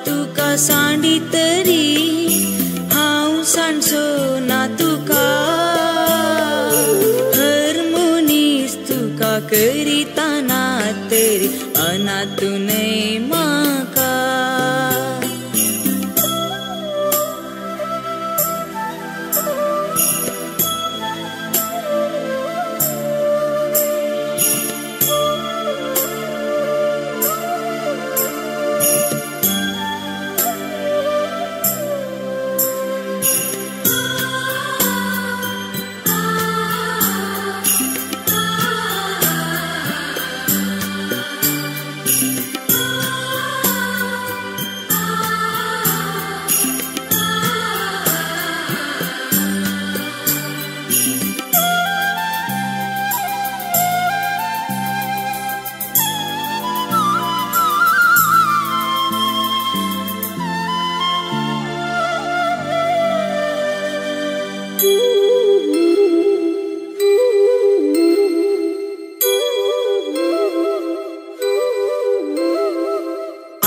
तुका सांडी तरी हांव सांडचो ना तुका हर मनीस तुका करिता ना तरी अनाथ न्हय म्हाका.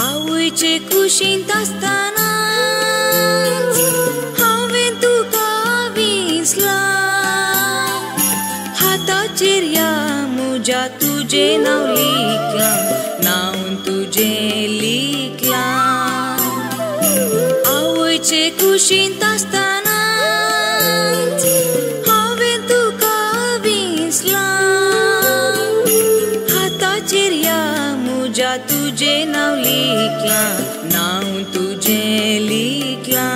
आवयचे कुशींत आसतना हांवें तुका विसलां हाताचेर ह्या म्हज्या तुजें नांव लिखलां नांव तुजें लिखलां. आवयचे कुशींत आसतना हांवें तुका विसलां हाताचेर ह्या म्हज्या तुजें नांव लिखलां नांव तुजें लिखलां.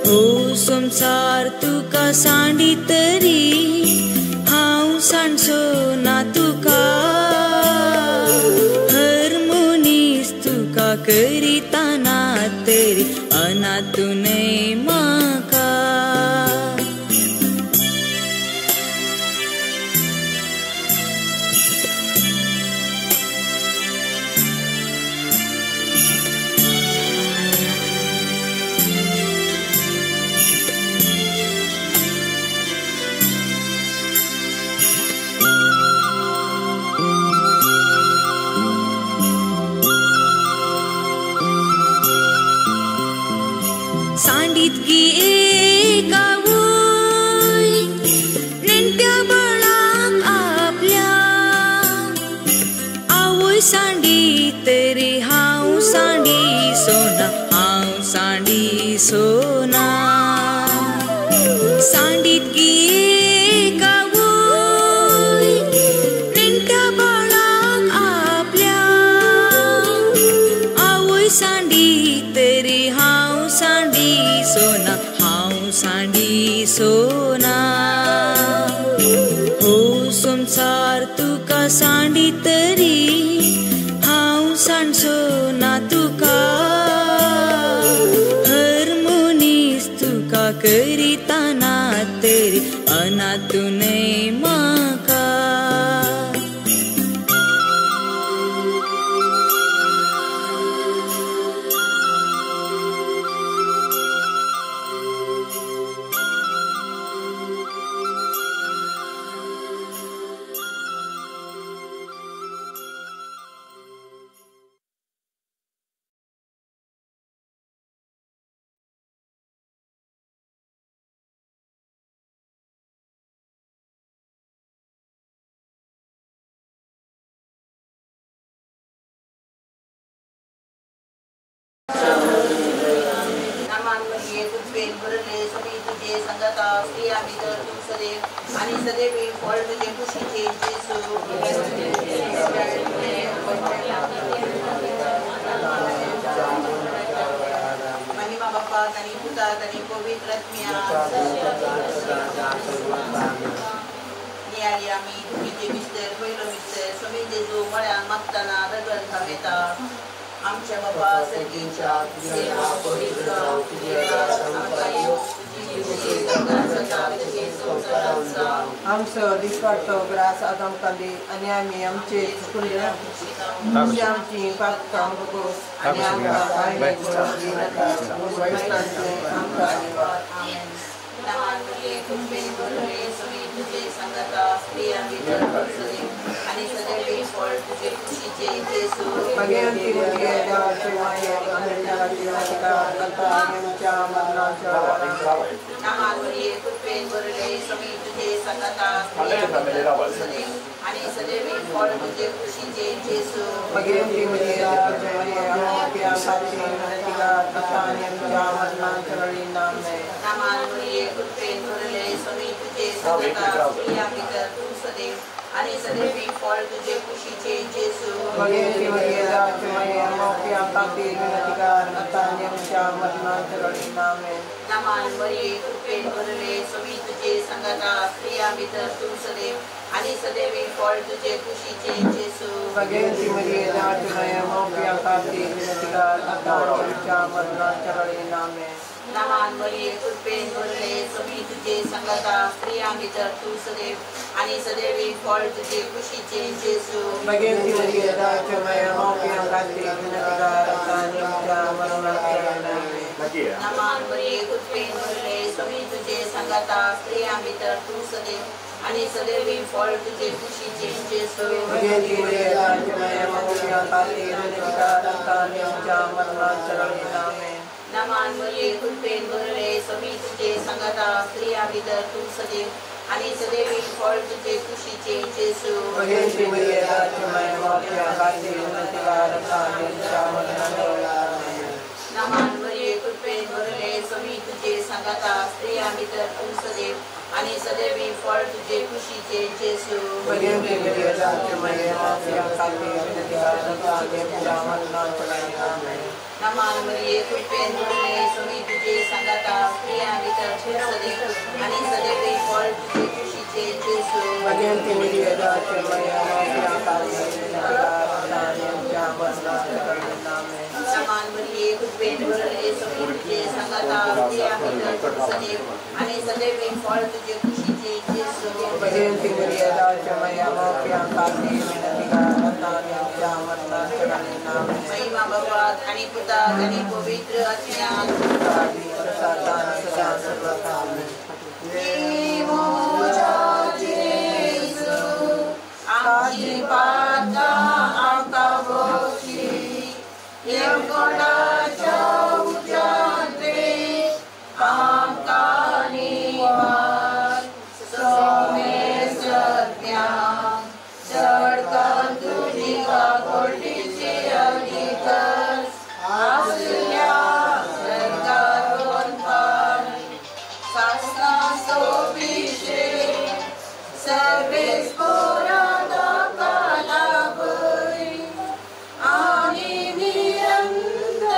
हो संवसार तुका सांडी तरी हांव सांडचो ना तुका हर मनीस तुका करिता ना तरी अनाथ न्हय म्हाका. सांडीत एक आवय नेणट्या बाळाक आपल्या आवय सांडी तरी हांव सांडी सोना हांव सांडी सोना. सांडीत एक आवय नेणट्या बाळाक आपल्या आवय सांडी तरी हांव सांडी सोना हांव सांडी सोना. हो संवसार तुका सांडी तरी हांव सांडचो ना तुका हर मनीस तुका करिता ना तरी अनाथ न्हय म्हाका. आमच्या बाबा सर्गीच्या आमचो दिसवाडतो ग्रास आज आमकां दी आनी आमी आमचे चुकले आमची पापकां भोगोस आनी आमकां आणि सदैव फळ तुझे कुशीचे जेजू. भगवंती मरिये देवाची माये आमच्या विनंती कर आता आणि आमच्या मरणाच्या वेळी. नमान मरिये कृपेन भरले स्वामी तुझे संगता, स्त्रिया भितर तू सदैव आणि सदैवी फळ तुझे कुशीचे जेजू. भगवंती मरिये देवाची माये आमच्या विनंती कर आता आणि आमच्या मरणाच्या वेळी. आमेन. नमान मरिये कृपेन भरले स्वामी तुझे संगता, स्त्रिया भितर तू सदैव आणि सदैवी फळ तुझे कुशीचे जेजू. भगवंती मरिये देवाची माये आमच्या विनंती कर आता आणि आमच्या मरणाच्या वेळी. आमेन. नमान मरिये कृपेन भरले स्वामी तुझे संगता, स्त्रिया भितर तू सदैव आणि सदैवी फळ तुझे कुशीचे जेजू. भगवंती मरिये देवाची माये आमच्या विनंती कर आता आणि आमच्या मरणाच्या वेळी. आमेन. नमान मरिये कृपेन भरले स्वामी तुझे संगता, स्त्रिया भितर तू सदैव आणि सदैवी फळ तुझे कुशीचे जेजू. भगवंती मरिये देवाची माये आमच्या विनंती कर आता आणि आमच्या मरणाच्या वेळी. आमेन. नमान मरिये कृपेन भरले स्वामी तुझे संगता, स्त्रिया भितर तू सदैव आणि सदैवी फळ तुझे कुशीचे जेजू. भगवंती मरिये देवाची माये आमच्या विनंती कर आता आणि आमच्या मरणाच्या वेळी. आमेन. नमान मरिये कृपेन भरले स्वामी तुझे संगता, स्त्रिया भितर तू सदैव आणि सदैवी फळ तुझे कुशीचे जेजू. भगवंती मरिये देवाची माये आमच्या विनंती कर आता आणि आमच्या मरणाच्या वेळी. आमेन. नमान मरिये कृपेन भरले स्वामी तुझे संगता, स्त्रिया भितर तू सदैव आणि सदैवी फळ तुझे कुशीचे जेजू. भगवंती मरिये देवाची माये आमच्या विनंती कर आता आणि आमच्या मरणाच्या वेळी. आमेन. नमान मरिये कृपेन भरले स्वामी तुझे संगता, स्त्रिया भितर तू सदैव आणि सदैवी फळ तुझे कुशीचे जेजू. भगवंती मरिये देवाची माये आमच्या विनंती कर आता आणि आमच्या मरणाच्या वेळी. आमेन. नमान मरिये कृपेन भरले स्वामी तुझे संगता, स्त्रिया भितर तू सदैव आणि सदैवी फळ तुझे कुशीचे जेजू. भगवंती मरिये देवाची माये आमच्या विनंती कर आता आणि आमच्या मरणाच्या वेळी. आमेन. महिमा बापात आणि पुतात आणि पवित्र आत्म्यात. सदा सर्वथा. आमेन. आमची पाता आमकां बक्षी, येवकोणाच्या उज्यांतले आमकां निवार. सोमेसत्या चड करून तुजी काकुळटीची अधिकार आसल्या सरकार वनपार सासना सोबीशे सर्वेस पोरा लाभय आणि निरंतर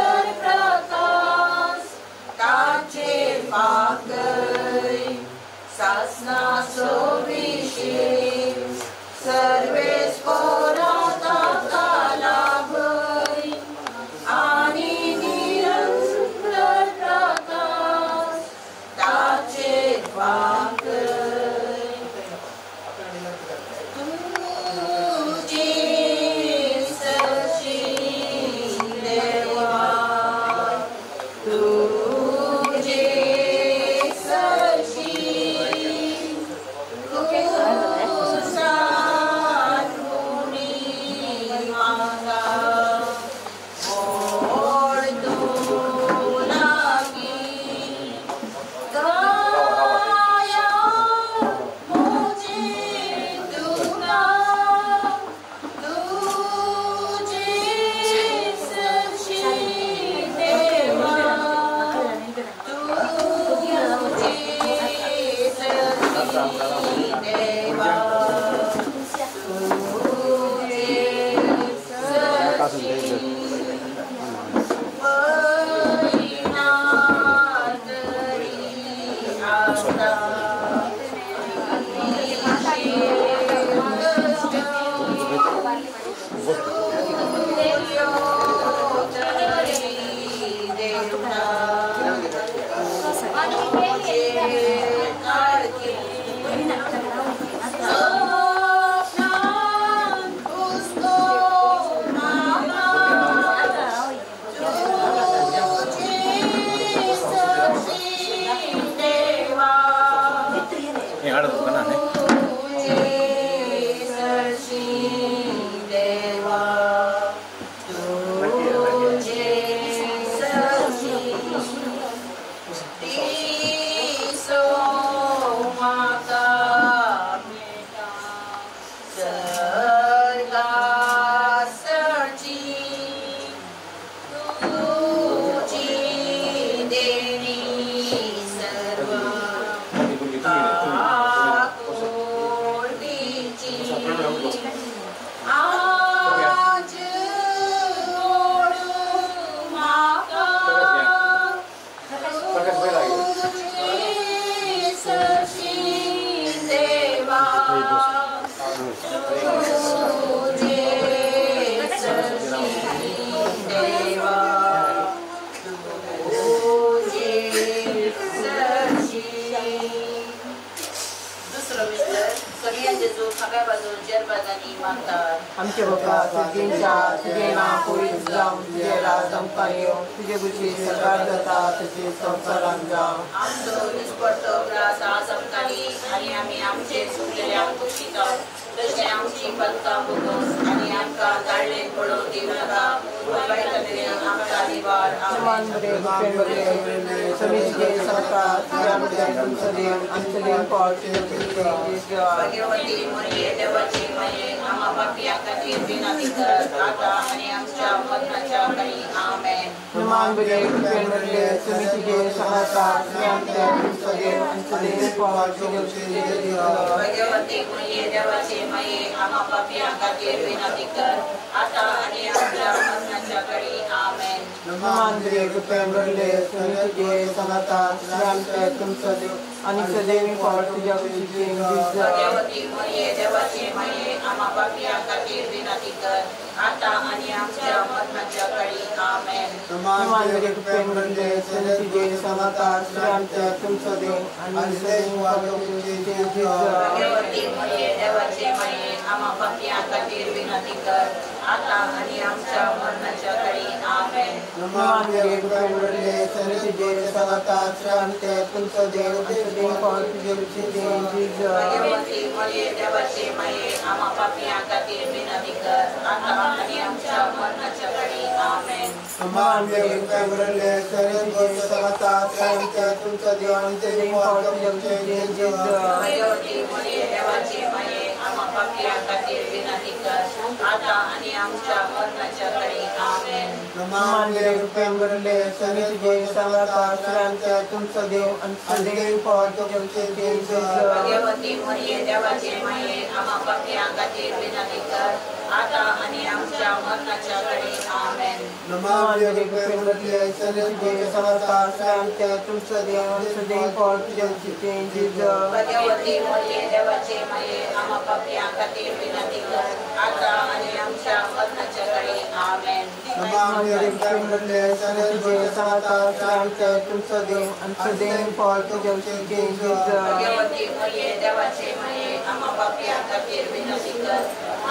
खब्या बाजून जरबाजांनी मागतात. आमचे बाबा तुजेच्या तुजें नांव पवित्र जावं, तुजें राज आमकां येवं, तुजे कुशी सरकार जाता तशी संवसारांत जावं. आमचो दिसपडतो ग्रास आज आमकां दी आनी आमी आमचे चुकलेल्यांक बक्षितात तशें आमची पदकां भोगोस आनी आमकां ताळ्ळेन पडोवंक दिवं नाका, पूण वायटांतल्यान आमकां निवार. समान बरे कृपेन भरले, स्वामी तुजे सांगता, तुज्या मदल्या तुमचो देव आमचो देव फळ तुजे कुशीचें देवा. भगवती मरिये देवाची माये, आम्हा पापयां खातीर विनंती कर आता आनी आमच्या मरणाच्या घडी. आमेन. समान बरे कृपेन भरले, स्वामी तुजे सांगता, तुज्या मदल्या तुमचो देव आमचो देव फळ तुजे कुशीचें देवा. भगवती मरिये देवाची माये, आम्हा पापयां खातीर विनंती कर आता आनी आमच्या मरणाच्या घडी. आमेन. समान बरे कृपेन भरले, स्वामी तुजे सांगता, तुज्या मदल्या तुमचो देव आनी सदैवी फळ तुज्या कुशीचें देवा. भगवती मरिये देवाची माये, आम्हा पापयां खातीर विनंती कर आता आनी आमच्या मरणाच्या घडी. आमेन. समान बरे कृपेन भरले, स्वामी तुजे सांगता, तुज्या मदल्या तुमचो देव आनी सदैवी फळ तुज्या कुशीचें देवा. भगवती मरिये देवाची माये, आम्हा पापयां खातीर विनंती कर आता आनी आमच्या मरणाच्या घडी. आमेन. समान बरे कृपेन भरले, स्वामी तुजे सांगता, तुज्या मदल्या तुमचो देव आनी सदैवी फळ तुज्या कुशीचें देवा. भगवती मरिये देवाची माये, आम्हा पापयां खातीर विनंती कर आता आनी आमच्या मरणाच्या घडी. आमेन. समान बरे कृपेन भरले, स्वामी तुजे सांगता, तुज्या मदल्या तुमचो देव आनी सदैवी फळ तुज्या कुशीचें देवा. भगवती मरिये देवाची माये, आम्हा पापयां खातीर विनंती कर आता आनी आमच्या मरणाच्या घडी. आमेन. समान बरे कृपेन भरले, स्वामी तुजे सांगता, तुज्या मदल्या तुमचो देव आनी सदैवी फळ तुज्या कुशीचें देवा. भगवती मरिये देवाची माये, आम्हा पापयां खातीर विनंती कर आता आनी आमच्या मरणाच्या घडी. आमेन. समान बरे कृपेन भरले, स्वामी तुजे सांगता, तुज्या मदल्या तुमचो देव आनी सदैवी फळ तुज्या कुशीचें देवा. भगवती मरिये देवाची माये, आम्हा पापयां खातीर विनंती कर आता आनी आमच्या मरणाच्या घडी. आमेन. समान बरे कृपेन भरले, स्वामी तुजे सांगता, तुज्या मदल्या तुमचो देव आनी सदैवी फळ तुज्या कुशीचें देवा. भगवती मरिये देवाची माये, आम्हा पापयां खातीर विनंती कर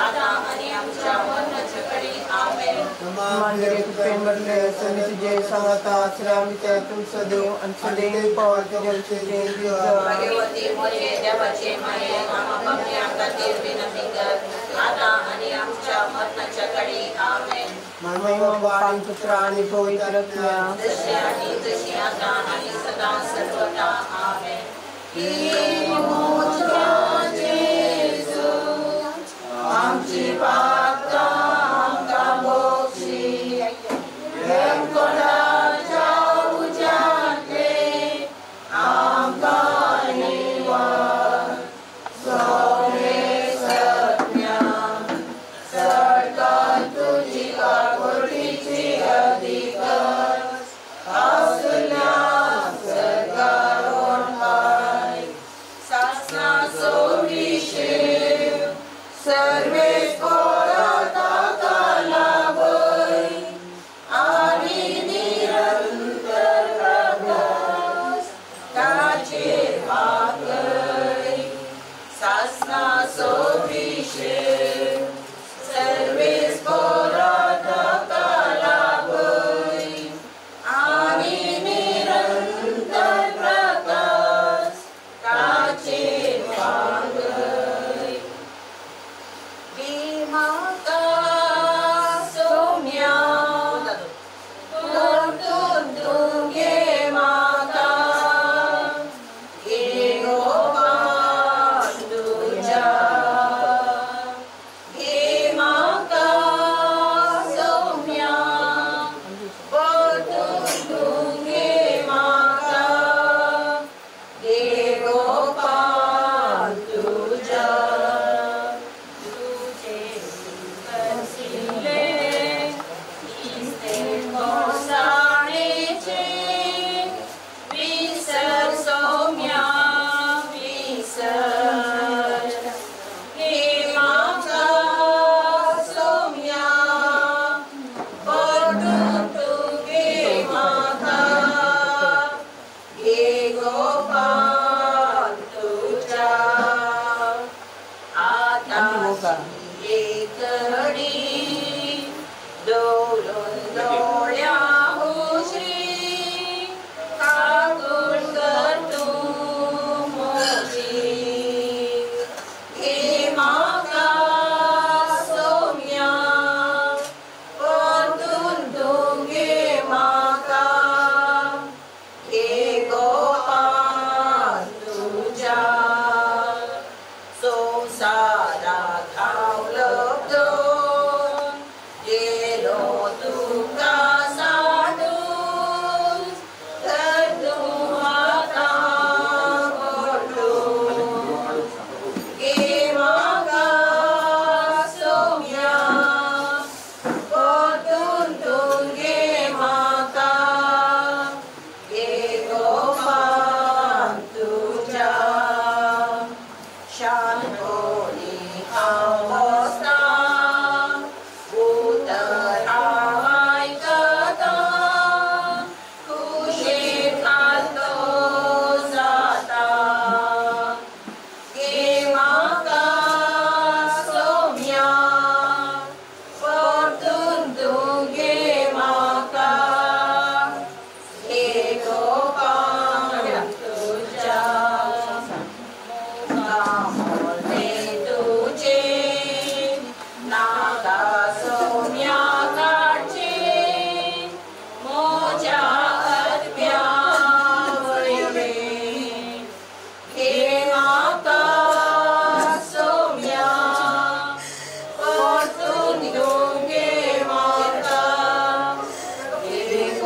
आता आनी आमच्या मरणाच्या घडी. आमेन. समान बरे कृपेन भरले, स्वामी तुजे सांगता, तुज्या मदल्या तुमचो देव आनी सदैवी फळ तुज्या कुशीचें देवा. भगवती मरिये देवाची माये, आम्हा पापयां खातीर विनंती कर आता आनी आमच्या मरणाच्या घडी. आमेन. महिमा बाप पुत्र आणि पवित्र आत्म्या, जशी आधी तशी आता आणि सदा सर्वदा. आमेन. आमची पापा आमकां बक्षी, कोणाच्या उज्यांतले आमकां निवार, सगळे सत्या सरकार तुजी काकुळटीची अधिकार आसल्या सरकार ओंठाय सासनाचो विशेव सर्वे.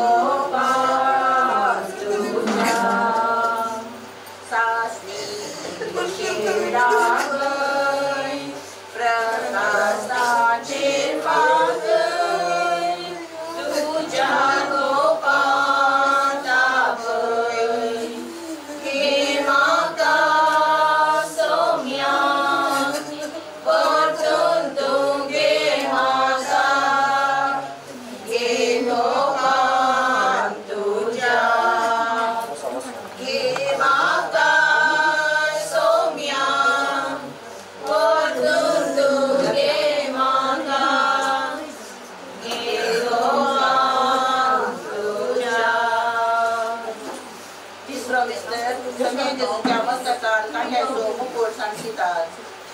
गोपान तुझ्या सासणी शिरावय प्रकाशाचे पागय तुझ्या गोपान तापय घे म्हाका सौम्या परतून तूं घे म्हाका घे गोपान तुझ्या घे म्हाका सौम्या परतून तूं घे म्हाका घे गोपान तुझ्या. तिसरो मिस्तर सगळे जेजूच्या मस्तकार कांड्याचो मुकुट सांगतात.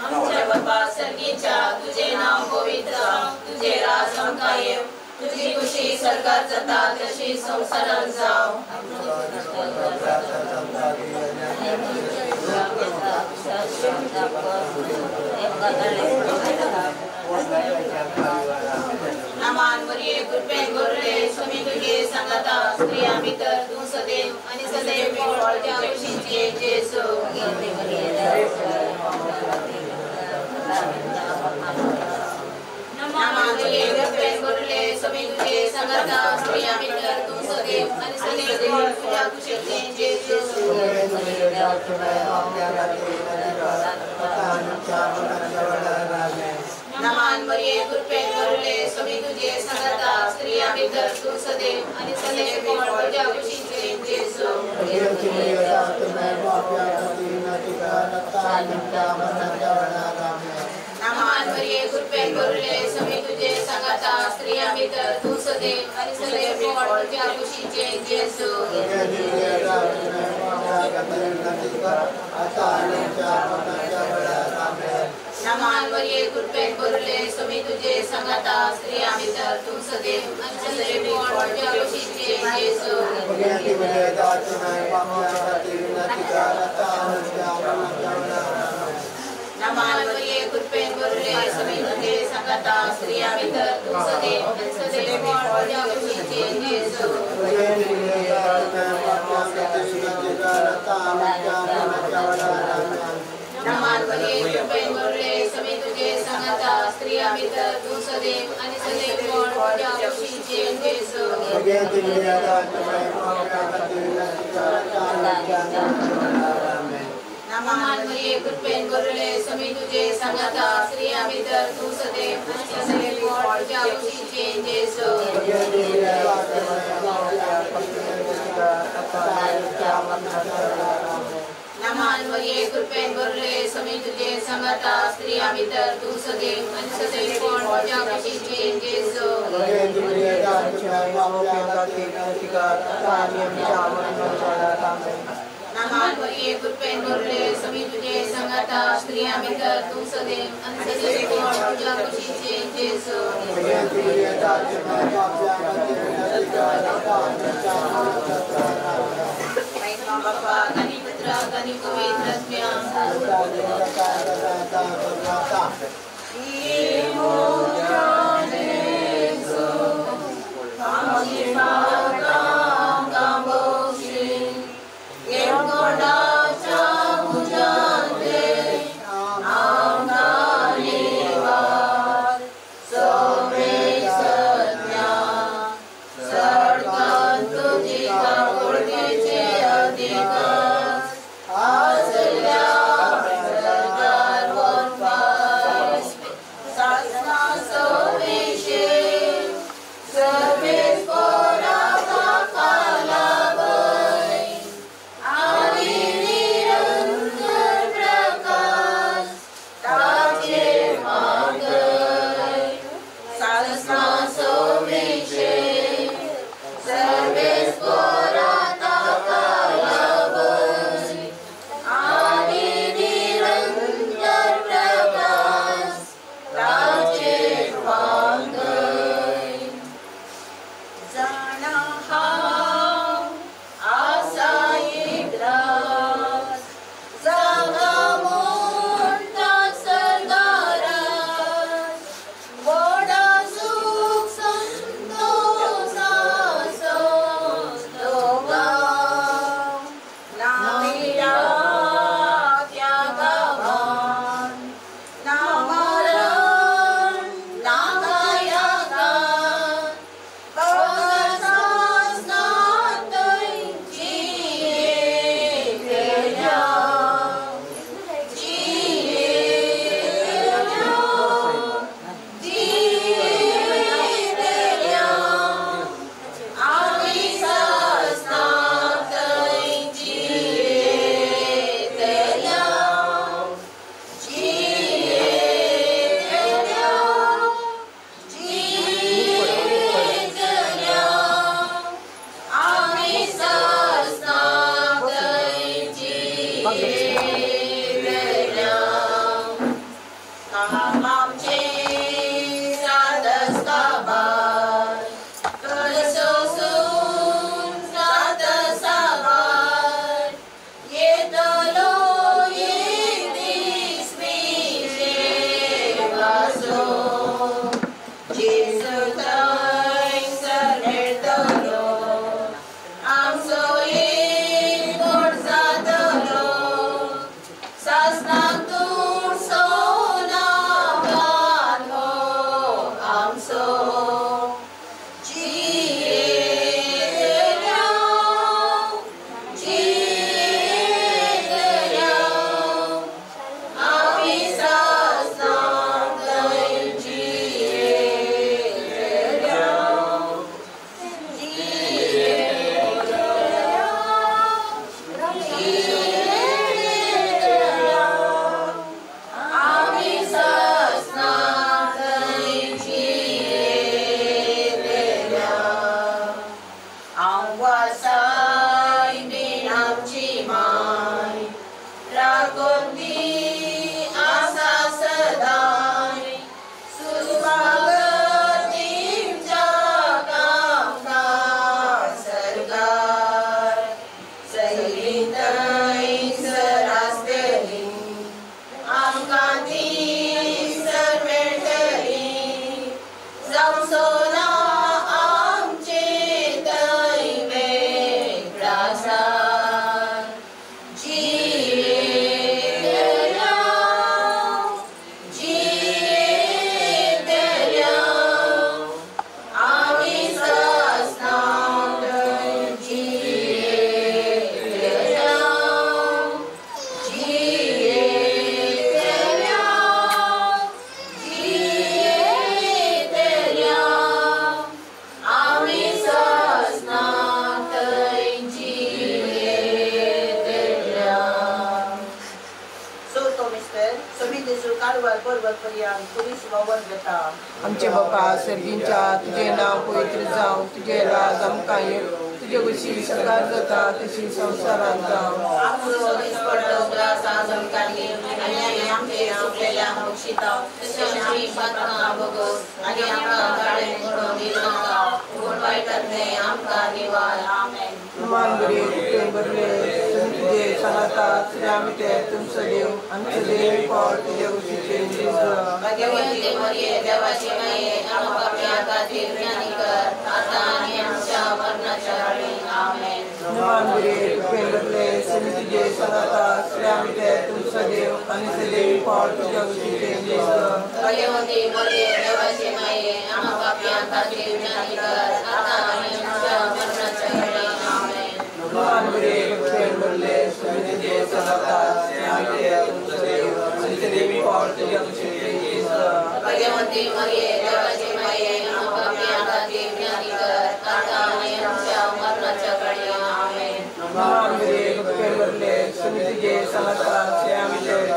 आमच्या बापा सर्गीच्या तुझे नाव पवित्र जावं, तुझे राज आमकां येवं, तुझी खुशी स्वर्गात जाता तशी संवसारांत जावं. नामान मरिये कृपेन भरले स्वामी तुगे सांगाता स्त्रियां भितर तूं सदैव आनी सदैव तुज्या कुशीचे जेजू. नामान मरिये कृपेन भरले स्वामी तुगे सांगाता स्त्रियां भितर तूं सदैव आनी सदैव तुज्या कुशीचे जेजू. नमान मरिये कृपेन भरले स्वामी तुझे सांगाता स्त्रियां भितर तूं सदैव आनी सदैव तुज्या कुशीचे जेजू. नमान मरिये कृपेन भरले स्वामी तुझे सांगाता स्त्रियां भितर तूं सदैव आनी सदैव तुज्या कुशीचे जेजू. नमान मरिये कृपेन भरले स्वामी तुझे सांगाता स्त्रियां भितर तूं सदैव आनी सदैव तुज्या कुशीचे जेजू. नमान मरिये कृपेन भरले स्वामी तुझे सांगाता स्त्रियां भितर तूं सदैव आनी सदैव तुज्या कुशीचे जेजू. नमान मरिये कृपेन भरले स्वामी तुझे सांगाता स्त्रियां भितर तूं सदैव आनी सदैव तुज्या कुशीचे जेजू. नमान मरिये कृपेन भरले स्वामी तुझे सांगाता स्त्रियां भितर तूं सदैव आनी सदैव तुज्या कुशीचे जेजू. नमान मरिये कृपेन भरले स्वामी तुझे सांगाता स्त्रियां भितर तूं सदैव आनी सदैव तुज्या कुशीचे जेजू. नमान मरिये कृपेन भरले स्वामी तुझे सांगाता स्त्रियां भितर तूं सदैव आनी सदैव तुज्या कुशीचे जेजू. बापा आनी पुत्राक आनी पवित्र आत्म्याक. Sasna सव्वा सायबीण आमची माय राखून दी आसा सदांय सुस्वागतींच्या कामकां सरकार सगळीं थंयसर आसतली आमकां थंयसर मेळटली जावचो ना आमचे थंय वेगळासार जियेतल्या जियेतल्या आमी ससना थंय जियेतल्या जियेतल्या जियेतल्या आमी ससना थंय जियेतल्या. चवथो मिस्तर समी जेजू कारवार बरोबर पर्यंत पुलीस वावर घेता. आमचे बापा सर्गींच्या तुजें नांव पवित्र जावं, तुजें राज आमकां येवं, तुजे खुशी सरकार जाता तशी संवसारांत जावं. आमचो दिसपडतो ग्रास आज आमकां दी आनी आमी आमचे चुकलेल्यांक बक्षिताव तशें आमची पातकां भोगोस आनी आमकां ताळें पडोवंक दिवं नाका पूण वायटांतलें आमकां निवार. आमेन. मान बरे कृपेन भरले तुजे सांगाता श्री तुमचो देव आमचो देव पोट तुजे कुशीचें जेजू. भाग्यवती मरिये देवाची माये आमकां पापयां खातीर विनंती कर आतां आनी आमच्या मरणाच्या वेळी. आमेन. मान बरे कृपेन भरले तुजे सांगाता श्री तुमचो देव आनी देव पोट तुज्या कुशीचें जेजू. भाग्यवती मरिये देवाची माये आमकां पापयां खातीर विनंती कर आतां आनी आमच्या मरणाच्या वेळी. आमेन. मान बरे कृपेन भरले तुजे सांगाता श्री तुमचो देव आनी देव पोट तुज्या कुशीचें जेजू. भाग्यवती मरिये देवाची माये आमकां पापयां खातीर विनंती कर आतां आनी आमच्या मरणाच्या वेळी. आमेन. मान बरे कृपेन भरले तुजे सांगाता श्री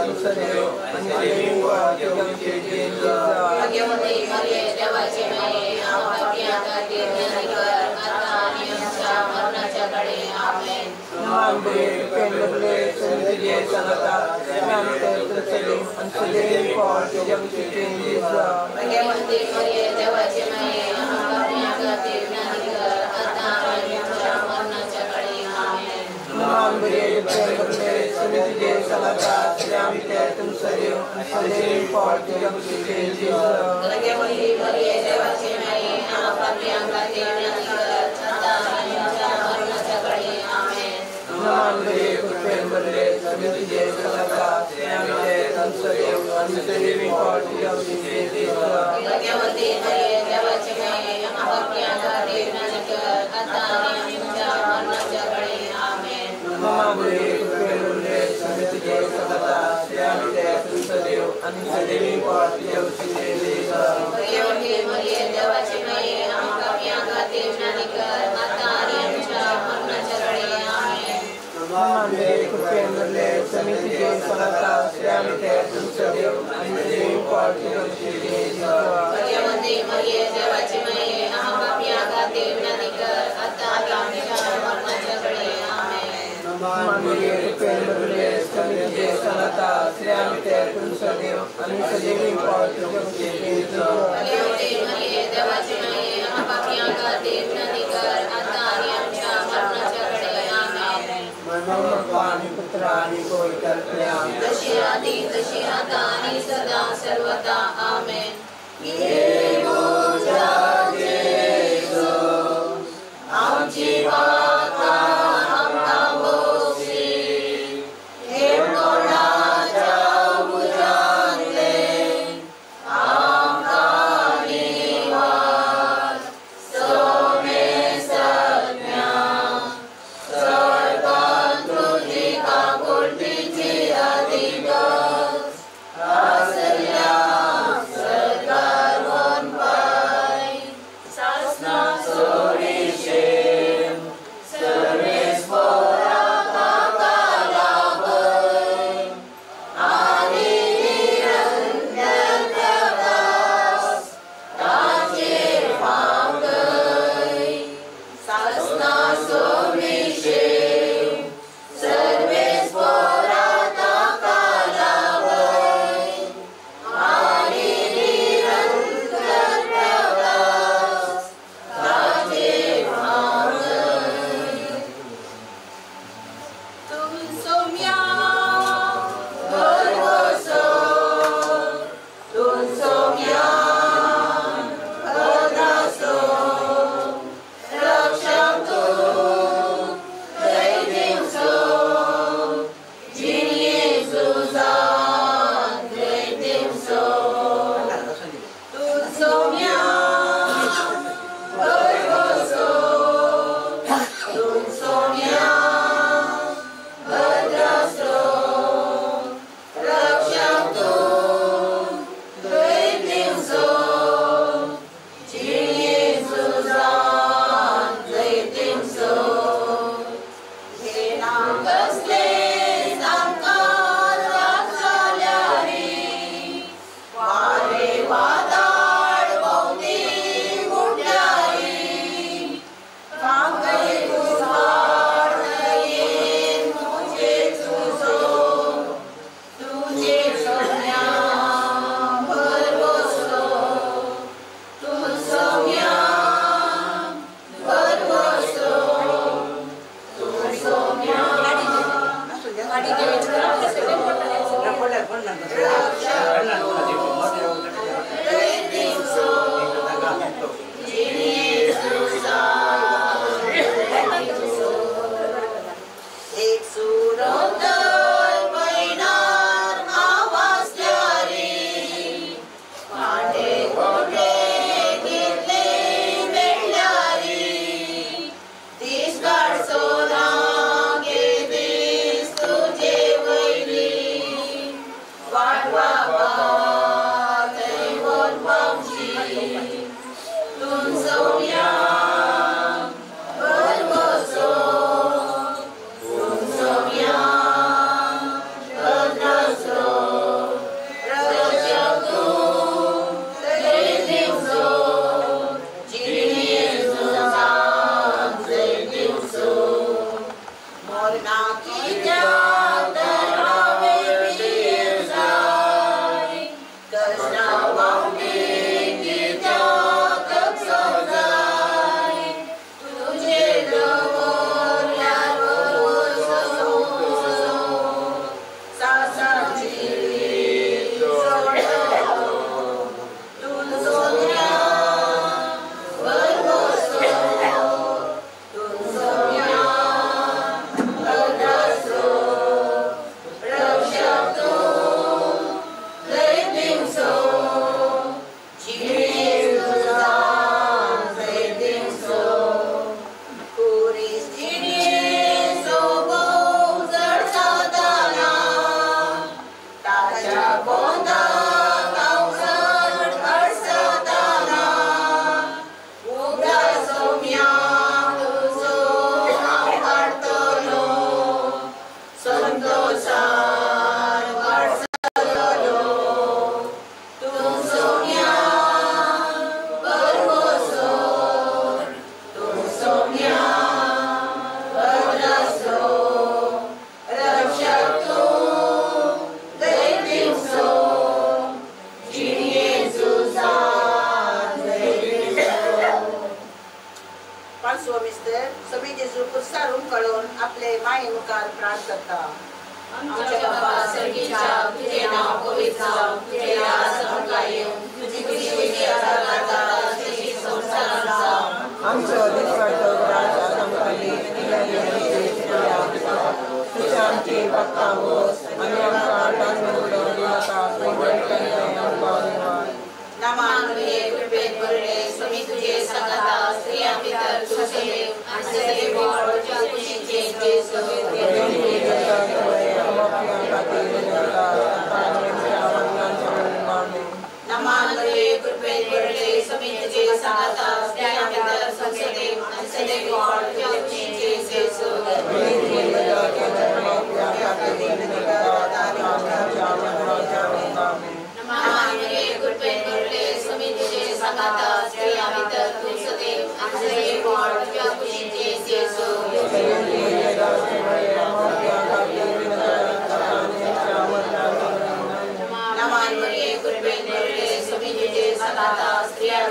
तुमचो देव आनी देव पोट तुज्या कुशीचें जेजू. भाग्यवती मरिये देवाची माये आमकां पापयां खातीर विनंती कर आतां आनी आमच्या मरणाच्या वेळी. आमेन. मान बरे कृपेन भरले तुजे सांगाता श्री तुमचो देव आनी देव पोट तुज्या कुशीचें जेजू. भाग्यवती मरिये देवाची माये आमकां पापयां खातीर विनंती कर आतां आनी आमच्या मरणाच्या वेळी. आमेन. मान बरे कृपेन भरले तुजे सांगाता श्री तुमचो देव आनी देव पोट तुज्या कुशीचें जेजू. भाग्यवती मरिये देवाची माये आमकां पापयां खातीर विनंती कर आतां आनी आमच्या मरणाच्या वेळी. आमेन. मान बरे कृपेन भरले तुजे सांगाता श्री तुमचो देव आनी देव पोट तुज्या कुशीचें जेजू. भाग्यवती मरिये देवाची माये आमकां पापयां खातीर विनंती कर आतां आनी आमच्या मरणाच्या वेळी. आमेन. मान बरे कृपेन भरले तुजे सांगाता श्री तुमचो देव आनी देव पोट तुज्या कुशीचें जेजू. भाग्यवती मरिये देवाची माये आमकां पापयां खातीर विनंती कर आतां आनी आमच्या मरणाच्या वेळी. आमेन. मान बरे कृपेन भरले तुजे सांगाता श्री तुमचो देव आनी देव पोट तुज्या कुशीचें जेजू. भाग्यवती मरिये देवाची माये आमकां पापयां खातीर विनंती कर आतां आनी आमच्या मरणाच्या वेळी. आमेन. मान बरे कृपेन भरले तुजे सांगाता श्री तुमचो देव आनी देव पोट तुज्या कुशीचें जेजू. भाग्यवती मरिये देवाची माये आमकां पापयां खातीर विनंती कर आतां आनी आमच्या मरणाच्या वेळी. आमेन. बापा आणि पुत्र आणि पवित्र आत्म्या. जशी आधी तशी आता आणि सदा सर्वदा. आमेन. आमची पापां आमकां भोगशी, हेमकोणाच्या उज्यांतले आमकां निवास. सोमेसज्ञा स्वर्गांत तुजी काकुळटीची आदिगत आसल्या सरकार.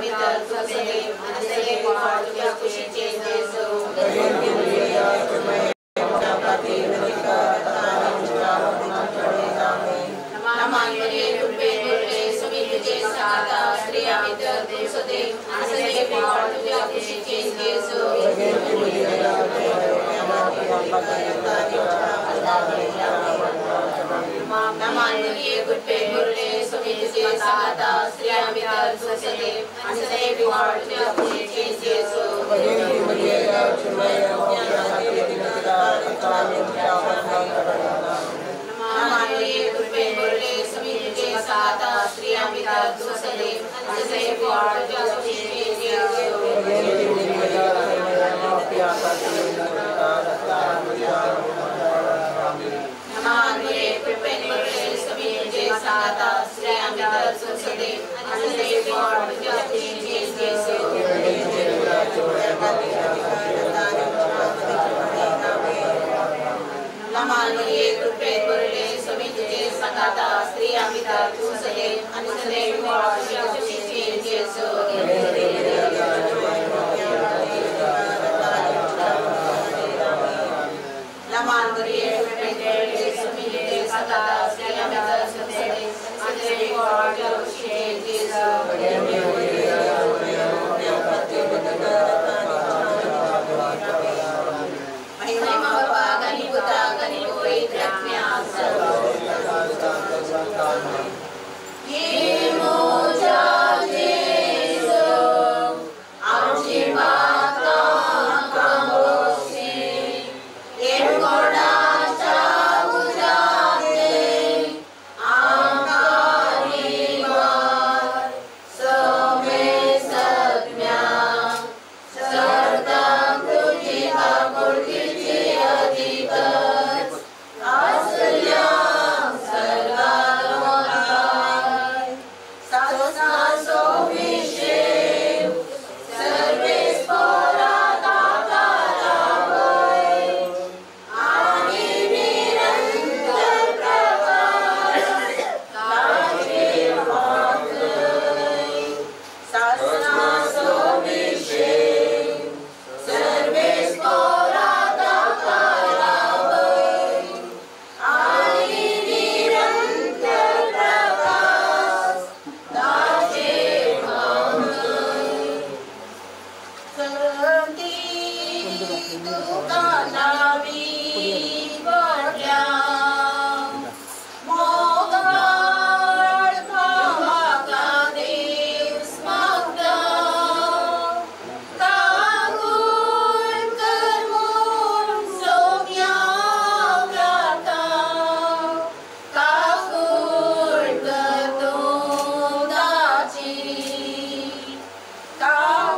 भितर तूं सदैव आनी सदैव वाड तुज्या कुशीचें जेजू. नमान मरिये कृपेन भरले स्वामी तुजे सांगाता, स्त्रियां भितर तूं सदैव आनी सदैव वाड तुज्या कुशीचें जेजू. नमान मरिये कृपेन भरले स्वामी तुजे सांगाता, स्त्रियां भितर तूं सदैव आनी सदैव वाड तुज्या कुशीचें जेजू. नमान मरिये कृपेन भरले स्वामी तुजे सांगाता, स्त्रियां भितर तूं सदैव आनी सदैव वाड तुज्या कुशीचें जेजू. नमान मरिये कृपेन भरले स्वामी तुजे सांगाता, स्त्रियां भितर तूं सदैव आनी सदैव वाड तुज्या कुशीचें जेजू. नमान मरिये कृपेन भरले स्वामी तुजे सांगाता, स्त्रियां भितर तूं सदैव आनी सदैव वाड तुज्या कुशीचें जेजू. नमान मरिये कृपेन भरले स्वामी तुजे सांगाता, स्त्रियां भितर तूं सदैव आनी सदैव वाड तुज्या कुशीचें जेजू. महिमा बापाक आनी पुताक आनी पवित्र आत्म्याक.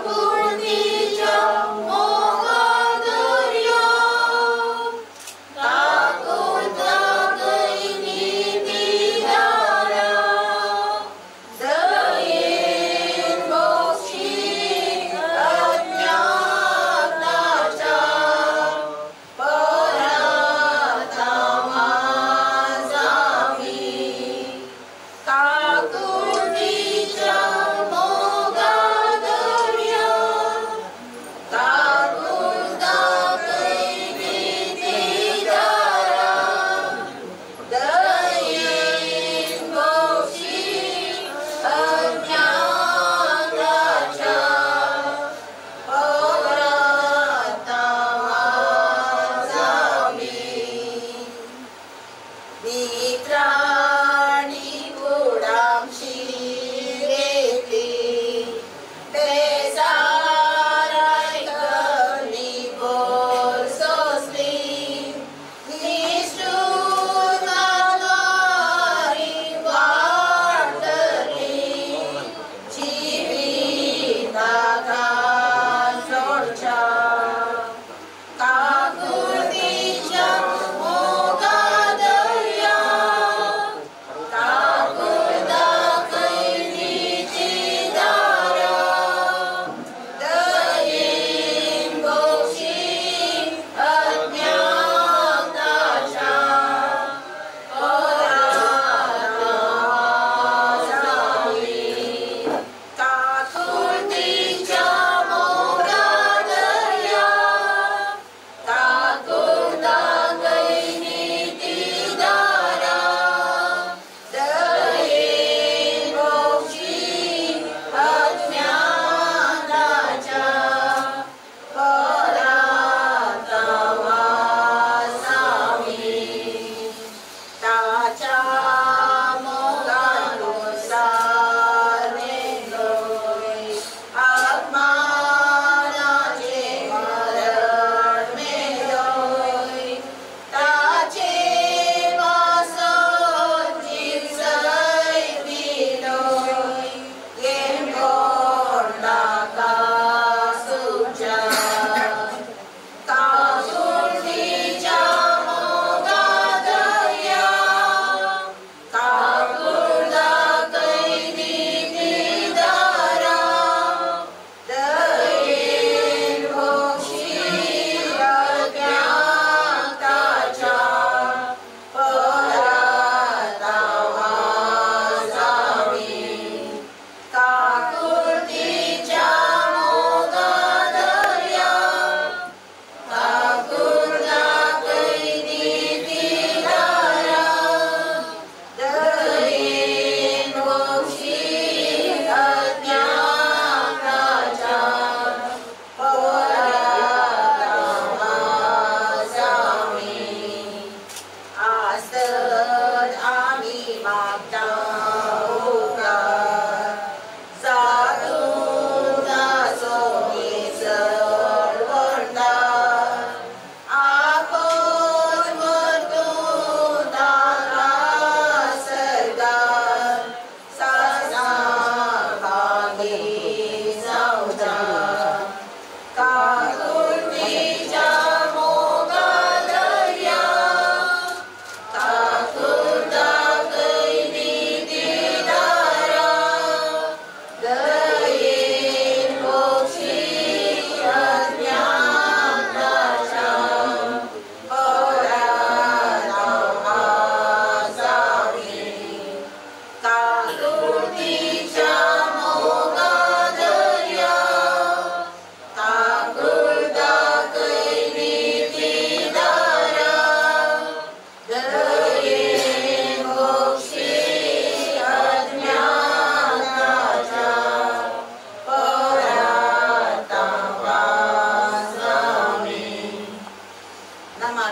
काकुळतीच्या मोगादर्या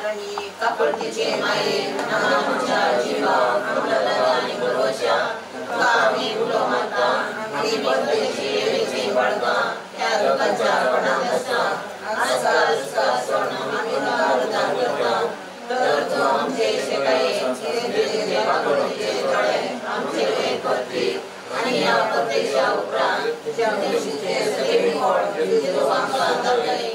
राणी काकुळतीचे माये आमच्या जिवाक आमलादान आनी भरवश्या तुका आमी उलो मारता आनी बदलेची येळेची बळगां ह्या लोकांच्या कोणाक आसता आजकाल सोडून आमी तुका उदार करता तर तूं आमचे शेकाये तुजे काकुळतीचे दोळे आमचे वयर परती आनी ह्या परदेशा उपरांत तुज्या कुशीचे सगळे फळ तुजें आमकां दाखय.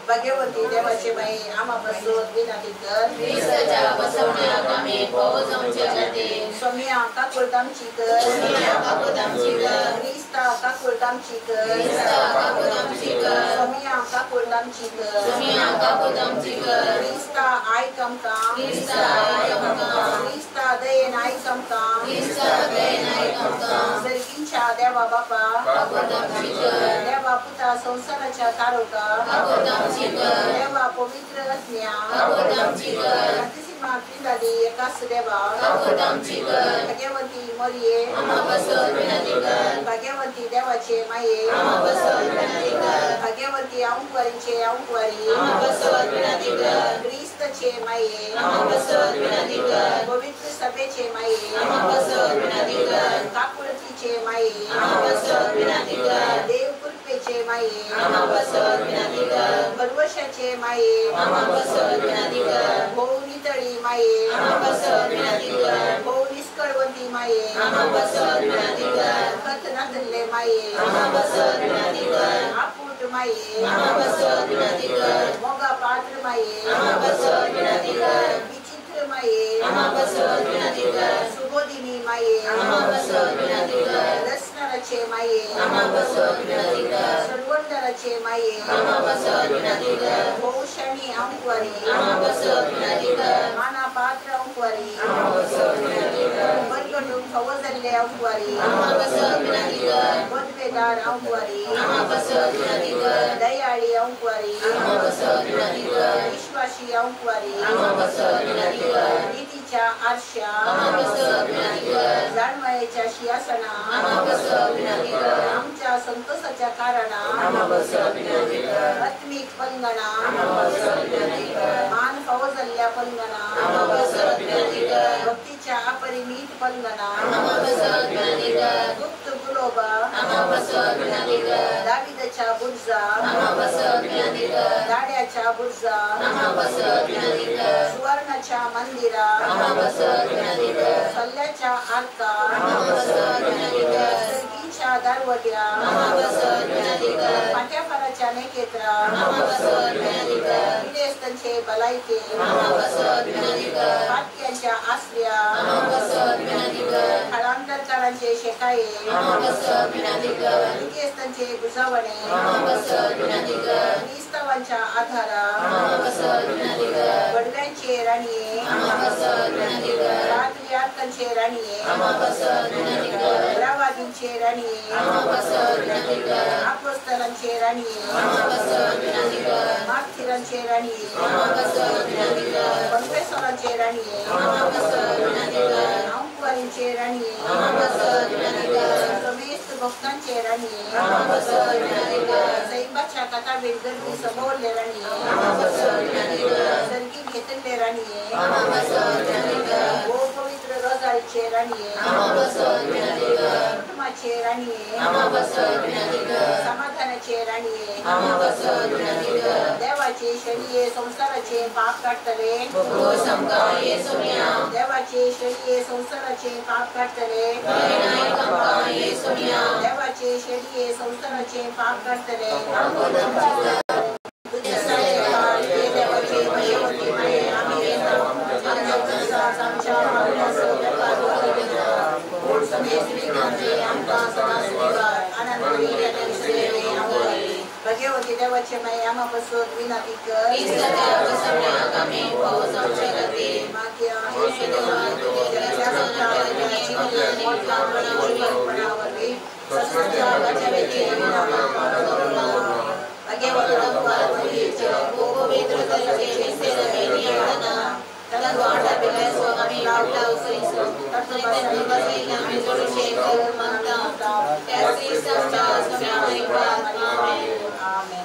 भाग्यवती देवाचे माये आमा पासून विनंती कर. क्रिस्ताच्या बसवण्याक आमी फावो जावचे खातीर. सोम्या काकुळट आमची कर. सोम्या काकुळट आमची कर. क्रिस्ता काकुळट आमची कर. क्रिस्ता काकुळट आमची कर. सोम्या काकुळट आमची कर. सोम्या काकुळट आमची कर. क्रिस्ता आयक आमकां. क्रिस्ता आयक आमकां. क्रिस्ता दयेन आयक आमकां. क्रिस्ता दयेन आयक आमकां. सर्गींच्या देवा बापा काकुळट आमची कर. देवा पुता संसाराच्या तारोका काकुळट आमची कर. देवा पवित्र आत्म्या काकुळट आमची कर. संतिसिमा त्रिंदादी एकाच देवा काकुळट आमची कर. भाग्यवती मरिये आमा पासून विनंती कर. भाग्यवती देवाचे माये आमा पासून विनंती कर. भाग्यवती अंकुवारीचे अंकुवारी आमा पासून विनंती कर. क्रिस्तचे माये आमा पासून विनंती कर. पवित्र सभेचे माये आमा पासून विनंती कर. काकुळतीचे माये आमा पासून विनंती कर. देव कृपेचे माये आमा पासून विनंती कर. भरवशाचे माये आमा पासून विनंती कर. भोव नितळी माये आमा पासून विनंती कर. भोव निष्कळवंती माये आमा पासून विनंती कर. कथ नातल्ले माये आमा पासून विनंती कर. आपूट माये आमा पासून विनंती कर. मोगा पात्र माये आमा पासून विनंती कर. विचित्र माये आमा पासून विनंती कर. सुबोधिनी माये आमा पासून विनंती कर. रसनाराचे माये आमा पासून विनंती कर. सरवंडराचे माये आमा पासून विनंती कर. भोवशाणी अंकुवारी आमा पासून विनंती कर. माना पात्र अंकुवारी आमा पासून विनंती कर. बरगडून फावो जाल्ले अंकुवारी आमा पासून विनंती कर. पदवेदार अंकुवारी आमा पासून विनंती कर. दयाळी अंकुवारी आमा पासून विनंती कर. विश्वासी अंकुवारी आमा पासून विनंती कर. नीतीच्या आरशा आमा पासून विनंती कर. जाणवायेच्या शियासना आमा पासून विनंती कर. आमच्या संतोषाच्या कारणा आमा पासून विनंती कर. आत्मिक पलंगणा आमा पासून विनंती कर. मान फावो जाल्ल्या पलंगणा आमा पासून विनंती कर. भक्तीच्या अपरिमित पलंगणा आमा पासून विनंती कर. गुप्त गुलोबा आमा पासून विनंती कर. दाविदाच्या बुर्जा आमा पासून विनंती कर. दाड्याच्या बुर्जा आमा पासून विनंती कर. सुवर्णाच्या मंदिरा आमा पासून विनंती कर. सल्ल्याच्या आरका आमा पासून विनंती कर. सर्गीच्या दारवट्या आमा पासून विनंती कर. फाट्याफाराच्या नेकेत्रा आमा पासून विनंती कर. पिडेस्तांचे बलायके आमा पासून विनंती कर. पातक्यांच्या आसऱ्या आमा पासून विनंती कर. स्थलांतरकारांचे शेकाये आमा पासून विनंती कर. दुखेस्तांचे गुजावणे आमा पासून विनंती कर. क्रिस्तावांच्या आधारा आमा पासून विनंती कर. बडव्यांचे राणये आमा पासून विनंती कर. पात्रियार्कांचे राणये आमा पासून विनंती कर. रावादींचे राणये आमा पासून विनंती कर. अपोस्तलांचे राणये आमा पासून विनंती कर. मार्थिरांचे राणये आमा पासून विनंती कर. कन्फेसरांचे राणये आमा पासून विनंती कर. अंकुवारींचे राणये आमा पासून विनंती कर. समेस्त भक्तांचे राणये आमा पासून विनंती कर. सैबाच्या कथावीर गर्दी समोरले राणये आमा पासून विनंती कर. सर्गी घेतले राणये आमा पासून विनंती कर. गो पवित्र रोजारीचे राणये आमा पासून विनंती कर. कुटुंबाचे राणये आमा पासून विनंती कर. समाधानाचे राणये आमा पासून विनंती कर. देवाचे शरीये संसाराचे पाप काडटले भोगोस आमकां ये सोम्या देवाचे शरीये संसाराचे पाप काडटले दयेन आयक आमकां ये सोम्या देवाचे शरीये संसाराचे पाप काडटले काकुळट आमची कर. तुझे सारे देवाचे भाग्यवती माये आमी येता आमच्या संसार आमच्या मागण्याचो वेपार पूण समेस्त विघ्नांचे आमकां सदां सुविधार आनंद भाग्यवती देवाचे माये आमा पासून विनंती कर. क्रिस्ताच्या बसवण्याक आमी फावो जावचे खातीर. मागीर Amen.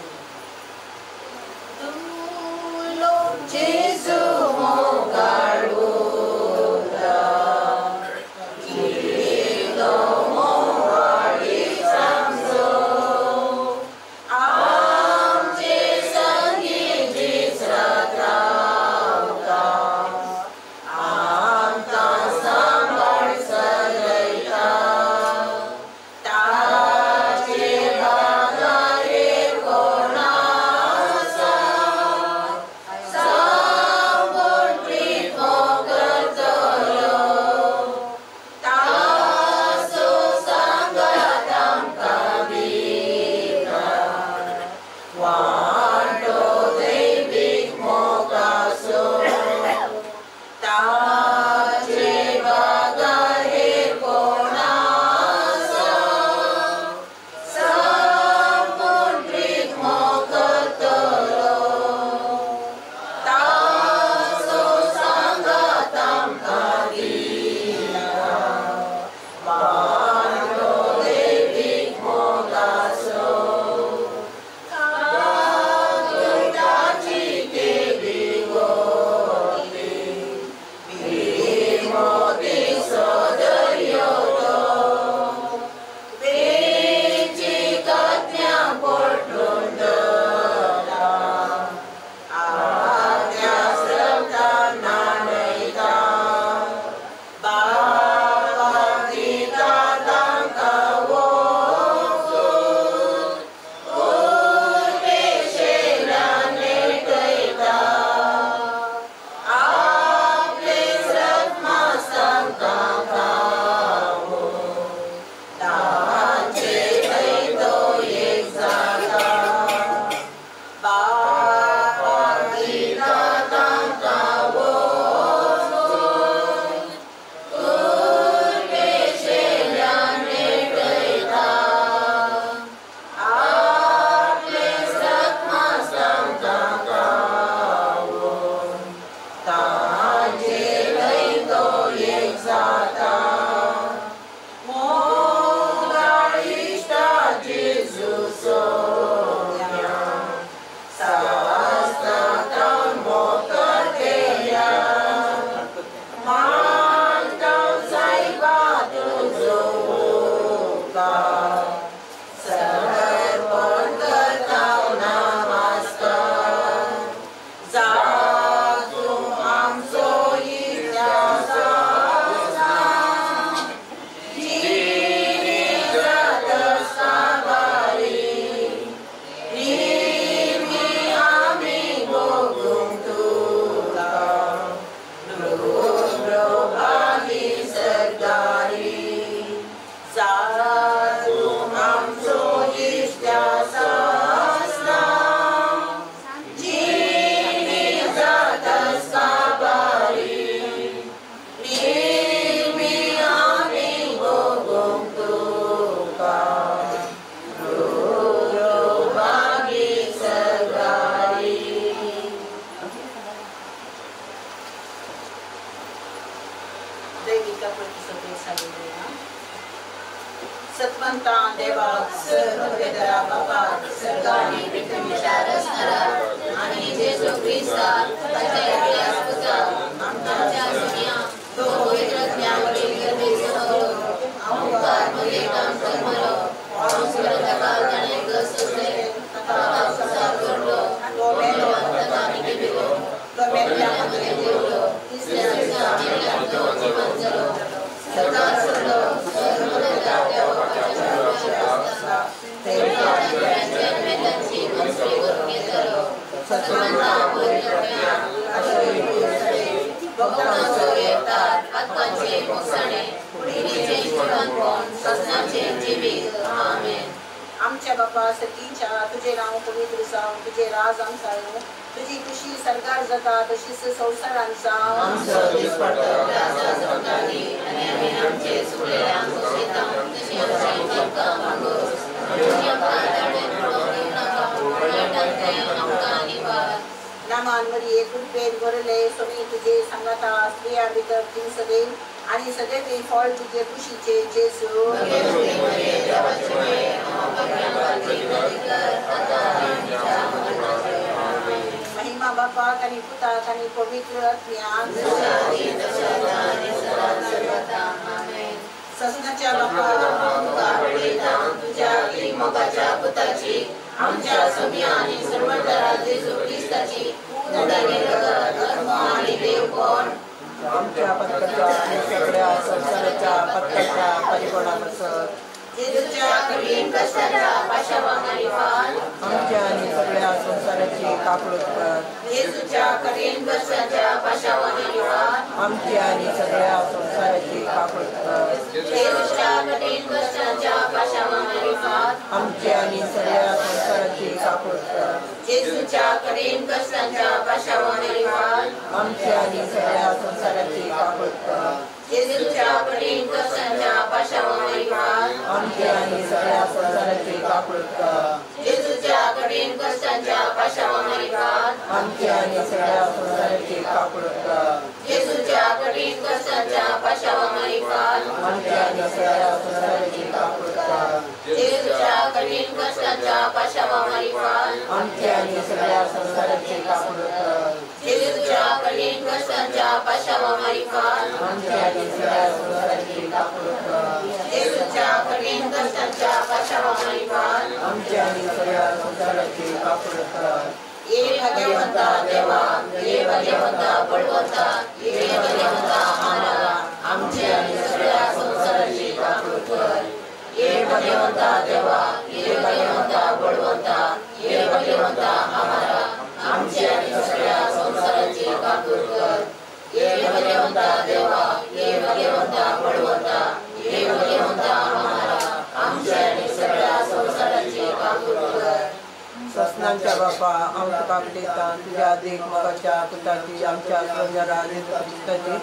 आनी पृथ्वीच्या रचणारा आनी जेजू क्रिस्ता ताच्या एकल्याच पुता आमच्या सोनिया तो पवित्र ज्ञानावरी गर्भेत जल्मलो आमकार मरेतान जल्मलो दुसरो ताका ताणें कश्ट सोंसले ताका संवसार जोडलो तो मेलो ताका निकेलो तो मेल्ल्या मदीं देंवलो तिसऱ्या दिसा मेल्ल्यांतलो जिवंत जालो सरकार सोडलो स्वर्गांतल्या देवाच्या उजव्या आसता थंय मेल्ल्यांची मंजरी करूंक येतलो सत्वंता वयर भक्तांचो येवकार पातकांचे मोगसाणे कुडीचें जिवनपण ससनाचें जिवीत. आमेन. आमच्या बापा सतीच्या तुझे नांव पवित्र जावं, तुझे राज आमचा येवं, तुझी खुशी सरकार जाता तशीच संवसारान जावं. आनी आमी आमचे चुकलेल्यांक भोगशिता तशी आमची पातकां मागोस आनी आमकां दाडेन पडोवंक दिवं नाका वायटांतलें आमकां निवार. नामान मरिये कृपेन भरले स्वामी तुझे सांगाता स्त्रियां भितर तूं सदैव आणि सदैव फळ तुझे खुशीचे जेजू. महिमा बापाक आणि पुताक आणि पवित्र आत्म्याक. ससनाच्या बापा तुझ्या मोगाच्या पुताची आमच्या सोम्या आणि सर्वंतरा जेजू क्रिस्ताची धर्म आणि देवपण आमच्या पत्काच्या आणि सगळ्या संसाराच्या पत्काच्या परिपणानुसार जेजूच्या कठीण कष्टाच्या पाशावामारिफात आमच्या आणि सगळ्या संसाराची काकळूत कर. जेजूच्या कठीण कष्टाच्या पाशावामारिफात आमच्या आणि सगळ्या संसाराची काकळूत कर. जेजूच्या कठीण कष्टाच्या पाशावामारिफात आमच्या आणि सगळ्या संसाराची काकळूत कर. जेजूच्या कठीण कष्टाच्या पाशावामारिफात आमच्या आणि सगळ्या संसाराची काकळूत कर. जेजूच्या कठीण कष्टाच्या पाशावामारिफात आमच्या आणि सगळ्या संसाराची काकळूत कर. जेजूच्या कठीण कष्टाच्या पाशावामारिफात आमच्या आणि सगळ्या संसाराची काकळूत कर. जेजूच्या कठीण कष्टाच्या पाशावामारिफात आमच्या आणि सगळ्या संसाराची काकळूत कर. जेजूच्या कठीण कष्टाच्या पाशावामारिफात आमच्या आणि सगळ्या संसाराची काकळूत कर. जेजूच्या कठीण कष्टाच्या पाशावामारिफात आमच्या आणि सगळ्या संसाराची काकळूत कर. जेजूच्या कठीण कष्टाच्या पाशावामारिफात आमच्या आणि सगळ्या संसाराची काकळूत कर. ये भगवंता देवा, ये भगवंता बळवंता, ये भगवंता आम्हाला आमच्या आणि सगळ्या संसाराची काकळूत कर. ये भगवंता देवा, ये भगवंता बळवंता, ये भगवंता आम्हाला आमच्या आणि सगळ्या संसाराची काकळूत कर. ये भगवंता देवा, ये भगवंता बळवंता, ये भगवंता आम्हाला आमच्या आणि सगळ्या संसाराची काकळूत कर. ससनांच्या बापा आमच्या काकडेतान तुझ्या देख मोगाच्या पुताची आमच्या सोन्यारा क्रिस्ताची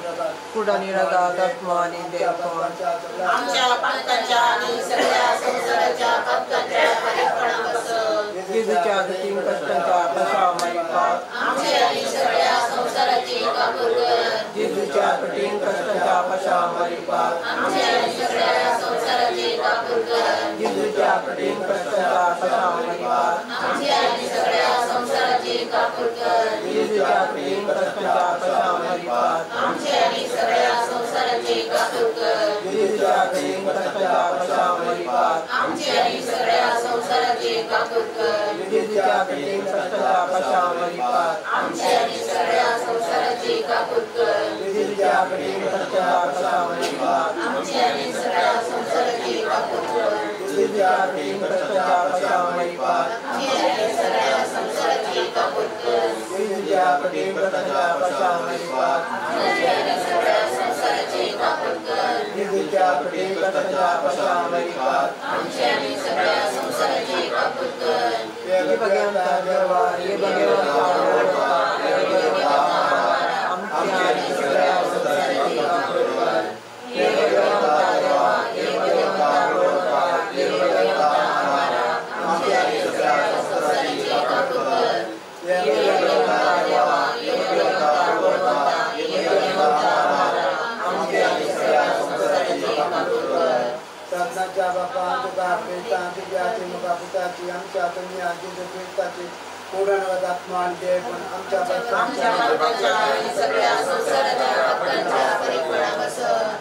कुड आणि रगात आत्मा आणि देवपण आमच्या पातकांच्या आणि सगळ्या संसाराच्या पातकांच्या परिपणापासून जेजूच्या कठीण कष्टांच्या पाशावामारिफात आमच्या आणि सगळ्या संसाराची काकूर कर. जेजूच्या कठीण कष्टांच्या पाशावामारिफात आमच्या आणि सगळ्या संसाराची काकूर कर. जेजूच्या कठीण कष्टांच्या पाशावामारिफात आमच्या आणि सगळ्या संसाराची काकूर कर. जेजूच्या कठीण कष्टांच्या पाशावामारिफात आमच्या आणि सगळ्या संसाराची काकूर कर. जेजूच्या कठीण कष्टांच्या पाशावामारिफात आमच्या आणि सगळ्या संसाराची काकूर कर. जेजूच्या कठीण कष्टांच्या पाशावामारिफात आमच्या आणि सगळ्या संसाराची काकूर कर. जेजूच्या कठीण कष्टांच्या पाशावामारिफात आमच्या आणि सगळ्या संसाराची काकूर कर. जेजूच्या कठीण कष्टांच्या पाशावामारिफात आमच्या आणि सगळ्या संसाराची काकूर कर. जेजूच्या कठीण कष्टांच्या पाशावामारिफात आमच्या आणि सगळ्या संसाराची काकूर कर. जेजूच्या कठीण कष्टांच्या पाशावामारिफात आमच्या आणि सगळ्या संसाराची काकूर कर. ये भगवंता देवा, ये भगवंता बळवंता, ये भगवंता आमच्या आणि सगळ्या संसाराची काकळूत कर. ये भगवंता देवा, ये भगवंता बळवंता, ये भगवंता आम्हाला आमच्या आणि सगळ्या संसाराची काकूत कर. ये भगवंता देवा, ये भगवंता बळवंता, ये भगवंता आम्हाला आमच्या आणि सगळ्या संसाराची काकूत कर. सपनाच्या बापा तुका प्रेता तुझ्या मुखा पुताची ताची आमच्या तुमच्या जेजू क्रिस्ताची कोडानवत आत्मा आणि देव आमच्या सगळ्या संसाराच्या भक्तांच्या परिपणापासून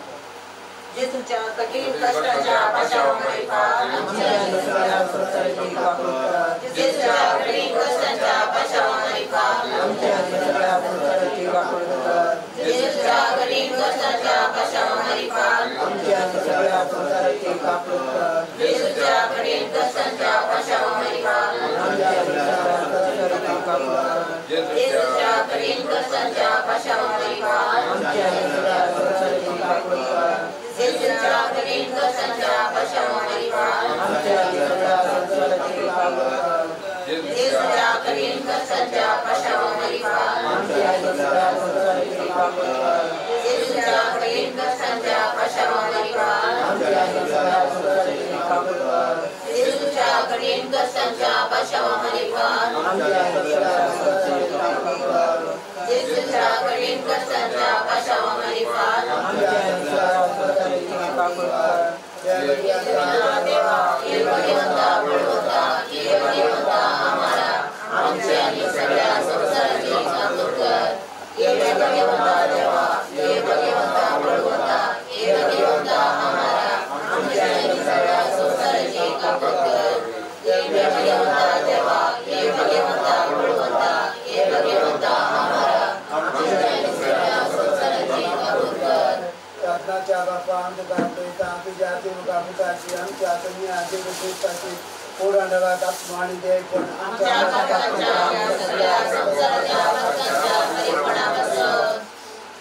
जेजूच्या कठीण कष्टाच्या पाशावामारिफात आमच्या सगळ्या संसाराची काकूत कर. जेजूच्या कठीण कष्टाच्या पाशावामारिफात आमच्या सगळ्या संसाराची काकूत कर. जेजूच्या कठीण कष्टाच्या पाशावामारिफात आमच्या सगळ्या संसाराची काकूत कर. जेजूच्या कठीण कष्टाच्या पाशावामारिफात आमच्या सगळ्या संसाराची काकूत कर. जेजूच्या कठीण कष्टाच्या पाशावामारिफात आमच्या सगळ्या संसाराची काकूत कर. जेजूच्या कठीण कष्टाच्या पाशावामारिफात आमच्या सगळ्या संसाराची काकूत कर. जेजूच्या कठीण कष्टाच्या पाशावामारिफात आमच्या सगळ्या संसाराची काकूत कर. जेजूच्या कठीण कष्टाच्या पाशावामारिफात आमच्या सगळ्या संसाराची काकूत कर. जेजूच्या कठीण कष्टाच्या पाशावामारिफात आमच्या सगळ्या संसाराची काकूत कर. जेजूच्या कठीण कष्टाच्या पाशावामारिफात आमच्या सगळ्या संसाराची काकूत कर. देवा ये भगवंता बळवंता ये भगवंता आम्हाला आमच्या आणि सगळ्या संसाराची काकूत कर. ये भगवंता देवा ये भगवंता बळवंता ये भगवंता आम्हाला आमच्या आणि सगळ्या संसाराची काकूत कर. ये भगवंता देवा ये भगवंता बळवंता ये भगवंता आम्हाला आमच्या आणि सगळ्या संसाराची काकूत कर. प्रार्थनाच्या बापा आमच्या तुझ्या अतिमुखामुखाची आमच्या तुमच्या जेजू क्रिस्ताची कोडांडवात आत्मा आणि देव पण आमच्या भक्तांच्या सगळ्या संसाराच्या भक्तांच्या परिपणापासून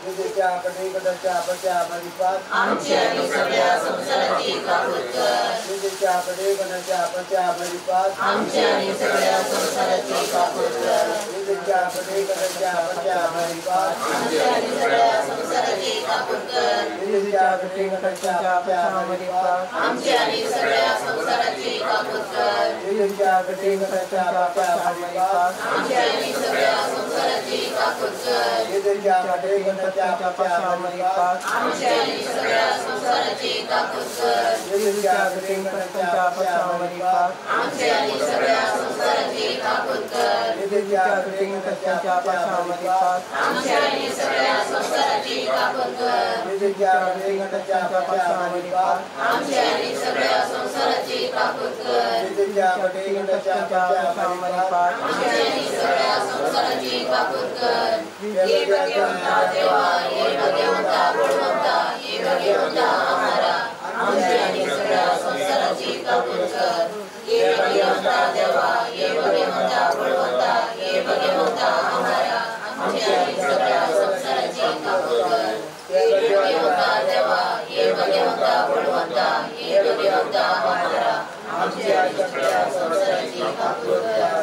जेजूच्या कठीण कष्टाच्या पाशावामारिफात आमची आणि सगळ्या संसाराची काकूत कर. जेजूच्या कठीण कष्टाच्या पाशावामारिफात आमची आणि सगळ्या संसाराची काकूत कर. जेजूच्या कठीण कष्टाच्या पाशावामारिफात आमची आणि सगळ्या संसाराची काकूत कर. जेजूच्या कठीण कष्टाच्या पाशावामारिफात आमची आणि सगळ्या संसाराची काकूत कर. जेजूच्या कठीण कष्टाच्या पाशावामारिफात आमची आणि सगळ्या संसाराची काकूत कर. जेजूच्या कठीण कष्टाच्या पाशावामारिफात आमची आणि सगळ्या संसाराची काकूत कर. जेजूच्या कठीण कष्टाच्या पाशावामारिफात आमची आणि सगळ्या संसाराची काकूत कर. जेजूच्या कठीण कष्टाच्या पाशावामारिफात आमची आणि सगळ्या संसाराची काकूत कर. जेजूच्या कठीण कष्टाच्या पाशावामारिफात आमची आणि सगळ्या संसाराची काकूत कर. जेजूच्या कठीण कष्टाच्या पाशावामारिफात आमची आणि सगळ्या संसाराची काकूत कर. ये भगवंता देवा ये भगवंता बळवंता ये भगवंता आम्हाला आमची आणि सगळ्या संसाराची काकूत कर. ये भगवंता देवा ये भगवंता बळवंता ये भगवंता आम्हाला आमची आणि सगळ्या संसाराची काकूत कर. ये भगवंता देवा ये भगवंता बळवंता ये भगवंता आम्हाला आमची आणि सगळ्या संसाराची काकूत कर.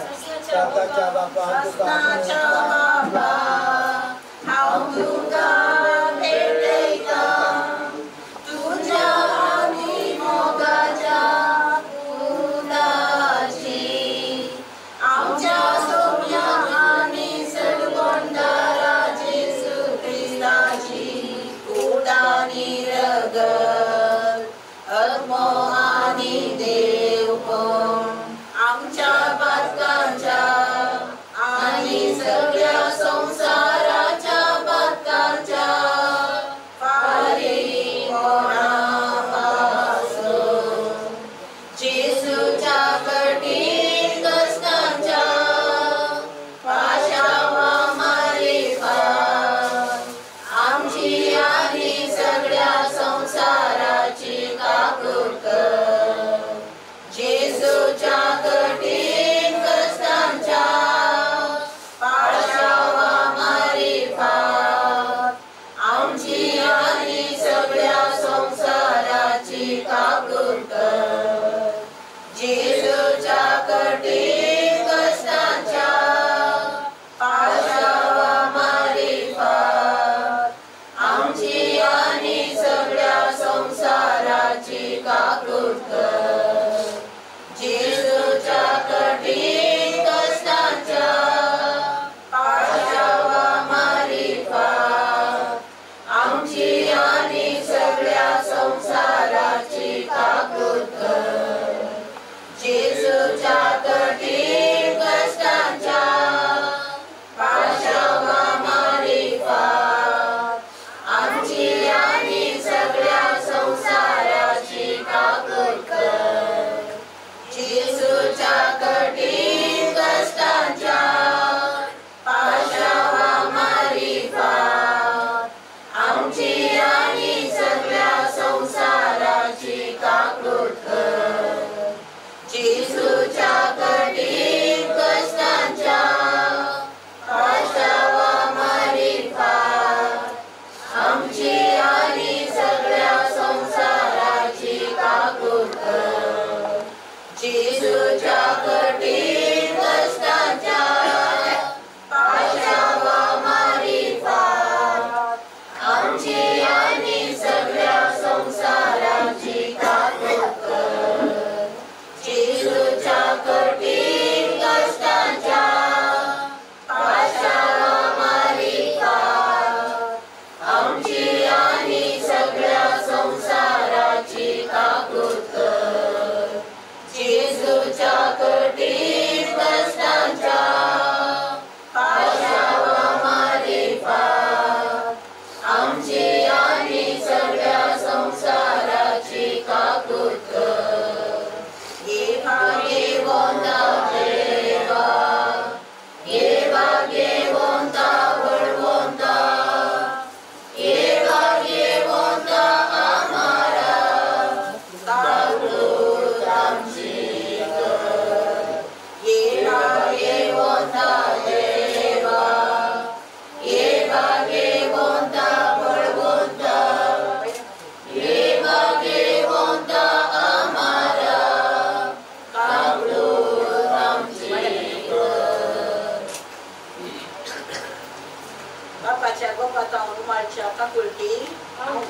प्रार्थनाच्या बापा प्रार्थनाच्या बापा हांव तुका भेटयता तुज्या आनी मोगाच्या उदाची आमच्या सोम्या आनी सडगोंडारा जेजू क्रिस्ताची उडानी रगत आत्मो आनी देवपण आमच्या पातकांच्या आणि सगळ्या संसाराच्या पातकांच्या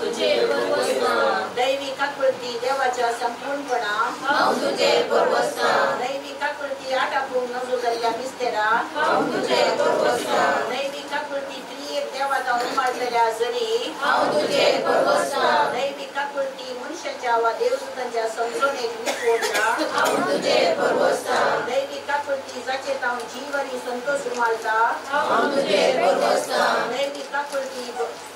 तुजेर भरवसतां. दैवी काकुळती देवाच्या संपूर्णपणा हांव तुजेर भरवसतां. दैवी काकुळती आटापूंक नजो जाल्ल्या मिस्तेरा हांव तुजेर भरवसतां. दैवी काकुळती त्रियेक देवाता उमाळटल्या जरी हांव तुजेर भरवसतां. दैवी काकुळती मनशाच्या वा देवदूतांच्या समजणेक निपोवच्या हांव तुजेर भरवसतां. दैवी काकुळती जाचेर हांव जीव आनी संतोष उमाळटा हांव तुजेर भरवसतां. दैवी काकुळती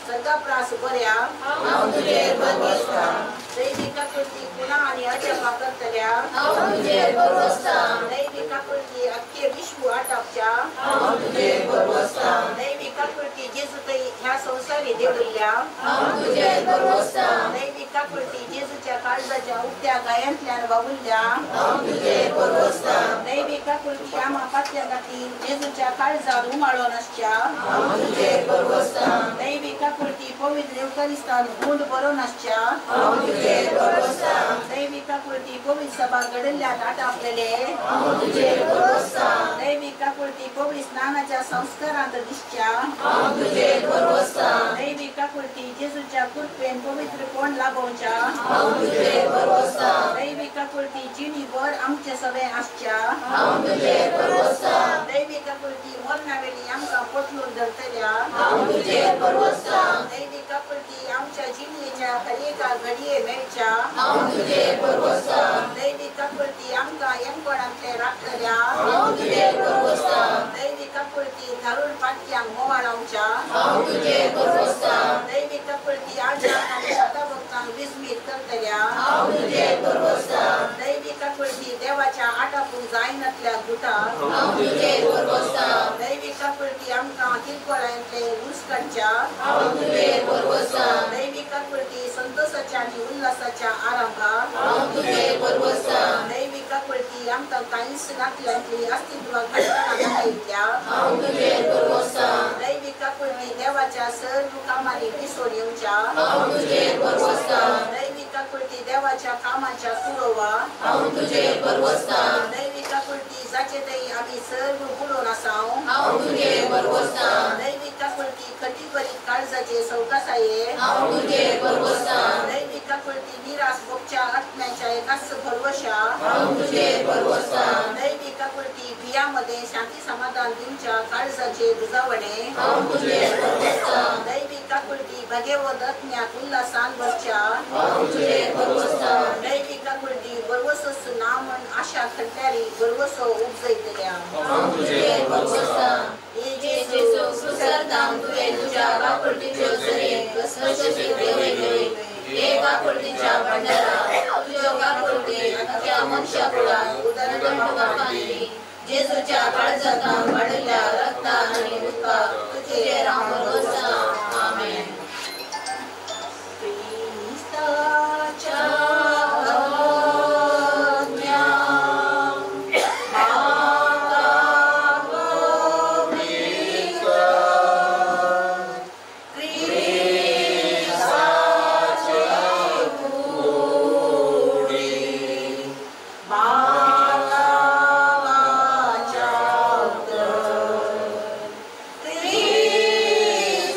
सदाप्रास बऱ्या हांव तुजेर भरवसतां. दैवी काकुळती गुणा आनी अजपा करतल्या हांव तुजेर भरवसतां. दैवी काकुळती अख्खे विश्व आटापच्या हांव तुजेर भरवसतां. दैवी काकुळती जेजू थंय ह्या संवसारी देवल्या हांव तुजेर भरवसतां. दैवी काकुळती जेजूच्या काळजाच्या उक्त्या गायांतल्यान वावुरल्या हांव तुजेर भरवसतां. दैवी काकुळती आमा पातल्या खातीर जेजूच्या काळजात उमाळोन आसच्या हांव तुजेर भरवसतां. दैवी काकुळती पवित्र येवकारिस्तान गुंड बरोवन आसच्या हांव तुजेर भरवसतां. दैवी काकुळती पवित्र सभा घडल्ल्यात आटापलेले हांव तुजेर भरवसतां. दैवी काकुळती पवित्र स्नानाच्या संस्कारांत दिसच्या हांव तुजेर भरवसतां. दैवी काकुळती जेजूच्या कृपेन पवित्रपण लाभोवच्या हांव तुजेर भरवसतां. दैवी काकुळती जिणीभर आमचे सगळे आसच्या हांव तुजेर भरवसतां. दैवी काकुळती मरणावेली आमकां पोटलून धरतल्या हांव तुजेर भरवसतां. दैवी काकुळती आमच्या जिणेच्या हर एका घडये मेळच्या हांव तुजेर भरवसतां. दैवी काकुळती आमकां एमकोणांतले राखतल्या हांव तुजेर भरवसतां. दैवी काकुळती धारूण पाटक्यांक मोवाळावच्या हांव तुजेर भरवसतां. दैवी काकुळती आज्यांक आनी शतभक्तांक विस्मीत करतल्या हांव तुजेर भरवसतां. दैवी काकुळती देवाच्या आटापूंक जायनातल्या घुटाक हांव तुजेर भरवसतां. दैवी काकुळती आमकां किरकोळांतले ऊस काडच्या हांव तुजेर भरवसतां. दैवी काकुळती संतोषाच्या आनी उल्हासाच्या आरंभाक हांव तुजेर भरवसतां. दैवी काकुळती आमकां कांयच नातल्यांतली अस्तित्व घडटना दाखयतल्या हांव तुजेर भरवसतां. दैवी काकुळती देवाच्या सर्व कामांनी दिसून येवच्या हांव तुजेर भरवसतां. दैवी काकुळती देवाच्या कामाच्या कुरोवा हांव तुजेर भरवसतां. दैवी काकुळती जाचे थंय आमी सर्व बुडोवन आसाव हांव तुजेर भरवसतां. दैवी काकुळती खटीभरीत काळजाचे सवकासाये हांव तुजेर भरवसतां. दैवी काकुळती निराश भोगच्या आत्म्याच्या एकाच भरवशा हांव तुजेर भरवसतां. दैवी काकुळती भियामध्ये शांती समाधान दिवच्या काळजाचे रुजावणे हांव तुजेर भरवसतां. दैवी काकुळती भगेवत आत्म्याक उल्हासान भरच्या हांव तुजेर भरवसतां. दैवी काकुळती भरवसोच ना म्हण आशा खंडल्यारी भरवसो उपजयतल्या हांव तुजेर भरवसतां. हे जेजू जेजू क्रुसार धांव तुवें तुज्या काकुळटीच्यो झरे घसघशीत देंवयल्यो. हे काकुळटीच्या भांडारा तुज्यो काकुळटी अख्ख्या मनशा कुळाक उदरगत बांदली. जेजूच्या काळजांत वाडिल्ल्या रक्तान आनी उदकाक तुजेर हांव भरवसतां. आमेन. क्रिस्ताच्या आज्ञा म्हाका पवित्र क्रिस्ताचे कुडी म्हाका वाचावत क्रिस्ताचे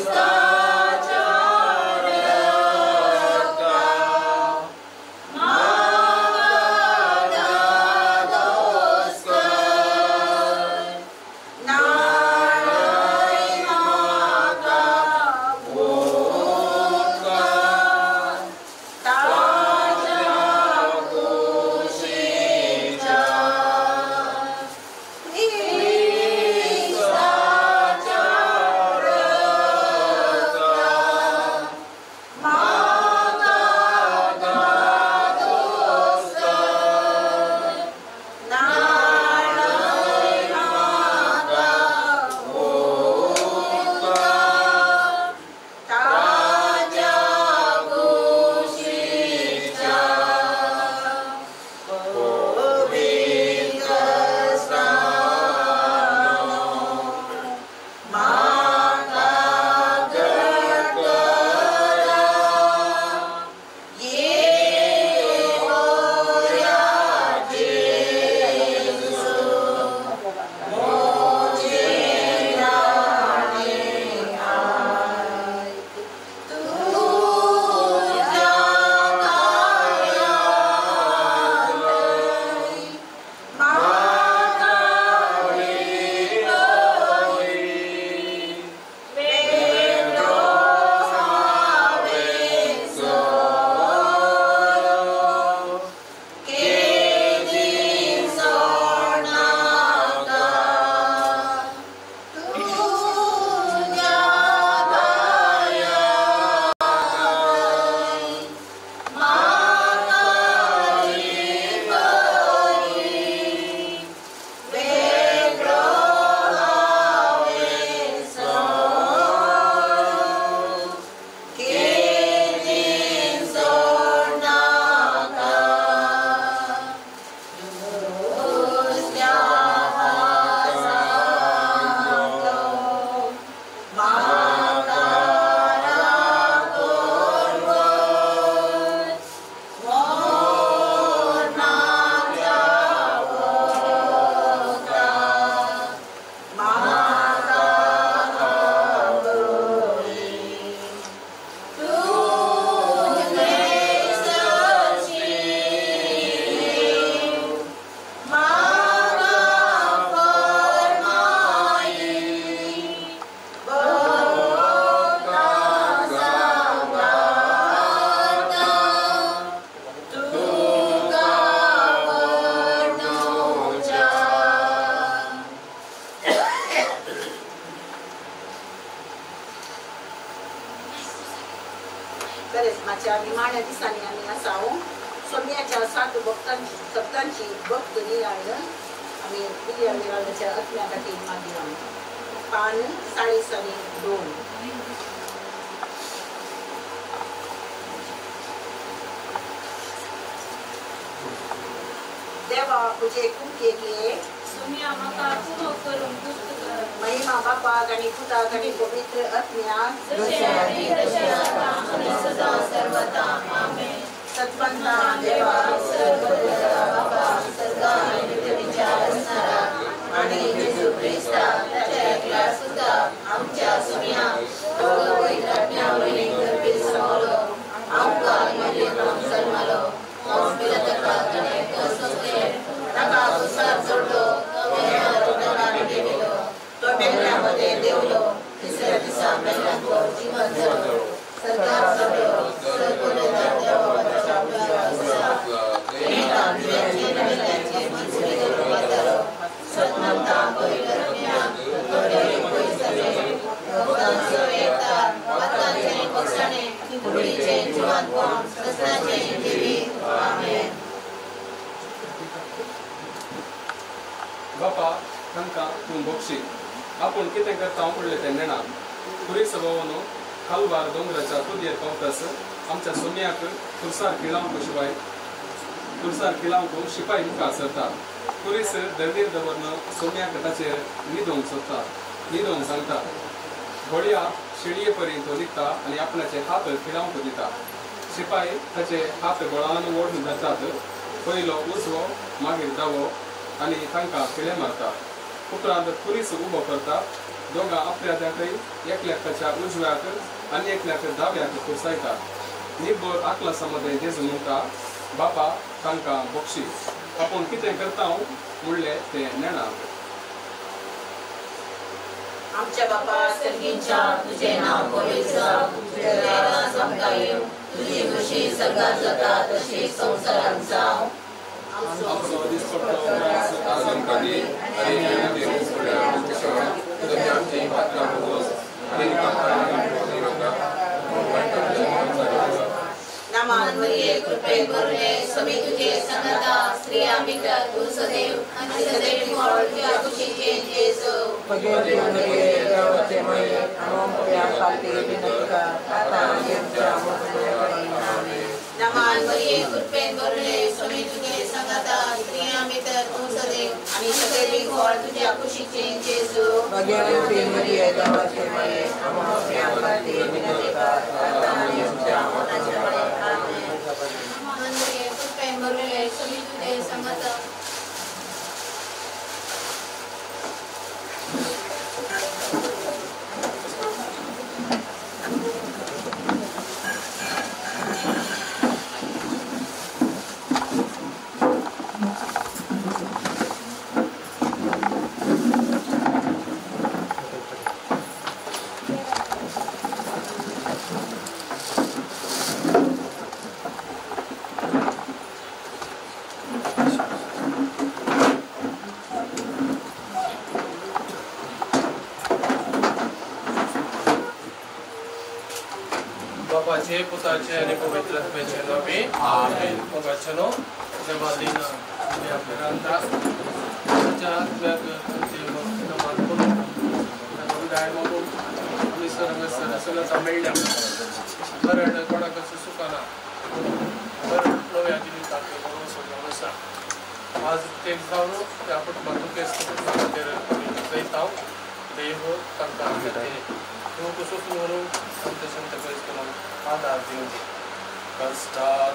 काळाच्या निमाण्या दिसांनी आमी आसा. सोम्याच्या 7 भक्तांची भक्त निराळ आमी विलियम निराळाच्या आत्म्या खातीर मागया. पान 40 आनी 2. देवा तुजे कुमकेक ये सुम्या म्हाका कुमक करूंक तुस्त कर. महिमा बापाक आनी पुताक आनी पवित्र आत्म्याक जशें आदीं तशें आतां आनी सदां सर्वदा. आमेन. सत्वंता देवा सर्वोत्तरा बापा सर्गा आनी पृथ्वीच्या रचणारा आनी जेजू क्रिस्ता ताच्या एकल्या सुता आमच्या सुम्या तो पवित्र आत्म्या वरवीं गर्भीर समवलो आमकां मरियेक जल्मलो हॉस्पिटल ताणें सोंसलें ताका कुसार जोडलो गेलो तो मेल्ल्या मदें देंवलो तिसऱ्या दिसा मेल्ल्यांको जिवंत जालो सरकार चडलो सर्वोत्तरा देवा बापा तांकां तूं बक्षी आपूण कितें करता म्हणलें तें नेणा. खुरी सभावान कालवार दोंगराच्या तुदयेर पावतास आमच्या सोम्याक खुर्सार खिळावंक शिवाय खुर्सार खिळावंक शिपाय मुखार सरता. खुरीस दर्दीर दवरून सोम्याक ताचेर न्हिदोवंक सोदता न्हिदोवंक सांगता. घोडया शेळये परी तो निघता आनी आपणाचे हात खिळावंक दिता. शिपाय ताचे हात बळान ओडून धरतात. पयलो उजवो मागीर दावो आनी तांकां खिळे मारता. उपरांत खुरीस उबो करता. दोगां अपराध्याकय एकल्याक ताच्या उजव्याक आनी एकल्याक दाव्याक खुर्सायता. निब्बर आकलासा मदें जेजू म्हणटा बापा तांकां बक्षी आपूण कितें करता म्हणलें तें नेणात. आमच्या बापा सर्गीच्या तुझें नांव पवित्र जावं, तुजें राज आमकां येवं, तुजी खुशी सर्गात जाता तशी संवसारांत जावं. आमचो दिसपट्टो ग्रास आज आमकां दी आनी आमचे क्षमा तशी आमची पात्रां भोगोस आनी नमन मरिये कृपे करुणे स्वामी तुझे संगता स्त्रिया भितर तूं सदैव आनी सदैव फळ तुज्या कुशीचें जेजू. भगवती मरिये देवाचे माये आमच्या खातीर विनंती कर आतां आनी आमच्या मरणाच्या वेळार. आमेन. नमन मरिये कृपे करुणे स्वामी तुझे संगता स्त्रिया भितर तूं सदैव आनी सदैव फळ तुज्या कुशीचें जेजू. भगवती मरिये देवाचे माये आमच्या खातीर विनंती कर आतां आनी आमच्या मरणाच्या वेळार. आमेन. नमन मरिये कृपे करुणे स्वामी तुझे संगता. बापाचे पुताचे आनी पवित्र आत्म्याचे नांवे आमेन. मोगाचेनो देवा दिना आमी आपल्या ताच्या आत्म्याक तांचे नमान करून ताका विदाय मागून आमी सर हांगासर सगळ्यांचा मेळ्ळ्या. मरण कोणाक असो सुखाना मरण नव्या जिविताक भरवसो जावन आसा. आज ते जावन त्या कुटुंबाक दुखेस्त कुटुंबा खातीर आमी जयता. देव तांकां दुःख सोसून व्हरूंक आमच्या संत क्रिस्तान आधार दिवं.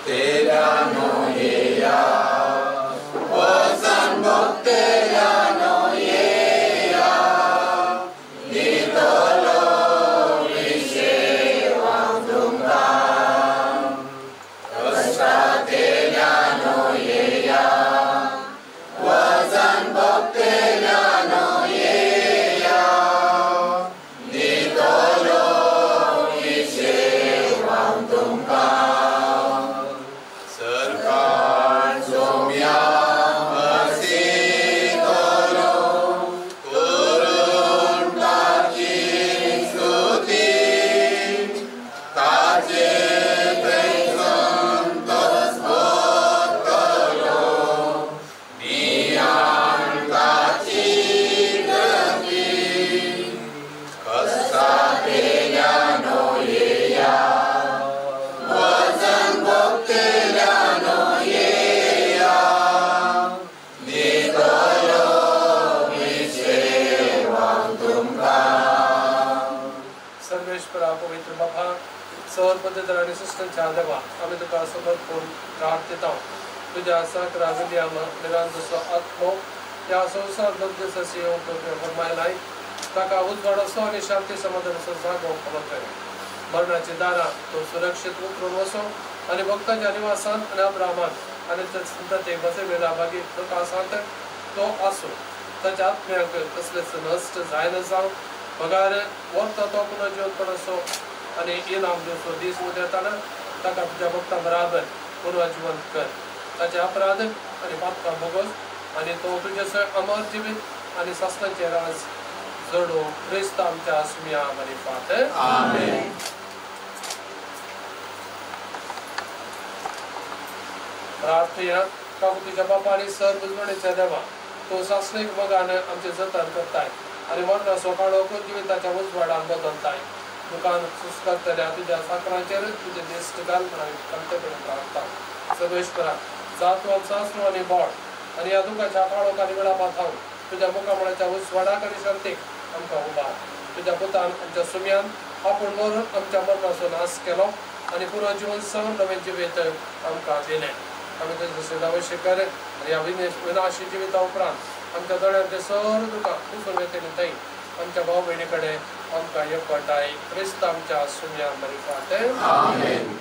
तेरा येया वचन भक्तेल्यानो येया दितलो विशेवां तुमकां. कश्टांतल्यानो येया वचन भक्तेल्यानो येया दितलो विशेवां तुमकां. सरकार सोम्या असितलो पवित्र बापा सर पद्दतर आनी सुस्तंच्या देवा आमी तुका समर्पण प्रार्थता तुज्या साकरा विलियम मिरांदोचो आत्मो ह्या संवसार मध्यस्थी येवंक तुवें फर्मायलाय ताका उजवाड आनी शांती समाधानाचो जागो खबर कर मरणाची दारां तो सुरक्षीत उतरून वचो आनी भक्तांच्या निवासान आनी अब्रामान आनी संतते बसयलेल्या मागीर प्रकाशांत तो आसूं ताच्या आत्म्याक कसलेच नश्ट जायना जावं बगार व्हरता तो पुनर्जीवनपण असो आनी इनाम दिवचो दीस उदेताना ताका तुज्या भक्ता बराबर पुनर्जीवन कर ताचे अपराध आनी पातकां भोगोस आनी तो तुजे अमर जिवीत आनी सासणाचें राज जोडो क्रिस्त आमच्या सुम्या मारिफात आमेन. प्रार्थया काकू तुज्या बापा आनी सर बुजवणेच्या देवा तो सासणीक मोगान आमचें जतन करताय आनी मरणाचो काळोख जिविताच्या उजवाडान बदलताय दुकान सुस्कारतल्या तुज्या साकरांचेर तुजें दिश्ट घाल म्हूण आमी तांचे कडेन प्रार्थता. सर्वेश्वरा जात आमचो आसलो आनी बोट आनी ह्या दुखाच्या काळोख आनी वेळा थावन तुज्या मुखामळाच्या उजवाडाक आनी शांतीक आमकां उबार. तुज्या पुतान आमच्या सुम्यान आपूण मरून आमच्या मरणाचो नाश केलो आनी पुनर्जीवन सवन नवें जिवीत आमकां दिलें. आमी तुजें अवश्य कर आनी ह्या विनाशी जिविता उपरांत आमच्या दोळ्यांचे सर दुकां पुसून वेतली थंय आमच्या भाव भयणी कडेन आमकां एकवटाय क्रिस्त आमच्या सुम्या मारिफात आमेन.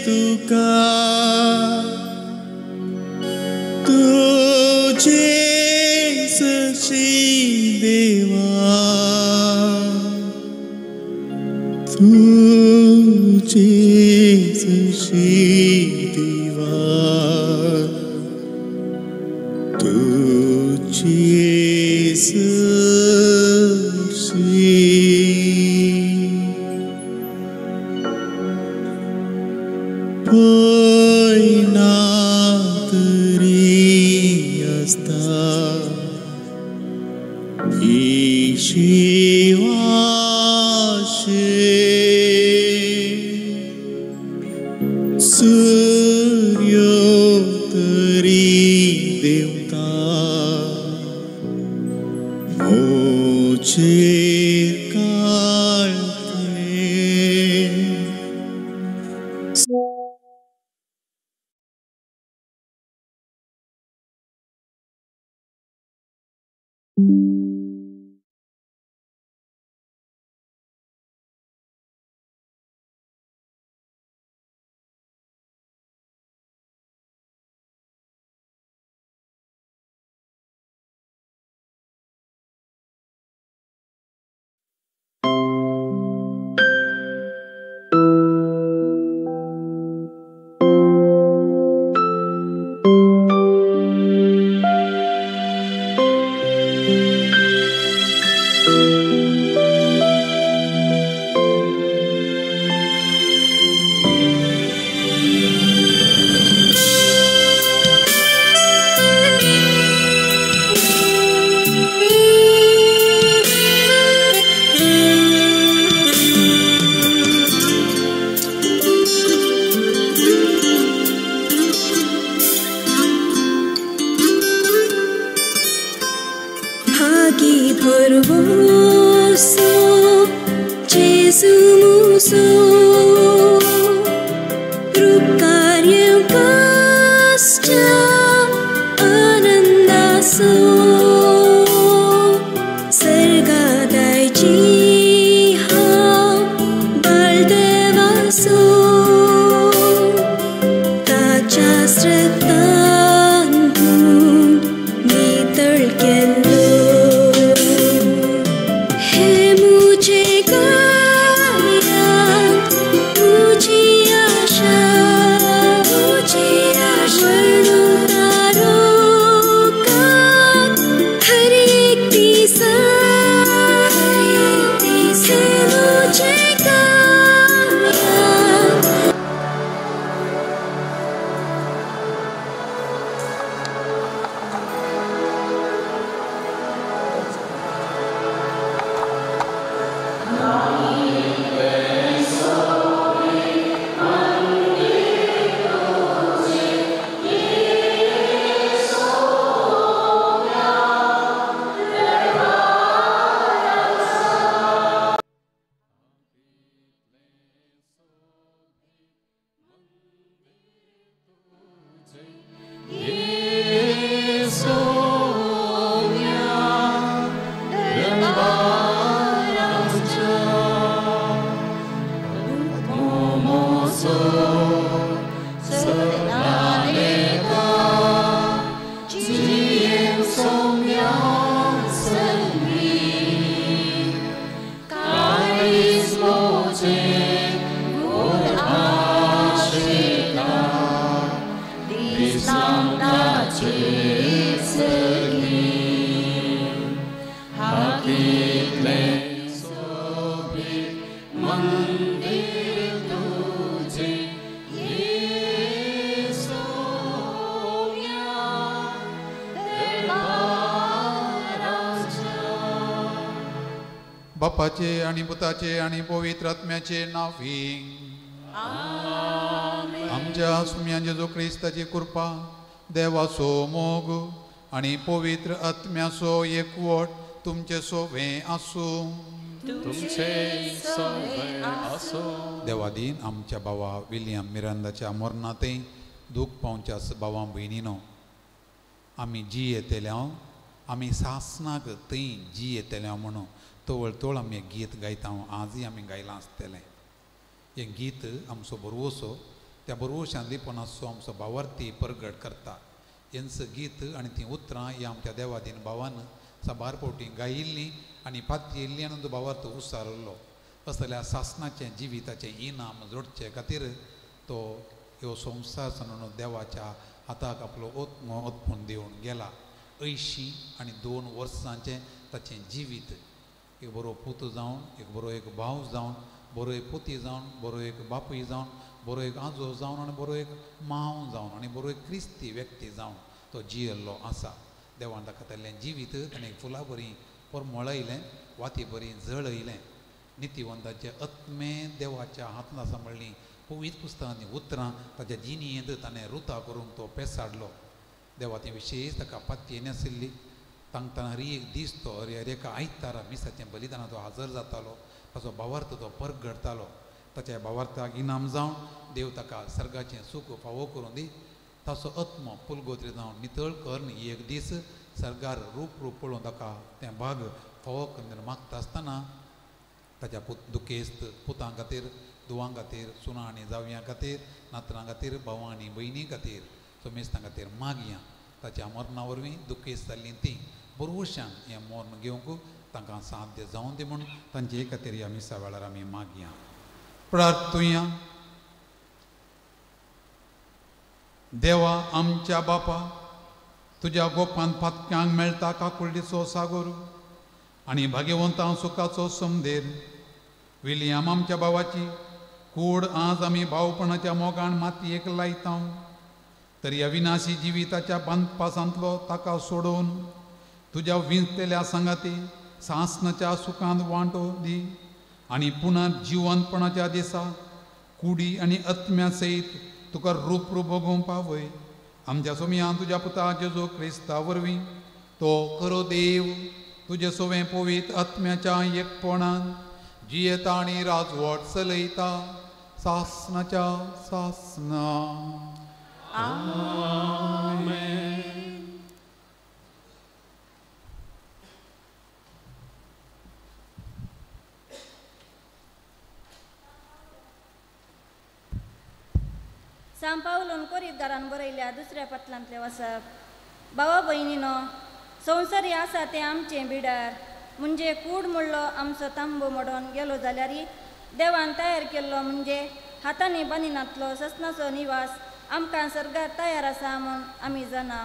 तुका तुझे सशी देवा तुझे सशी देवा तुझे सशी पयना तरी आसता ही शिवाशे सूर्यो तरी देवता मोचेर काळते बापाचे आणि पुताचे आणि पवित्र आत्म्याचे नांवी आमच्या सुम्या जेजू क्रिस्ताची कृपा देवाचो मोग आणि पवित्र आत्म्याचो एकवट तुमचे सोवे आसूं तुमचे सोवे आसूं. देवादीन आमच्या बाबा विलियम मिरांदाच्या मरणांतय दूख पावच्या बाबा भयणीनो आमी जी येतल्या आमी सासनाक थंय जी येतल्या म्हणून तवळ तवळ आमी गीत गायता आजय आमी गायलां आसतलें. हें गीत आमचो भरवसो त्या बरोवशान लिपोन आसचो आमचो भावार्थी परगट करता. हेंच गीत आनी तीं उतरां ह्या आमच्या देवादीन भावान साबार फावटी गायिल्लीं आनी पातयेल्लीं आनी तो भावार्थ उसारिल्लो. असल्या सासनाचें जिविताचें इनाम जोडचे खातीर तो ह्यो संवसार सांडून देवाच्या हाताक आपलो आत्मो अर्पून दिवन गेला. 82 वर्सांचें ताचें जिवीत एक बरो पूत जावन, एक बरो एक भाव जावन, बरो एक पोती जावन, बरो एक बापूय जावन, बरो एक आजो जावन आनी बरो एक मांव जावन आनी बरो एक क्रिस्ती व्यक्ती जावन तो जियेल्लो आसा. देवान ताका दिल्लें जिवीत ताणें एक फुलां बरी परमळयलें, वाती बरी जळयलें. नितीवंताचे आत्मे देवाच्या हातांत आसा म्हणलीं पवित्र पुस्तकांनी उतरां ताच्या जिणेंत ताणें रुता करूंक तो पेसाडलो. देवा ती विशेश ताका पातयेन आशिल्ली. तांकां हर एक दीस तो हर एका आयतारा मिसाचें बलिदाना तो हजर जातालो. ताचो भावार्थ तो परगडतालो. ताच्या भावार्थाक इनाम जावन देव ताका सर्गाचें सूख फावो करून दी. ताचो आत्मो पुलगोत्री जावन नितळ करून एक दीस सर्गार रूप रूप पळोवन ताका तें भाग फावो करून मागता आसतना ताच्या दुखेस्त पुतां खातीर, धुवां खातीर, सुनां आनी जावयां खातीर, नातरां खातीर, भावां आनी भयणी खातीर, सोमेस्तां खातीर मागया. ताच्या मरणा वरवीं दुखेस्त जाल्लीं तीं बरवशान हें मर्ण घेवंक तांकां साध्य जावन दी म्हूण तांचे खातीर ह्या मिसा वेळार आमी मागया. प्रार्थुया. देवा आमच्या बापा, तुज्या गोपान पातक्यांक मेळटा काकुळटीचो सागोर आनी भाग्यवंतां सुखाचो समदेर. विलियम आमच्या भावाची कूड आज आमी भावपणाच्या मोगान मातयेक लायता, तरी अविनाशी जिविताच्या बांदपासांतलो ताका सोडोवन तुज्या विंचलेल्या सांगाती सासनाच्या सुखांत वांटो दी आनी पुनः जिवंतपणाच्या दिसा कुडी आनी आत्म्या सयत तुका रूप रूप भोगोवंक पावय. आमच्या सोमयान तुज्या पुता जेजू क्रिस्ता वरवीं तो खरो देव तुजे सोवें पवित्र आत्म्याच्या एकपणान जियेता आनी राजवट चलयता सासनाच्या सासना. आमेन. सांव पावलून कोरीतदारान बरयल्या दुसऱ्या पतलांतलें वसप. भावा भयणीनो, संवसारी आसा तें आमचें बिडार, म्हणजे कूड म्हणलो आमचो तांबो मोडोन गेलो जाल्यार देवान तयार केल्लो म्हणजे हातांनी बांदिनातलो ससनाचो निवास आमकां सर्गार तयार आसा म्हूण आमी जाणा.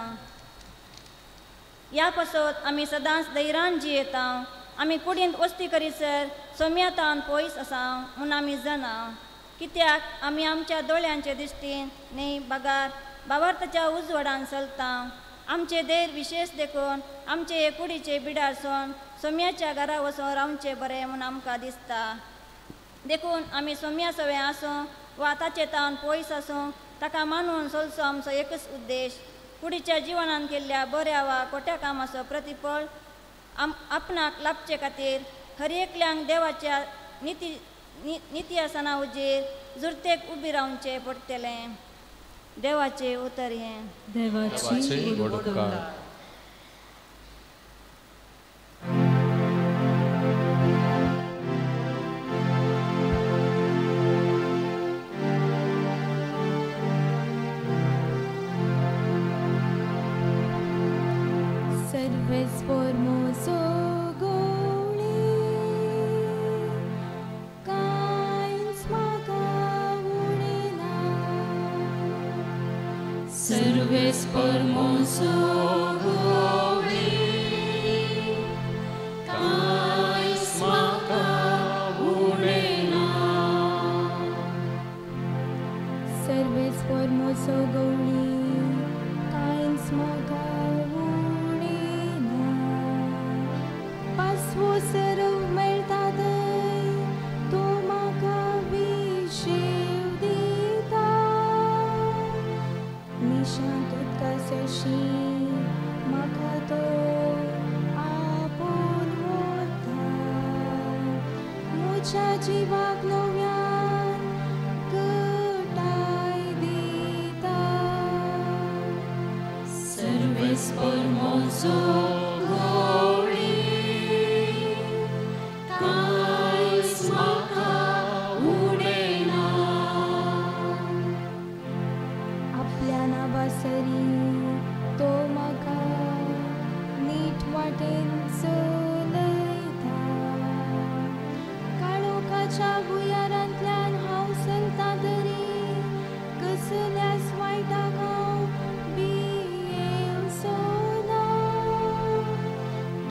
ह्या पासत आमी सदांच धैर्यान जियेता. आमी कुडींत वस्ती करीसर सोम्यातावन पयस आसा म्हूण आमी जाणा. कित्याक आमी आमच्या दोळ्यांचे दिश्टीन न्ही बगार भावार्थाच्या उजवाडान चलता. आमचे धैर्य विशेष देखून आमचे कुडीचे बिडार सोन सोम्याच्या घरा वचून रावचें बरें म्हूण आमकां दिसता. देखून आमी सोम्या सवें आसूं वा ताचे तावन पयस आसूं ताका मानून चलचो आमचो एकच उद्देश. कुडीच्या जिवनान केल्ल्या बऱ्या वा खोट्या कामाचो प्रतिफळ आपणाक लाभचे खातीर हर एकल्यांक देवाच्या निती निती आसना उजेर जुर्तेक उबी रावचें पडटलें. देवाचें उतर हें. देवाची उपकार. Serves formoso goli, कांयच म्हाका उणें ना. Serves formoso goli, कांयच म्हाका उणें ना. Serves formoso goli, कांयच म्हाका उणें ना. पासवो सर्व मेळटा थंय तो म्हाका विशेव दिता. निशांत उदका सरशी म्हाका तो आपोवन वता. म्हज्या जिवाक नव्यान घटाय दिता. Serves formoso goli, कांयच म्हाका उणें ना. सरी तो म्हाका नीट वाटेन चलयता. काळोखाच्या भुंयारांतल्यान हांव चलता तरी कसल्याच वायटाक हांव भियेवचो ना,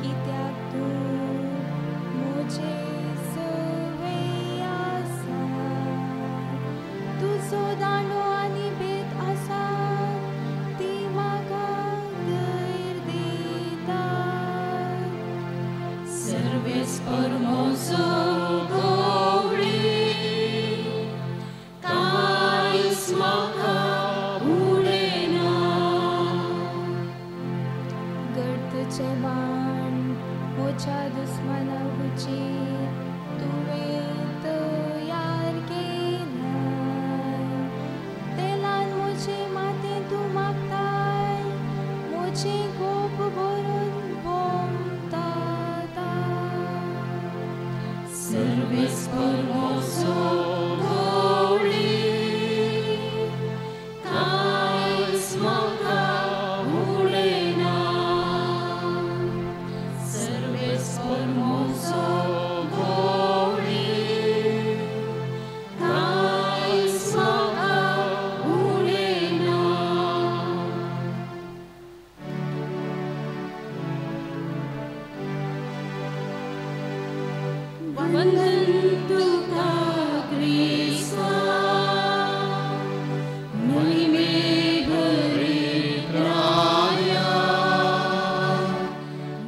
कित्याक तूं म्हजे सवे आसा. तुजो दांडो आनी बेत आसा ती म्हाका धैर्य दिता. सर्वेस्पर म्हजो गवळी, कांयच म्हाका उणें ना. गर्तचें बाण म्हज्या दुस्माना हुजीर तुवें तयार केलां. तेलान म्हजें माथें तूं मागताय, म्हजें गोप भरून भोंवता. सर्वेस्पर म्हजो गवळी, कांयच म्हाका उणें ना. सर्वेस्पर म्हजो गवळी, कांयच म्हाका उणें ना. वंदन तुका क्रिस्ता, महिमे भरीत राया.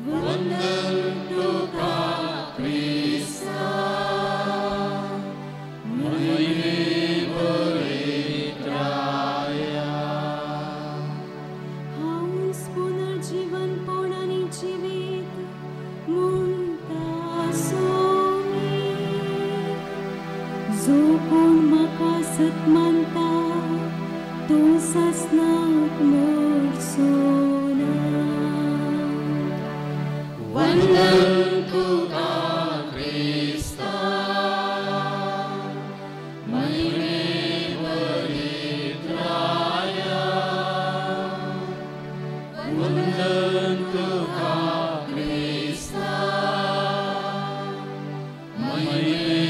वंदन तुका क्रिस्ता, महिमे भरीत राया. हांवच पुनर्जीवनपण आनी जिवीत म्हणटा स्वामी. जो कोण म्हाका सत मानता तो सासणाक मरचो ना. वंदन तुका क्रिस्ता, महिमे भरीत राया. वंदन तुका क्रिस्ता, महिमे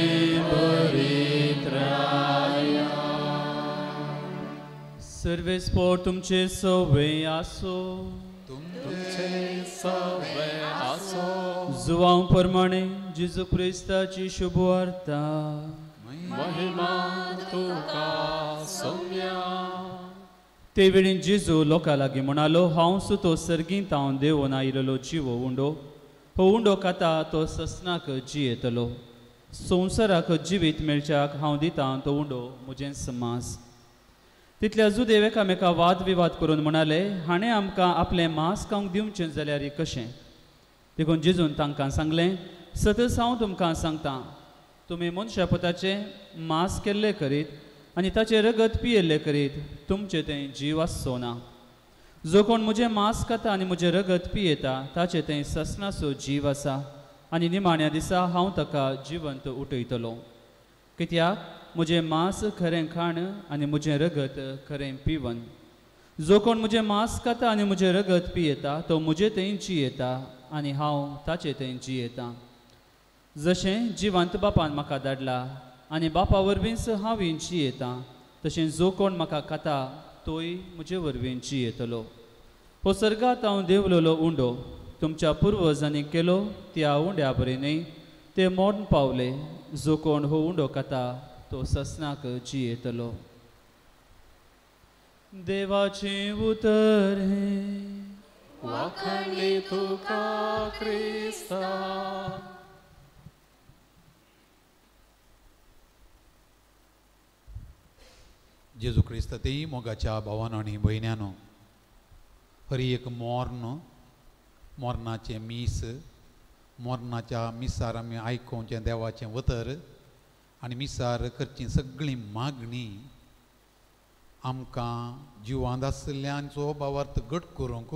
भरीत राया. सर्वेस्पर तुमचे सवे आसो. तुमचे सवे आसो. जुवांव प्रमाणे जेजू क्रिस्ताची शुभवार्ता. महिमा तुका सोम्या. ते वेळी जेजू लोकां लागीं म्हणालो, हांव सुतो सर्गींत हांव देवून आयिल्लो जिवो उंडो. हो उंडो खाता तो ससनाक जियेतलो. संवसाराक जिवीत मेळच्याक हांव दितां तो उंडो म्हजेंच मांस. तितल्या जुदेव एकामेका वाद विवाद करून म्हणाले, हाणें आमकां आपलें मांस खावंक दिवचें जाल्यार कशें? देखून जेजून तांकां सांगलें, सतच हांव तुमकां सांगतां, तुमी मनशा पुताचें मांस केल्लें करीत आनी ताचें रगत पियेल्लें करीत तुमचें थंय जीव आसचो ना. जो कोण म्हजें मांस खाता आनी म्हजें रगत पियेता ताचें थंय ससनाचो जीव आसा आनी निमाण्या दिसा हांव ताका जिवंत उठयतलो. कित्याक म्हजें मांस खरें खाण आनी म्हजें रगत खरें पिवन. जो कोण म्हजें मांस खाता आनी म्हजें रगत पियेता तो म्हजे थंय जियेता आनी हांव ताचे थंय जियेतां. जशें जिवंत बापान म्हाका धाडला आनी बापा वरवींच हांव जियेतां, तशें जो कोण म्हाका खाता तोय म्हजे वरवीं जियेतलो. हो सर्गांत हांव देंवलेलो उंडो तुमच्या पुर्वजांनी केलो त्या उंड्या बरी न्हय, ते मरण पावले. जो कोण हो उंडो खाता तो ससनाक जियेतलो. देवाचें उतर हें. वाखाणली तुका क्रिस्ता. जेजू क्रिस्त तेही मोगाच्या भावानो आनी भयण्यानो, हर एक मोर्न, मोर्नाचें मीस, मोर्नाच्या मिसार आमी आयकोवचें देवाचें उतर आनी मिसार करची सगळी मागणी आमकां जिवांत आशिल्ल्यांचो भावार्थ घट करूंक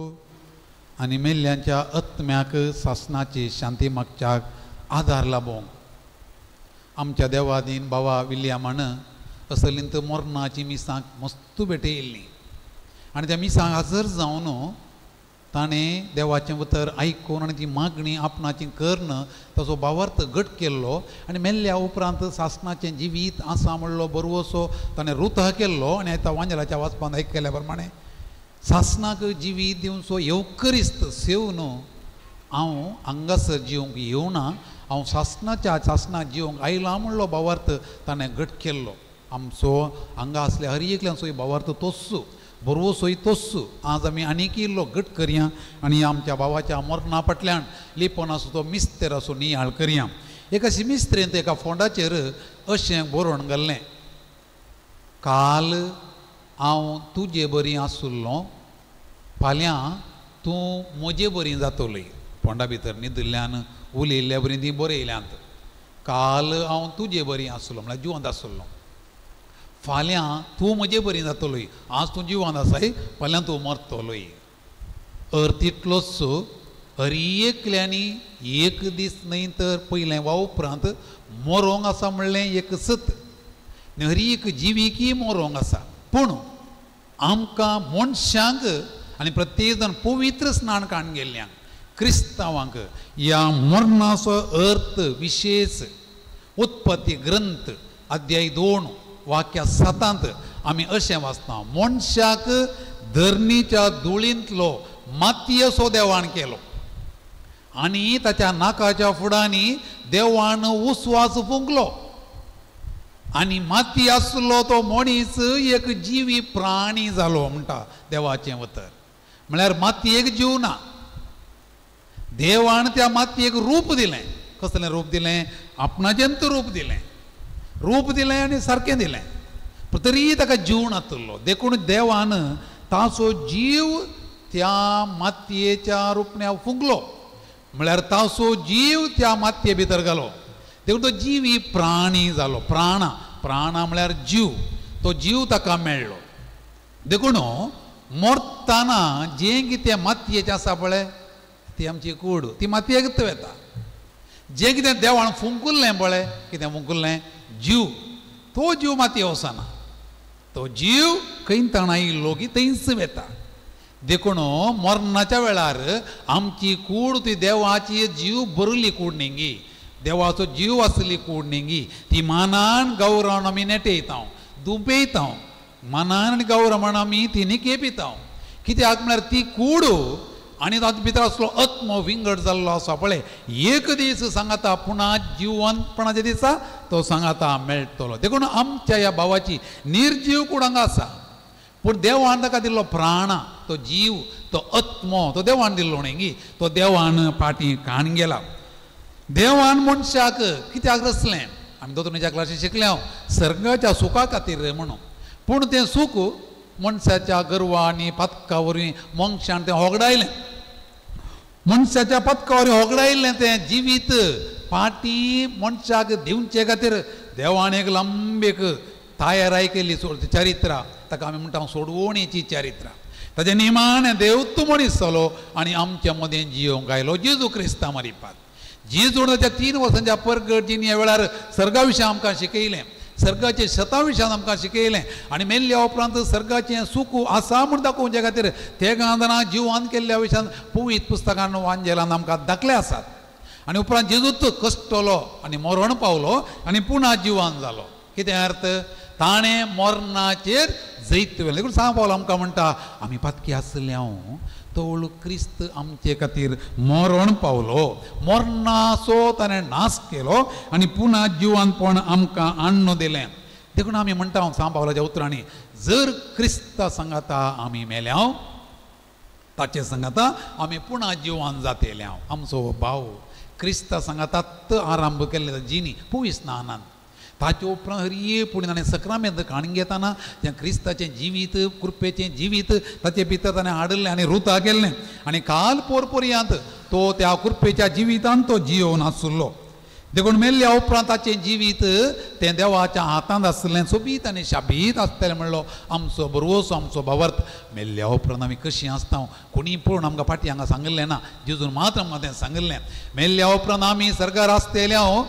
आनी मेल्ल्यांच्या आत्म्याक सासणाची शांती मागच्याक आदार लाबोवंक आमच्या देवादीन बाबा विल्यमान असलींत मोरणाची मिसांक मस्त भेटयल्ली आनी त्या मिसाक हाजर जावन ताणें देवाचें उतर आयकून आनी ती मागणी आपणाची करून ताचो भावार्थ घट केल्लो आनी मेल्ल्या उपरांत सासणाचें जिवीत आसा म्हणलो बरवसो ताणें रुतह केल्लो. आनी आतां वांजेलाच्या वाचपान आयकल्या प्रमाणें सासणाक जिवीत दिवचो येवकरिस्त सेव न्हू हांव हांगासर जिवंक येवना, हांव सासणाच्या सासणाक जिवंक आयलां म्हणलो भावार्थ ताणें घट केल्लो. आमचो हांगा आसल्या हर एकल्याचो भावार्थ तोस्सू बरवसोय तोस्सू. आज आमी आनीक इल्लो घट करया आनी आमच्या भावाच्या मरणा फाटल्यान लिपोन आसो तो मिस्तेर असो नियाळ करया. एका मिस्त्रेन एका फोंडाचेर अशें बरोवन घाल्लें, काल हांव तुजे बरी आसुल्लो, फाल्यां तूं म्हजे बरी जातली. फोंडा भितर न्हिदिल्ल्यान उलयल्ल्या बरी ती बरयल्यांत. काल हांव तुजे बरी आसलो म्हळ्यार जिवंत आसलो, फाल्यां तूं म्हजे बरी जातलोय. आज तूं जिवंत आसाय, फाल्यां तूं मरतलोय. अर्थ इतलोच, हर एकल्यांनी एक दीस न्हय तर पयलें वा उपरांत मरोंक आसा म्हणलें एक सत, हर एक जिविकी मरोंक आसा. पूण आमकां मनशांक आनी प्रत्येक जाण पवित्र स्नान काडून गेल्ल्यांक क्रिस्तांवांक ह्या मरणाचो अर्थ विशेश उत्पत्ती ग्रंथ अध्याय 2 वाक्या 7 आमी अशें वाचता, मनशाक धरणीच्या धुळींतलो मातयेचो देवान केलो आनी ताच्या नाकाच्या फुडांनी देवान उस्वास फुंकलो आनी माती आसलो तो मनीस एक जिवी प्राणी जालो म्हणटा देवाचें उतर. म्हळ्यार मातयेक जीव ना, देवान त्या मातयेक रूप दिलें. कसलें रूप दिलें? आपणाचेंच रूप दिलें. रूप दिलें आनी सारकें दिलें, तरी ताका जीव नातलो. देखून देवान ताचो जीव त्या मातयेच्या रुपण्या फुंकलो, म्हळ्यार ताचो जीव त्या मातये भितर घालो. देखून तो जिवी प्राणी जालो. प्राणा प्राणा म्हळ्यार जीव, तो जीव ताका मेळ्ळो. देखून मरतना जें कितें मातयेचें आसा पळय ती आमची कूड, ती मातयेकच वता. जें कितें देवान फुंकुल्लें पळय, कितें फुंकुल्लें? जीव. तो जीव मातये वचना, तो जीव खंय ताण आयिल्लो की थंयच वता. देखून मरणाच्या वेळार आमची कूड ती देवाची जीव भरली कूड न्ही, देवाचो जीव आसली कूड न्ही, ती मानान गौरवान आमी नेटयता, दुबयता, मानान आनी गौरवान आमी ती निकेपिता. कित्याक म्हळ्यार ती कूड आनी तातूंत भितर आसलो आत्मो विंगड जाल्लो आसा पळय, एक दीस सांगाता पुणा जिवंतपणाच्या दिसा तो सांगाता मेळटलो. देखून आमच्या ह्या भावाची निर्जीव कूड हांगा आसा, पूण देवान ताका दिल्लो प्राणा, तो जीव, तो आत्मो, तो देवान दिल्लो न्ही, तो देवान फाटीं काण गेला. देवान मनशाक कित्याक रचलें? आमी दोतोरणीच्या क्लासीन शिकले हांव, सर्गाच्या सुखा खातीर म्हणून. पूण तें सूख मनशाच्या गर्वा आनी पातका वरवीं मनशान तें होगडायलें. मनशाच्या पातका वरवीं होगडायल्लें तें जिवीत फाटीं मनशाक दिवचे खातीर देवान एक लांब एक तयाराय केली चरित्रा, ताका आमी म्हणटा सोडवणेची चरित्रा. ताच्या निमाणें देव तूं मनीस जालो आनी आमच्या मदें जियोंक आयलो जेजू क्रिस्ता मारिपात. जेजून ताच्या 3 वर्सांच्या परगट जिणे वेळार सर्गा विशीं आमकां शिकयलें, सर्गाचे शता विशयान आमकां शिकयलें आनी मेल्ल्या उपरांत सर्गाचें सूख आसा म्हूण दाखोवचे खातीर ते जाणां जिवान केल्ल्या विशयान पवित्र पुस्तकान वांजेलान आमकां दाखले आसात. आनी उपरांत जेजूच कश्टलो आनी मरण पावलो आनी पुणा जिवान जालो. कितें अर्थ? ताणें मरणाचेर जैत व्हेलें. देखून सांग पावलो आमकां म्हणटा, आमी पातकी आसले हांव तोळ क्रिस्त आमचे खातीर मरण पावलो, मरणाचो ताणें नाश केलो आनी पुणा जिवानपण आमकां आणून दिलें. देखून आमी म्हणटा हांव सांग पावलाच्या उतरांनी, जर क्रिस्ता सांगाता आमी मेल्या ताचे सांगाता आमी पुणा जिवान जातेले. हांव आमचो भाव क्रिस्ता सांगाता आरंभ केल्ले जिनी पुवीस स्नानान, ताचे उपरांत हरये पुणें ताणें सक्रामेंत काण घेतना तें क्रिस्ताचें जिवीत, कृपेचें जिवीत ताचे भितर ताणें हाडिल्लें आनी रुता केल्लें आनी काल पोरपोरयांत तो त्या कृपेच्या जिवितान तो जियोवन आसुल्लो. देखून मेल्ल्या उपरांत ताचें जिवीत तें देवाच्या हातांत आसलें, सोबीत आनी शाबीत आसतलें म्हणलो आमचो बरवसो, आमचो भावार्थ. मेल्ल्या उपरांत आमी कशीं आसता कोणी पळोवन आमकां फाटीं हांगा सांगिल्लें ना, जेजून मात्र आमकां तें सांगिल्लें. मेल्ल्या उपरांत आमी सर्गार आसतले हांव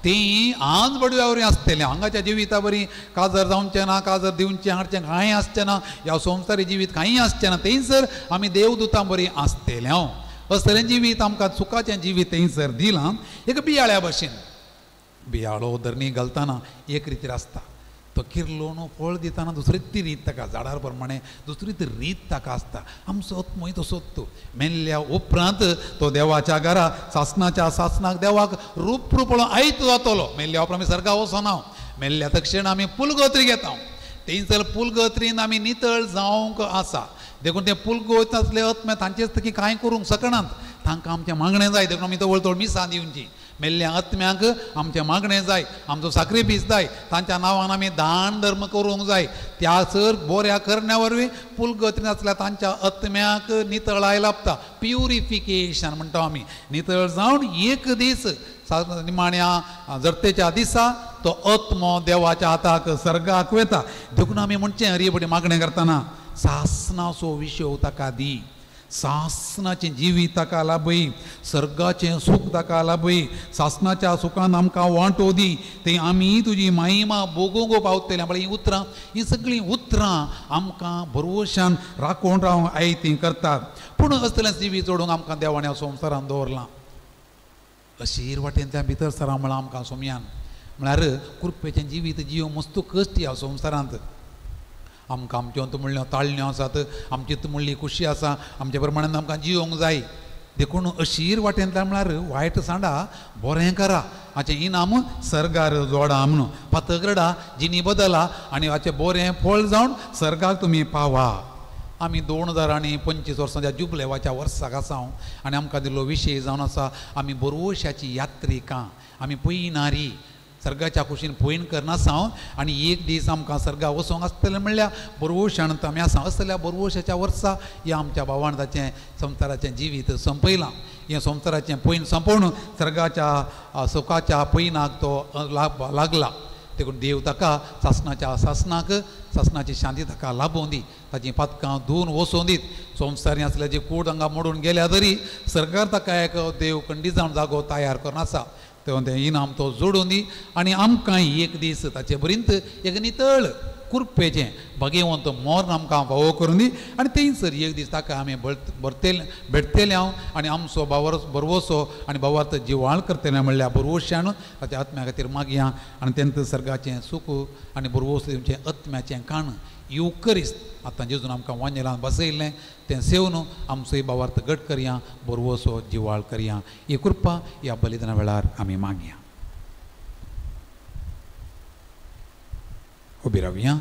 ती आज बडव्या वरी आसतलें हांगाच्या जिविता बरी काजर जावचें ना काजर दिवचें हाडचें कांय आसचें ना ह्या संवसारी जिवीत कांय आसचें ना थंयसर आमी देवदूतां बरी आसतलें. असलें जिवीत आमकां सुखाचें जिवीत थंयसर दिलां एक बियाळ्या भशेन. बियाळो धरणी घालतना एक रितीर आसता तो किर्लोन फळ दितना दुसरी ती रीत ताका झाडार प्रमाणे दुसरी ती रीत ताका आसता. आमचो आत्मोय तसोच तो मेल्ल्या उपरांत तो देवाच्या घरा सासनाच्या सासनाक देवाक रूप रूप पळोवन आयत जातलो. मेल्ल्या उपरांत आमी सर्गा वचना मेल्ल्या तक्षण आमी पुलगोत्री घेता थंयसर पुलगोत्रीन आमी नितळ जावंक आसा. देखून ते पुलगोत आसले आत्मे तांचेच की कांय करूंक शकनात तांकां आमचें मागणें जाय. देखून आमी तवळ तवळ मिसां दिवची मेल्ल्या आत्म्यांक आमचें मागणें जाय आमचो साक्रिफीस जाय तांच्या नांवान आमी दान धर्म करूंक जाय. त्या सर बऱ्या करण्या वरवीं पुलगतीन आसल्यार तांच्या आत्म्याक नितळाय लाभता. प्युरिफिकेशन म्हणटा आमी नितळ जावन एक दीस निमाण्या जरतेच्या दिसा तो आत्मो देवाच्या हाताक सर्गाक वता. देखून आमी म्हणचें हरी मागणें करतना सासनाचो विशय ताका दी सासनाचें जिवीत ताका लाभय सर्गाचें सूख ताका लाभय सासनाच्या सुखान आमकां वांटो दी थंय आमी तुजी महिमा भोगूंक पावतले. म्हळ्यार हीं उतरां हीं सगळीं उतरां आमकां भरवशान राखून रावंक आयतीं करतात. पूण असलें जिवीत जोडूंक आमकां देवान ह्या संवसारान दवरलां. अशीर वाटेंतल्यान भितर सरा म्हळां आमकां सोमयान म्हळ्यार कृपेचें जिवीत जिवंक मस्तू कश्ट ह्या संवसारांत. आमकां आमच्यो म्हणल्यो ताळण्यो आसात आमची म्हणली खुशी आसा आमच्या प्रमाणान आमकां जिवंक जाय. देखून अशीर वाटेंतल्यान म्हळ्यार वायट सांडा बरें करा हाचें इनाम सर्गार जोडा म्हणून पातक रडा जिणी बदला आनी हाचें बरें फळ जावन सर्गाक तुमी पावा. आमी 2025 वर्सांच्या जुबलेवाच्या वर्साक आसा आनी आमकां दिल्लो विशय जावन आसा आमी बरोवशाची यात्रिकां आमी पयनारी सर्गाच्या कुशीन पयण करनासा आनी एक दीस आमकां सर्गा वचोंक आसतलें म्हणल्यार बरवशान आमी आसा. असल्या बरवशाच्या वर्सा ह्या आमच्या भावान ताचें संवसाराचें जिवीत संपयलां. हें संवसाराचें पयण संपोवन सर्गाच्या सुखाच्या पयणाक तो लागला. देखून देव ताका सासनाच्या सासनाक सासनाची शांती ताका लाभोवन दी ताचीं पातकां धुवन वचोवन दीत. संवसारी आसल्याची कूड हांगा मोडून गेल्या तरी सरकार ताका एक देव कंडी जावन जागो तयार करून आसा. तेव्हा तें इनाम तो जोडून दी आनी आमकां एक दीस ताचे बरींत एक नितळ कुरपेचें भगेवंत मोर आमकां फावो करून दी आनी थंयसर एक दीस ताका आमी भरतेले भेटतेले हांव आनी आमचो बावर बरवसो आनी भावार्थ जिवाळ करतले म्हणल्यार बरवशान ताच्या आत्म्या खातीर मागया आनी तेंत सर्गाचें सूख आनी बरवस दिवचें आत्म्याचें काण युकरिस्त आतां जेजून आमकां वांजेलान बसयल्लें तें सेवन आमचोय भावार्थ घट करया बरवसो जिवाळ करया. ही कृपा ह्या बलिदाना वेळार आमी मागया. उबी रावया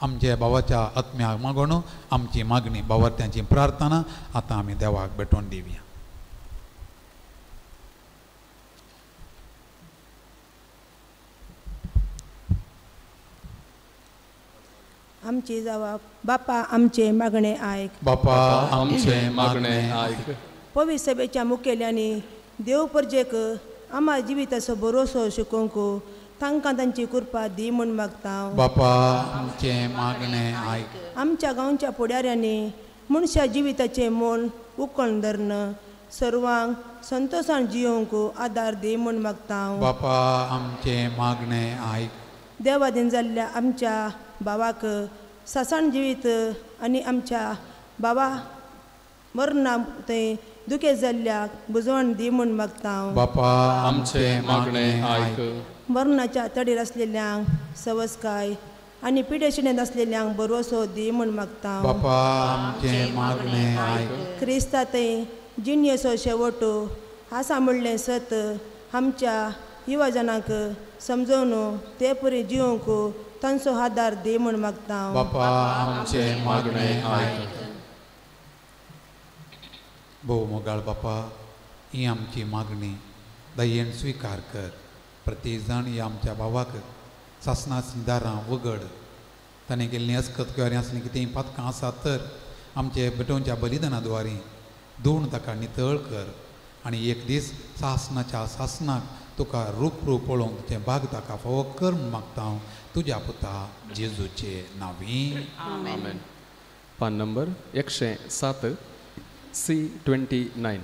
आमच्या भावाच्या आत्म्याक मागून आमची मागणी भावार्थ्यांची प्रार्थना आतां आमी देवाक भेटोवन दिवया. आमची जावा बापा आमचे मागणे आयक बापा आमचे मागणे आयक. पवित्र सभेच्या मुखेल्यांनी देव परजेक आमा जिविताचो भरोसो शिकोवंक तांकां तांची कृपा दी म्हूण मागता. बापा आमचे मागणे आयक. आमच्या गांवच्या फुडाऱ्यांनी मनशा जिविताचें मोल उकळून धरून सर्वांक संतोशान जियोवंक आदार दी म्हूण मागता. बापा आमचे मागणे आयक. देवादीन जाल्ल्या आमच्या भावाक सासाण जिवीत आनी आमच्या बाबा मरणा थंय दुखें जाल्ल्याक बुजवण दी म्हूण मागता. बापा आमचे मागणे आयक. मरणाच्या तडीर आसलेल्यांक सवसकाय आनी पिडेशिणेंत आसलेल्यांक भरवसो दी म्हूण मागता. बापा आमचे मागणे आयक. क्रिस्ता थंय जिणयेचो शेवट आसा म्हणलें सत आमच्या युवाजनांक समजोवन ते पुरी जिवंक तांचो आदार दी म्हूण मागता. बापा आमचे मागणे आयक. भोव मोगाळ बापा ही आमची मागणी दयेन स्विकार कर. प्रत्येक जाण ह्या आमच्या भावाक सासनाचीं दारां वगड ताणें केल्लीं अस्कत किंवा आसलीं कितें पातकां आसात तर आमचे भेटोवच्या बलिदाना द्वारी धुवन ताका नितळ कर आनी एक दीस सासनाच्या सासनाक तुका रूप रूप पळोवंक तुजें भाग ताका फावो कर म्हूण मागता हांव तुज्या पुता जेजूचे नांवी. आमेन. पान नंबर 107 C29.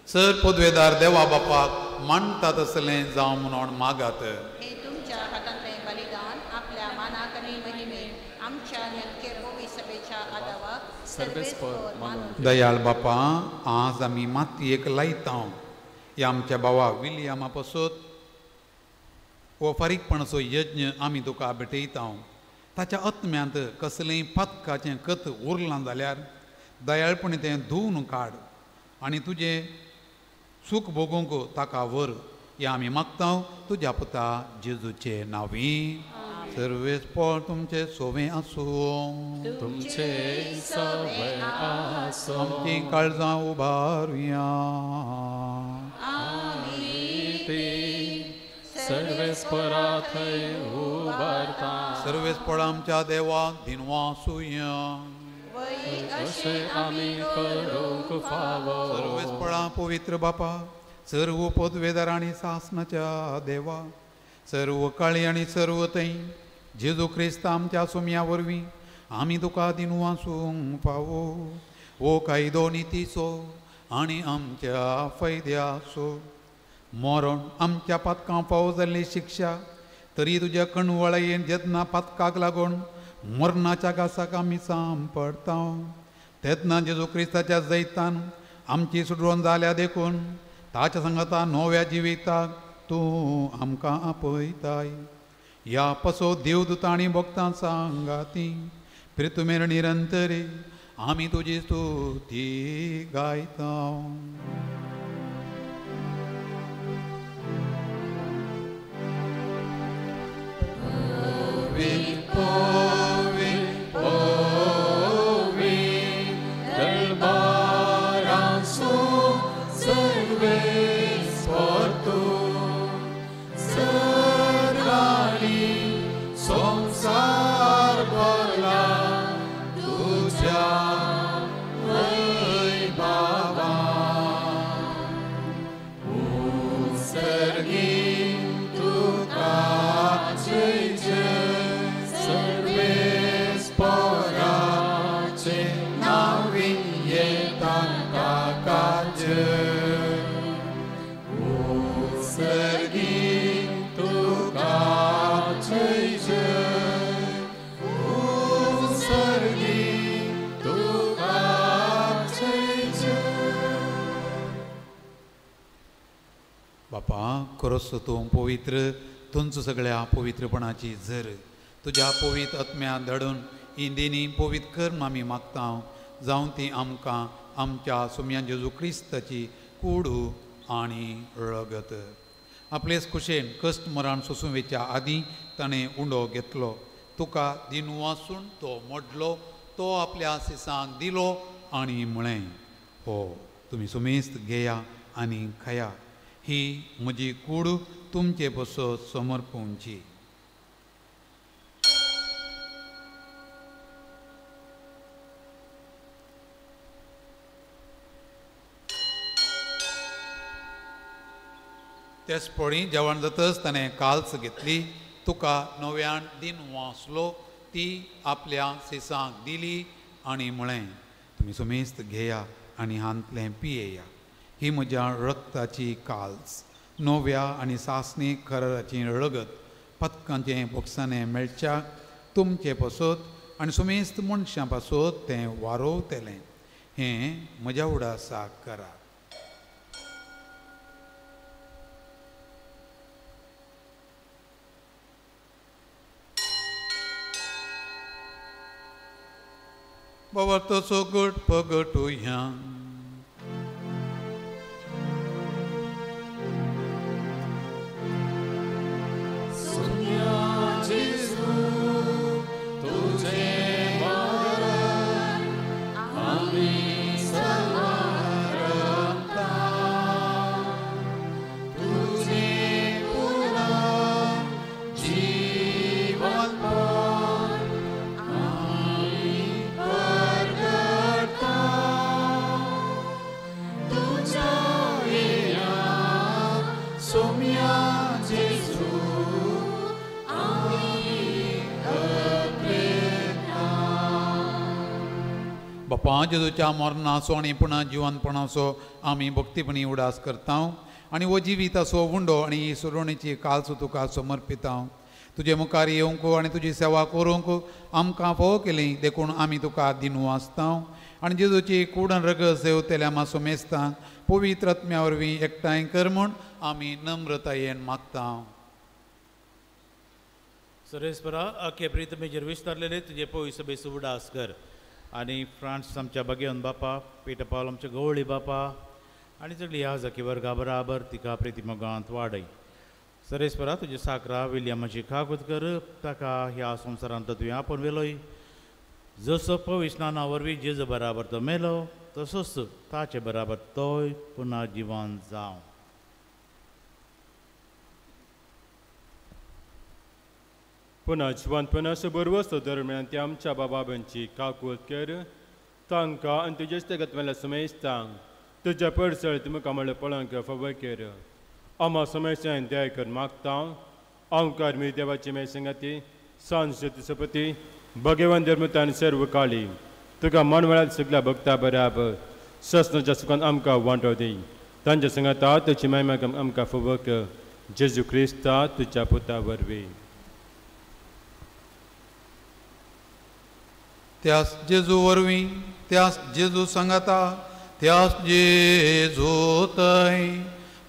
सर पदवेदार देवा बापाक मानता तसलें जावं म्हणून मागात. हे तुमच्या हातांतलें बलिदान आपल्या मानाक आनी महिमेक आमच्या न्हंके पवित्र सभेच्या आदावाक सर्वेस्पर मानून. दयाळ बापा, आज आमी मातयेक लायता ह्या आमच्या भावा विलियमा पासत हो फारीकपणाचो यज्ञ आमी तुका भेटयता. ताच्या आत्म्यांत कसलेंय पातकाचें कत उरलां जाल्यार दयाळपणी तें धुवन काड आनी तुजें सूख भोगूंक ताका व्हर. ह्या आमी मागता तुज्या पुता जेजूचे नांवी. सर्वेस्पर तुमचे सोवे आसूं. तुमचे सवे आसूं. आमचीं काळजां उबारुया. सर्वेस्परा थंय उबारता. सर्वेस्पर आमच्या देवाक दिनवासुया. अशें आमी करूंक फावो. सर्वेस्परा पवित्र बापा, सर्व पदवेदार आनी सासनाच्या देवा, सर्व काळी आनी सर्व थंय जेजू क्रिस्त आमच्या सोम्या वरवीं आमी तुका दिनवासूंक फावो. हो कायदो नितीचो आनी आमच्या फायद्याचो. मरण आमच्या पातकां फावो जाल्ली शिक्षा, तरी तुज्या कणवळायेन जेन्ना पातकाक लागून मरणाच्या घासाक आमी सांपडटा तेन्ना जेजू क्रिस्ताच्या जैतान आमची सुडवण जाल्या देखून ताच्या सांगाता नव्या जिविताक तूं आमकां आपयताय. ह्या पसो देवदूतां आनी भक्तां सांगाती प्रितुमेर निरंतरी आमी तुजी स्तुती गायता. पवी पवी दरबारासो सर्वेस्पर तूं सर्वांनी संवसार भरला तुज्या वैभवान. उत्सर्गी तुका जय जय सर्वेस्पराचे नांवी येता ताका जय. उत्सर्गी तुका जय जय. उत्सर्गी तुका जय जय. बापा, खरोच तूं पवित्र, तुमचो सगळ्या पवित्रपणाची जर तुज्या पवित्र आत्म्या धाडून इंदिनी पवित्र कर्म आमी मागता जावं ती आमकां आमच्या सोम्या जेजू क्रिस्ताची कुडू आनी रगत. आपलेच कुशेन कश्ट मरण सोसूं वेच्या आदीं ताणें उंडो घेतलो, तुका दिनवासून तो मोडलो, तो आपल्या सिसांक दिलो आनी म्हळें, हो तुमी सुमेस्त घेया आनी खाया, ही म्हजी कूड तुमचे पसत समर्पूंची. तेच पळी जेवण जातच ताणें काल्स घेतली, तुका नव्यान दिन वाचलो, ती आपल्या सिसांक दिली आनी म्हळें, तुमी सुमेस्त घेया आनी हांतलें पियेया, ही म्हज्या रक्ताची काल्स, नव्या आनी सासणी कराराची रगत, पतकांचें बोक्साणें मेळच्या तुमचे पासत आनी सुमेस्त मनशां पासत तें वारोवतलें. हें म्हज्या उडासाक करा. बाबा तसो गट पगटुया. जीवनपण आमी परगटा. बापा जेजूच्या मरणाचो आनी पुणा जिवनपणाचो आमी भक्तीपणी उडास करता आनी हो जिविताचो उंडो आनी ही सोडवणेची कालसो तुका समर्पिता. तुजे मुखार येवंक आनी तुजी सेवा करूंक आमकां फावो केली देखून आमी तुका दिनू आसता आनी जेजूची कुडन रगत सेवतल्या मासो मेस्तांक पवित्र आत्म्या वरवीं एकठांय कर म्हूण आमी नम्रतायेन मागता. सरेस्परा आखे प्रितमेचेर विस्तारलेले तुजे पयस बेस उडास कर आनी फ्रांस आमच्या बागेवन बापा, पेट पावल आमच्या गवळी बापा आनी सगळी ह्या जाकी वर्गा बराबर तिका प्रितिमोगांत वाडय. सरेस्परा तुजे साकरा विलियमाची कागद कर, ताका ह्या संवसारांत तुवें आपोवन व्हेलोय. जसो पविस्नाना वरवीं जेजू बराबर तो मेलो तसोच ताचे बराबर तोय पुनः जिवन जावं. पुनः जिवनपणाचो बरवस्तो दरम्यान ते आमच्या बाबांची काकूत कर, तांकां आनी तुजेच गतवेल्या समेस्तांक तुज्या पडसळ तुमकां म्हळ्यार पळोवंक फावो कर. आमा समेस्तांक दया कर मागता. आमकार मी देवाची मे संगाती सांज सपती भगवान धर्मतान सर्व काळी तुका मनवेळात सगळ्या भक्ता बराबर ससनाच्या सुखान आमकां वांटो दी. तांच्या संगाता तुजी महिमा आमकां फावो कर जेजू क्रिस्ता तुज्या पुता वरवीं. त्यास जेजू वरवीं, त्यास जेजू सांगाता, त्यास जेजू थंय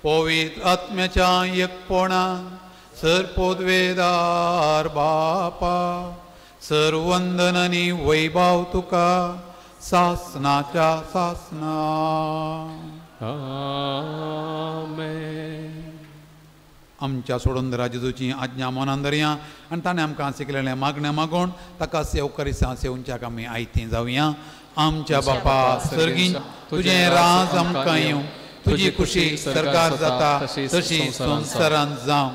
पवित्र आत्म्याच्या एकपणा सर पोदवेदार बापा सर वंदन आनी वैभाव तुका सासनाच्या सासना. आमेन. आमच्या सोडून जेजूची आज्ञा मनान धरया आनी ताणें आमकां शिकलेलें मागणें मागून ताका सेवकरिसां सेवच्याक आमी आयतीं जावया. आमच्या बापा सर्गीं, तुजें राज आमकां येवं, तुजी खुशी सरकार जाता तशी संवसारांत जावं.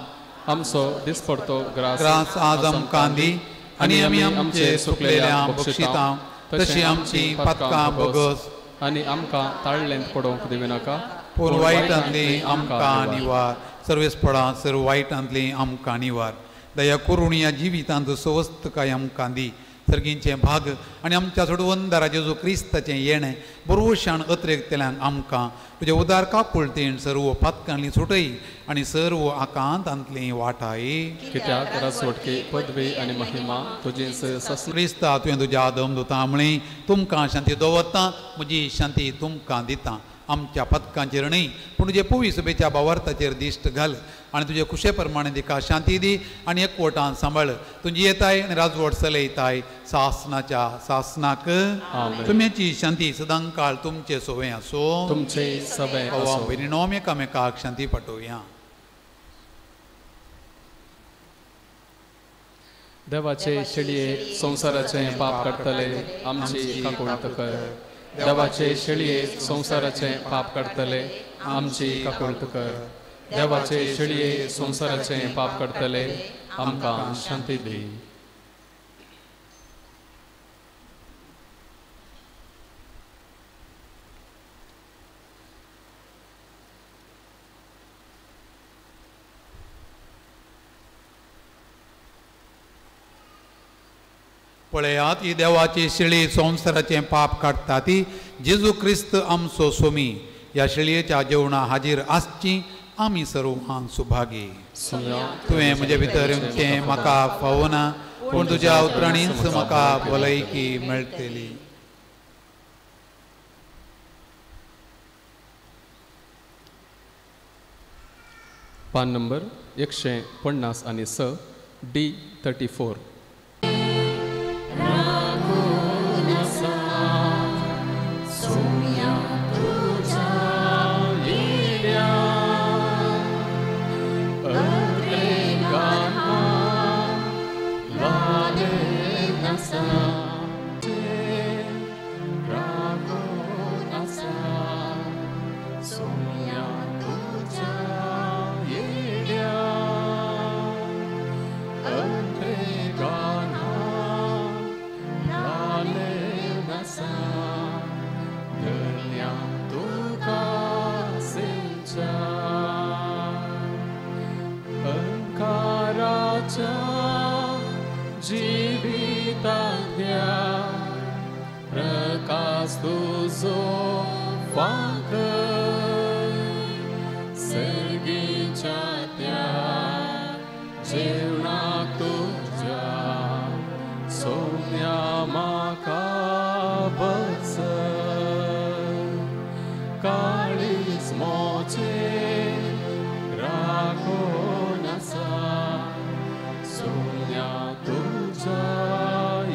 आमचो दिसपडतो ग्रास आज आमकां दी आनी आमी आमचे सुकलेल्या बक्षितां तशी आमची पातकां भोगस आनी आमकां ताळ्ळेंत पडोवंक दिवं नाका पूण वायटांतली आमकां निवार. सर्वेस्पळां सर्व वायटांतली आमकां निवार. दया करून ह्या जिवितांत सवस्तकाय आमकां दी. सर्गींचें भाग आनी आमच्या सोडवंदारा जेजू क्रिस्ताचें येणें बरोवशान अत्रेकतल्यांक आमकां तुजे उदार काकुळतेन सर्व पातकांतली सुटय आनी सर्व आकांतांतली वाटाय. कित्याक राजवटकी पदवी आनी महिमा तुजी क्रिस्ता तुवें तुज्या आदम दुता म्हळें तुमकां शांती दवरता, म्हजी शांती तुमकां दिता. आमच्या पदकांचेर न्हय पूण तुजे पुवी सुबेच्या बावार्थाचेर दिश्ट घाल आनी तुजे खुशे प्रमाणे तिका शांती दी आनी एकवटान सांबाळ. तुजी येताय आनी राजवट चलयताय सासनाच्या सासनाक. तुमची शांती सदांकाळ तुमचे सोवे आसो. तुमचे सवे आसो. भयणीनो एकामेकाक शांती पाठोवया. देवाचे शेळये संवसाराचे पाप काडटले आमची काकुळट कर. देवाचे शेळये संवसाराचे पाप काडटले आमची काकुळट कर. देवाचे शेळये संवसाराचे पाप काडटले आमकां शांती दी. पळयात ही देवाची शेळी संवसाराचें पाप काडटा ती जेजू क्रिस्त आमचो सोमी. ह्या शेळयेच्या जेवणा हाजीर आसची आमी सर्वांक सुभागी. तुवें म्हजे भितर येवचें म्हाका फावना पूण तुज्या उतरांनीच म्हाका भलायकी मेळटली. पान नंबर 156 आनी 6 D34. Andre तुजो फांकय सर्गीच्या त्या जेवणाक तुज्या सोम्या म्हाका बसय काळीज मोचें राखून आसा सोम्या तुज्या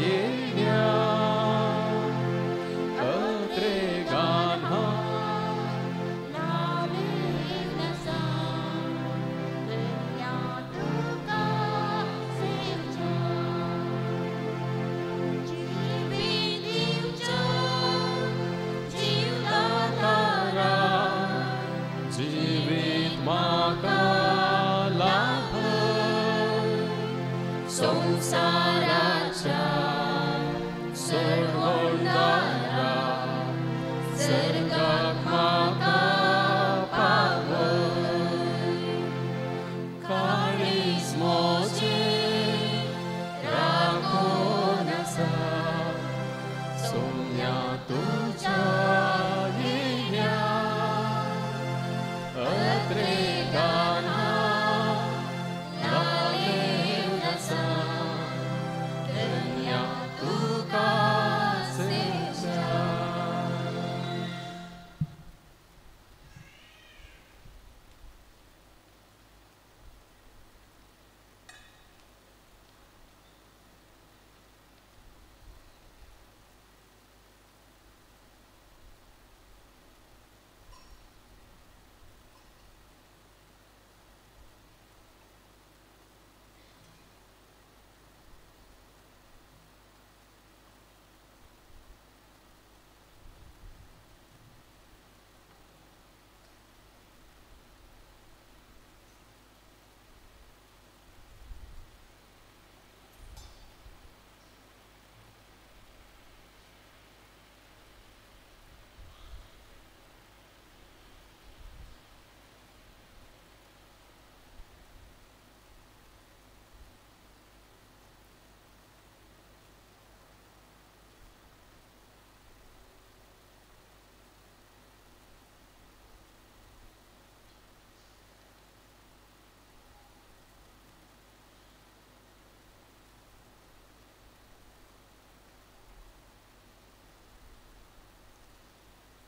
येण्या अत्रेगान लावेन आसा धन्या तुका सेवच्या जिवीत दिवच्या जीवदातारा जिवीत म्हाका लाभय संवसाराच्या सोडवणदारा सर्गाक म्हाका पावय काळीज मोचें राखून आसा सोम्या तुज्या येण्या अत्रेगान लावेन आसा धन्या तुका सेवच्या.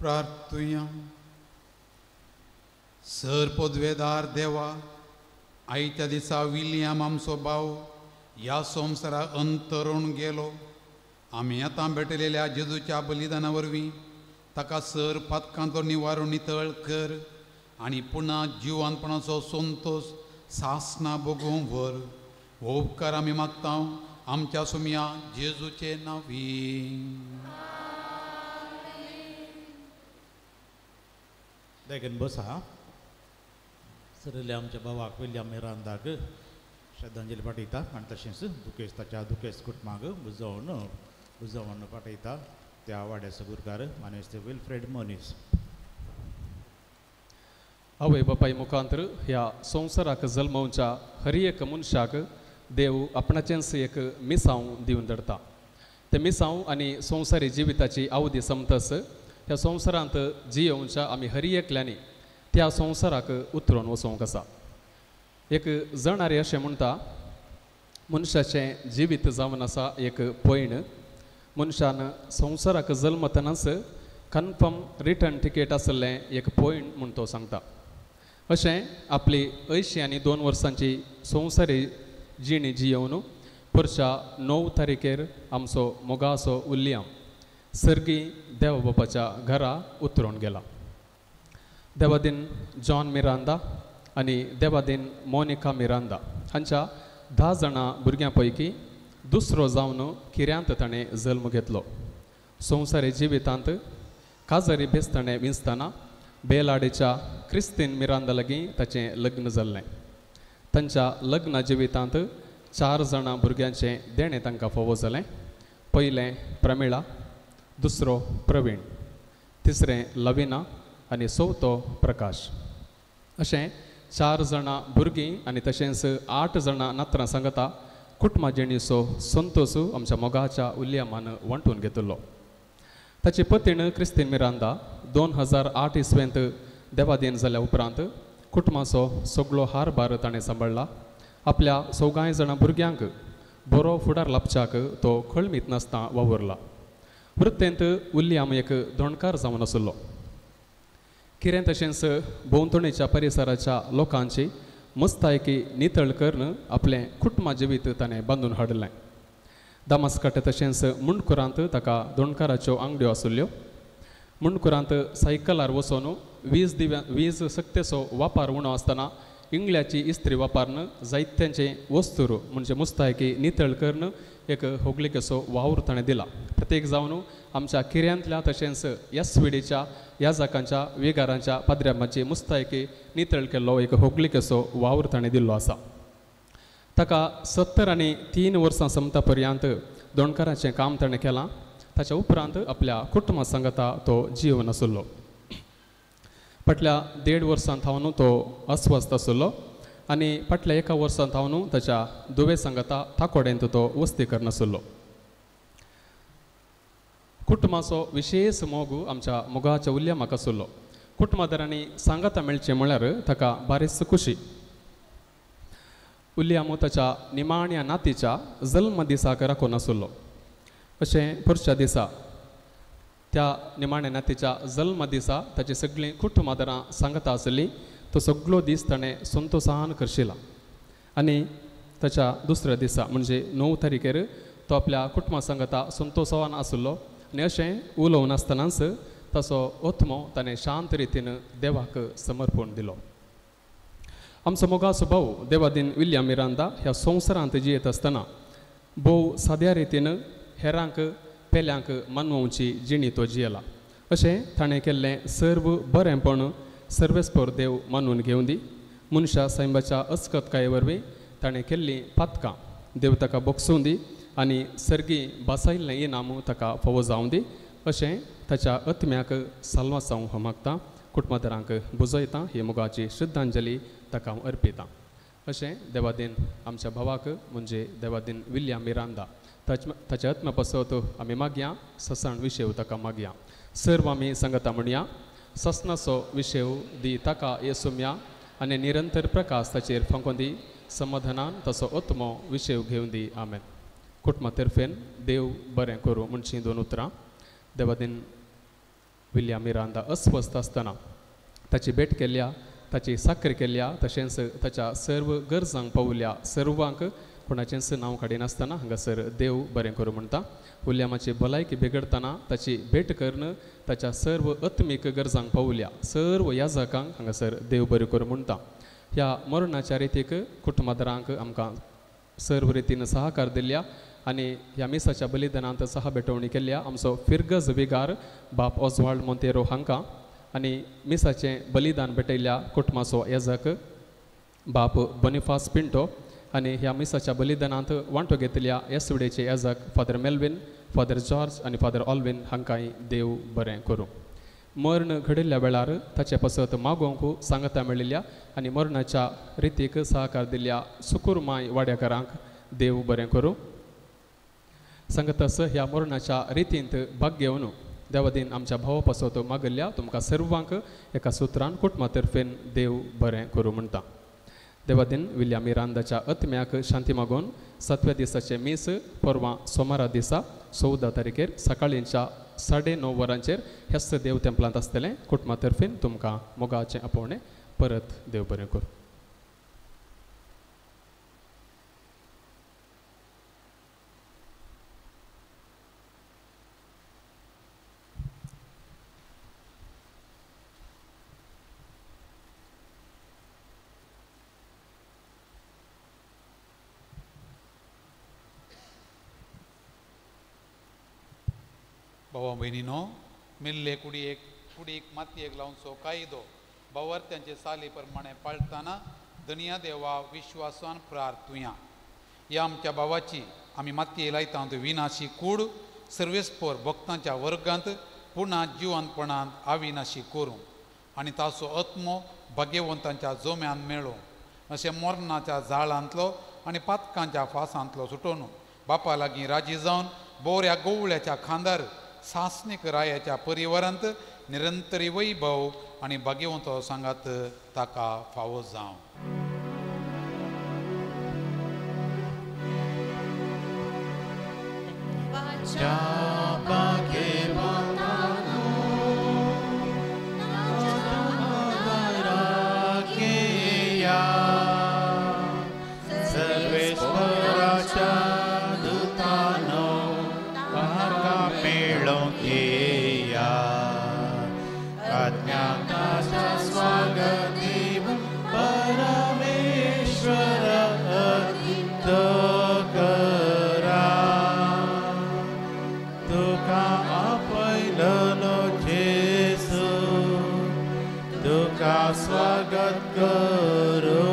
प्रार्थुया. सर पदवेदार देवा, आयच्या दिसा विलियम आमचो भाव ह्या संवसारा अंतरून गेलो. आमी आतां भेटलेल्या जेजूच्या बलिदाना वरवीं ताका सर पातकांचो निवारून नितळ कर आनी पुन्हा जिवानपणाचो संतोश सासना भोगूंक व्हर. हो उपकार आमी मागता आमच्या सुमया जेजूचे नांवी. देखून बसा सरले आमच्या बाबाक विल्यम मिरांदाक श्रद्धांजली पाठयता आनी तशेंच दुखेस ताच्या दुखेस कुटुंबाक बुजोवन बुजोवन पाठयता त्या वाड्याचो गुरकार मानेस्त विल्फ्रेड मोनीस. आवय बापाय मुखांतर ह्या संवसाराक जल्मवच्या हर एक मनशाक देव आपणाचेंच एक मिसांव दिवन धाडटा. तें मिसांव आनी संवसारी जिविताची अवधी समतस ह्या संवसारांत जियोवच्या आमी हर एकल्यांनी त्या संवसाराक उतरून वचोंक आसा. एक जणारे अशें म्हणटा, मनशाचें जिवीत जावन आसा एक पयण. मनशान संवसाराक जल्मतनाच कन्फर्म रिटर्न टिकेट आशिल्लें एक पयण म्हूण तो सांगता. अशें आपली 80 आनी 2 वर्सांची संवसारी जिणी जियोवन परच्या 9 तारखेर आमचो मोगाचो विल्यम सर्गी देव बापाच्या घरा उतरून गेला. देवादीन जॉन मिरांदा आनी देवादीन मोनिका मिरांदा हांच्या 10 जाणां भुरग्यां पैकी दुसरो जावन किऱ्यांत ताणें जल्म घेतलो. संवसारी जिवितांत काजारी भेस ताणें विंचतना बेलाडेच्या क्रिस्तीन मिरांदा लागीं ताचें लग्न जाल्लें. तांच्या लग्न जिवितांत 4 जाणां भुरग्यांचें देणें तांकां फावो जालें. पयलें प्रमिळा, दुसरो प्रवीण, तिसरें लविना आनी चवथो प्रकाश. अशें 4 जाणां भुरगीं आनी तशेंच 8 जाणां नातरां सांगता कुटुंबा जिणेचो संतोश आमच्या मोगाच्या उल्यमान वांटून घेतिल्लो. ताची पतीण क्रिस्तीन मिरांदा 2008 इसवेंत देवाधीन जाल्या उपरांत कुटुंबाचो सगळो हारभार ताणें सांबाळ्ळा. आपल्या सगळ्या जाणां भुरग्यांक बरो फुडार लाभच्याक तो खळमीत नासतना वावुरला. वृत्तेंत विल्यम एक दोणकार जावन आशिल्लो. किरें तशेंच भोंवतणीच्या परिसराच्या लोकांची मुस्तायकी नितळ करून आपलें कुटुंबा जिवीत ताणें बांदून हाडलें. दामासकाटे तशेंच मुंडकुरांत ताका दोणकाराच्यो आंगड्यो आशिल्ल्यो. मुंडकुरांत सायकलार वचून वीज दिव्या वीज सक्तेचो वापर उणो आसतना इंगळ्याची इस्त्री वापरून जायत्यांचे वस्तूर म्हणजे मुस्तायकी नितळ करून एक होगलिकेचो वावर ताणें दिला. प्रत्येक जावन आमच्या किऱ्यांतल्या तशेंच एस विडीच्या याजकांच्या वेगारांच्या पाद्र्यांची मुस्तायकी नितळ केल्लो एक होगलिकेचो वावर ताणें दिल्लो आसा. ताका 73 वर्सां समता पर्यंत दोणकाराचें काम ताणें केलां. ताच्या उपरांत आपल्या कुटुंबा सांगता तो जिवन आशिल्लो. फाटल्या 1.5 वर्सां थावन तो अस्वस्थ आशिल्लो आनी फाटल्या 1 वर्सां थावन ताच्या दुवे सांगता थाकोडेंत तो वस्ती करनाशिल्लो. कुटुंबाचो विशेष मोग आमच्या मोगाच्या उल्यमाक आशिल्लो. कुटुंबादारांनी सांगाता मेळचें म्हळ्यार ताका बारीच खुशी. उल्यम ताच्या निमाण्या नातीच्या जल्म दिसाक राखून आशिल्लो. अशें पुरच्या दिसा त्या निमाण्या नातीच्या जल्म दिसा ताची सगळीं कुटुंबादारां सांगता आसली. तो सगळो दीस ताणें संतोसान करशिला आनी ताच्या दुसऱ्या दिसा म्हणजे 9 तारखेर तो आपल्या कुटुंबा सांगता संतोसान आशिल्लो आनी अशें उलोवन आसतनाच ताचो आत्मो ताणें शांत रितीन देवाक समर्पण दिलो. आमचो मोगाचो भाव देवादीन विल्यम मिरांदा ह्या संवसारांत जियेत आसतना भोव साद्या रितीन हेरांक पेल्यांक मनवची जिणी तो जियेला. अशें ताणें केल्लें सर्व बरेंपण सर्वेस्पर देव मानून घेवन दी. मनशा सैमाच्या अस्कतकाये वरवीं ताणें केल्लीं पातकां देव ताका बोगसून दी आनी सर्गी बसायिल्लें इनाम ताका फावो जावं दी अशें ताच्या आत्म्याक साल्वासांव हांव मागतां. कुटुंबादारांक बुजयतां. ही मोगाची श्रद्धांजली ताका हांव अर्पितां. अशें देवादीन आमच्या भावाक म्हणजे देवादीन विल्यम मिरांदा ताच्या आत्म्या पासत आमी मागया. ससाण विशेव ताका मागया. सर्व आमी सांगता म्हणया. ससनाचो विशेव दी ताका येसुम्या आनी निरंतर प्रकाश ताचेर फांकोन दी. समाधानान ताचो आत्मो विशेव घेवन दी. आमेन. कुटुंबा तर्फेन देव बरें करूं म्हणची 2 उतरां. देवादीन विल्यम मिरांदा अस्वस्थ आसतना ताची भेट केल्या, ताची साकर केल्या, तशेंच ताच्या सर्व गरजांक पावल्या सर्वांक कोणाचेंच नांव काडिनासतना हांगासर देव बरें करूं म्हणटा. विल्यमाची भलायकी बिगडतना ताची भेट करून ताच्या सर्व आत्मीक गरजांक पावल्या सर्व याजकांक हांगासर देव बरें करूं म्हणटा. ह्या मरणाच्या रितीक कुटुंबादारांक आमकां सर्व रितीन सहकार दिल्या आनी ह्या मिसाच्या बलिदानांत सहा भेटवणी केल्या आमचो फिरगज विगार बाप ओजवाल्ड मोंतेरो हांकां आनी मिसाचें बलिदान भेटयल्ल्या कुटुंबाचो याजक बाप बोनिफास पिंटो आनी ह्या मिसाच्या बलिदानांत वांटो घेतल्या एसवडेचे याजक फादर मेल्विन, फादर जॉर्ज आनी फादर ऑल्विन हांकांय देव बरें करूं. मर्ण घडिल्ल्या वेळार ताचे पासत मागोवंक सांगता मेळिल्ल्या आनी मरणाच्या रितीक सहकार दिल्ल्या सुकुरमाय वाड्याकारांक देव बरें करूं. सांगतास ह्या मरणाच्या रितींत भाग घेवन देवादीन आमच्या भावा पासत मागल्ल्या तुमकां सर्वांक एका सुत्रान कुटुंबा तर्फेन देव बरें करूं म्हणटा. देवादीन विल्यम मिरांदाच्या आत्म्याक शांती मागून 7व्या दिसाचें मीस परवां सोमारा दिसा 14 तारखेर सकाळींच्या 9:30 वरांचेर ह्याच देव तेंपलांत आसतलें. कुटुंबा तर्फेन तुमकां मोगाचें आपोवणें. परत देव बरें करूं. भावा भयणीनो, मेल्ले कुडयेक कुडीक मातयेक लावचो कायदो भावार्थ्यांचे साली प्रमाणे पाळटाना धनया देवा विश्वासान प्रार्थुया. ह्या आमच्या भावाची आमी मातये लायता विनाशी कूड सर्वेस्पोर भक्तांच्या वर्गांत पुणा जिवनपणांत अविनाशी करूं आनी ताचो आत्मो भाग्यवंतांच्या जोम्यान मेळो अशें मरणाच्या जाळांतलो आनी पातकांच्या फासांतलो सुटोवन बापा लागीं राजी जावन बोऱ्या गोवळ्याच्या खांदार सासणीक रायाच्या परिवारांत निरंतरी वैभव आनी भाग्यवंतो सांगात ताका फावो जावं. स्वागत करो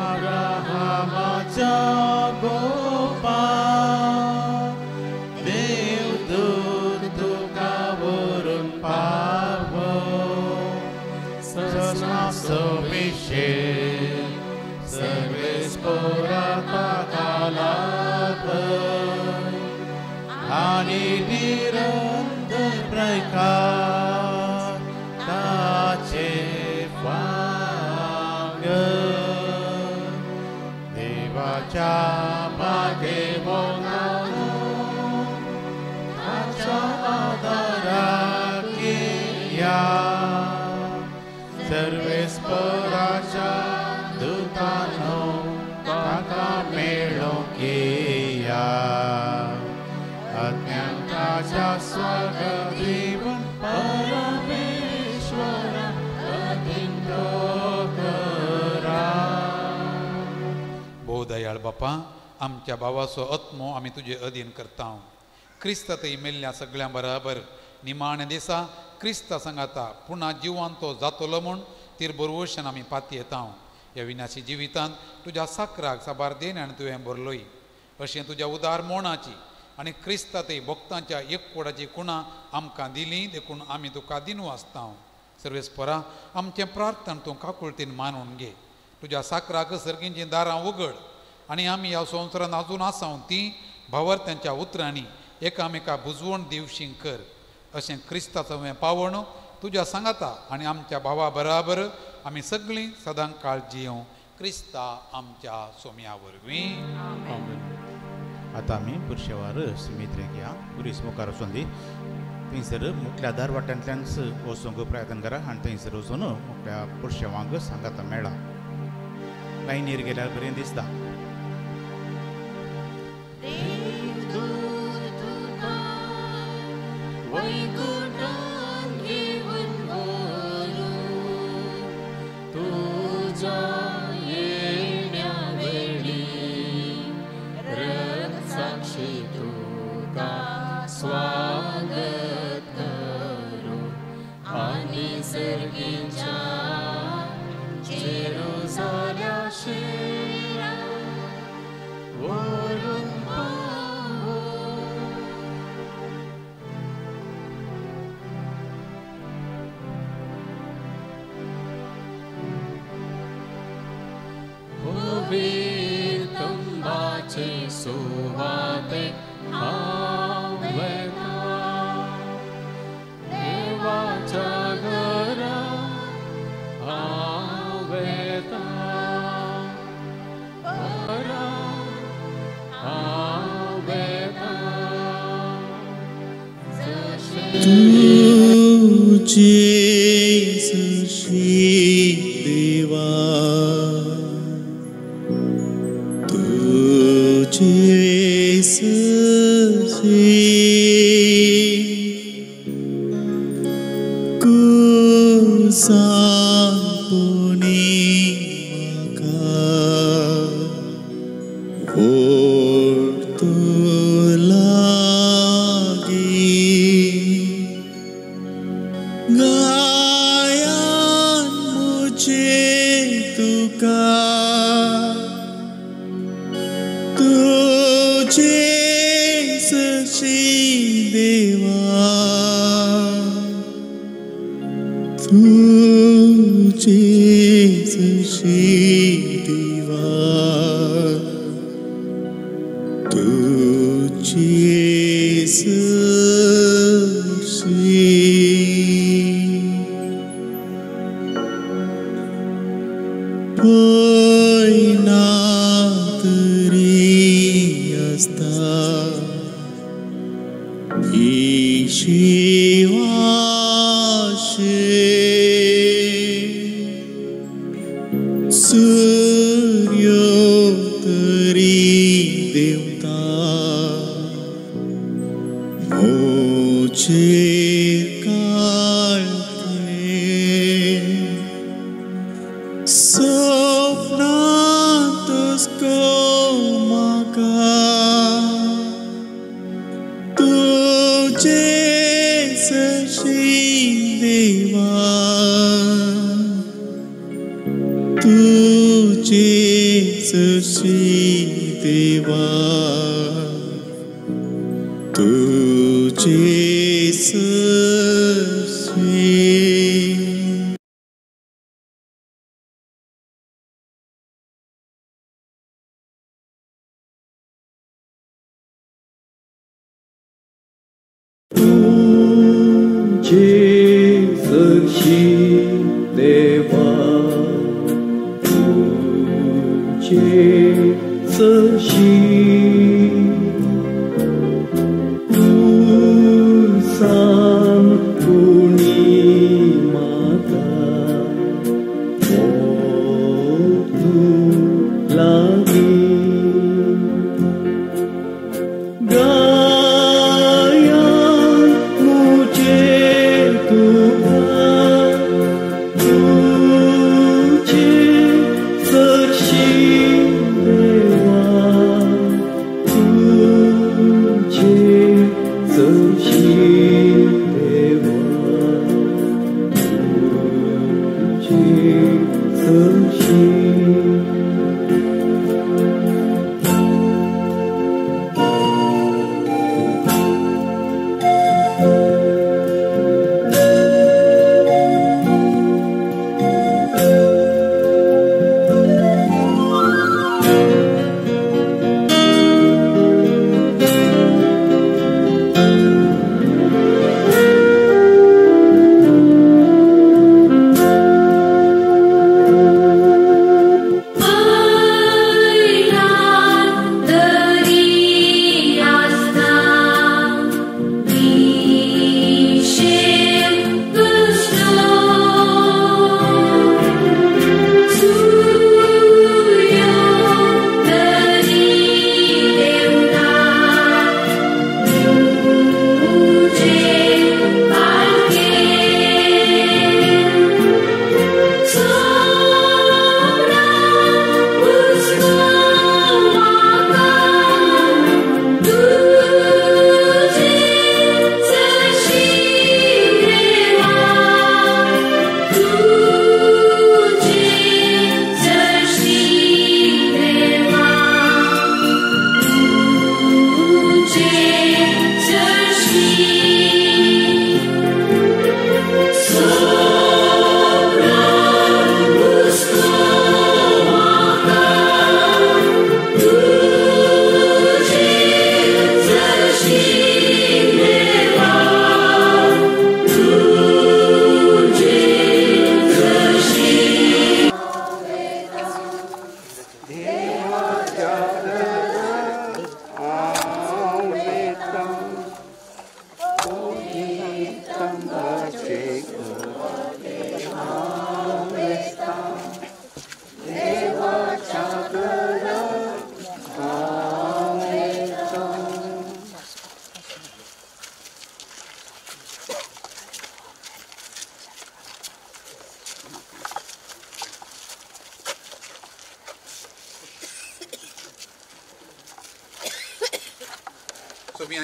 अब्राहमाच्या गोपा देवदूत तुका व्हरून पावो ससनाचो अभिषेक सर्वेस्पोरा ताका लाभय आनी निरंतर प्रकाश ताचे वांग देवाच्या भाग्यवंतानो ताच्या आदाराक या सर्वेस्पराच्या दुतानो ताका मेळोंक या अज्ञानाच्या स्वागत दिवन परमेश्वर अदिंतो करा. भोव दयाळ बापा, आमच्या भावाचो आत्मो आमी तुजे अधीन करता. क्रिस्त थंय मेल्ल्या सगळ्यां बराबर निमाण्या दिसा क्रिस्ता सांगाता पुन्हा जिवान तो जातलो म्हूण तिर बरवशान आमी पातयेता. ह्या विनाशी जिवितांत तुज्या साकराक साबार देण्यान तुवें भरलोय अशें तुज्या उदार मोणाची आनी क्रिस्ता थंय भक्तांच्या एकवटाची कुणां आमकां दिली देखून आमी तुका दिनू आसता. सर्वेस्परा आमचें प्रार्थना तूं काकुळतीन मानून घे. तुज्या साकराक सर्गींचीं दारां उगड आनी आमी ह्या संवसारांत आजून आसाव ती भावार्थ्यांच्या उतरांनी एकामेका बुजवण दिवशी कर. अशें क्रिस्ताचो हें पावण तुज्या सांगाता आनी आमच्या भावा बराबर आमी सगळीं सदां काळ जियों क्रिस्ता आमच्या सोम्या वरवीं. आतां आमी पुरशेवार सिमित्रेक या पुलीस मुखार वचून दी थंयसर मुखल्या दार वाट्यांतल्यानच वचूंक प्रयत्न करा आनी थंयसर वचून मुखल्या पुरशेवांक सांगाता मेळा. लायनीर गेल्यार बरें दिसता. वैकुंठान घेवन व्हरू तुज्या येण्या वेळी रक्तसाक्षी तुका स्वागत करू आनी सर्गीच्या जेरुजाल्या शेरा व्हरून पावो. तुंबाचे सुवाते हांव वता देवाच्या घरा हांव वता घरा हांव वता तुझे सशी देवा तुझे सशी कुसांपुनी म्हाका ओडतो लागी गायान मुझे तुका तुझे सशी देवा तुझे सशी देवा तुझे सरशी पयना तरी आसता शिवाशे सूर्य तरी देवता मोचेर काळते सपनांतच गो म्हाका तुझे सरशी देवा तुझे सरशी देवा तुझे सरशी तुझे सरशी देवा तुझे सरशी तूं सांग कोणी म्हाका तूं लागीं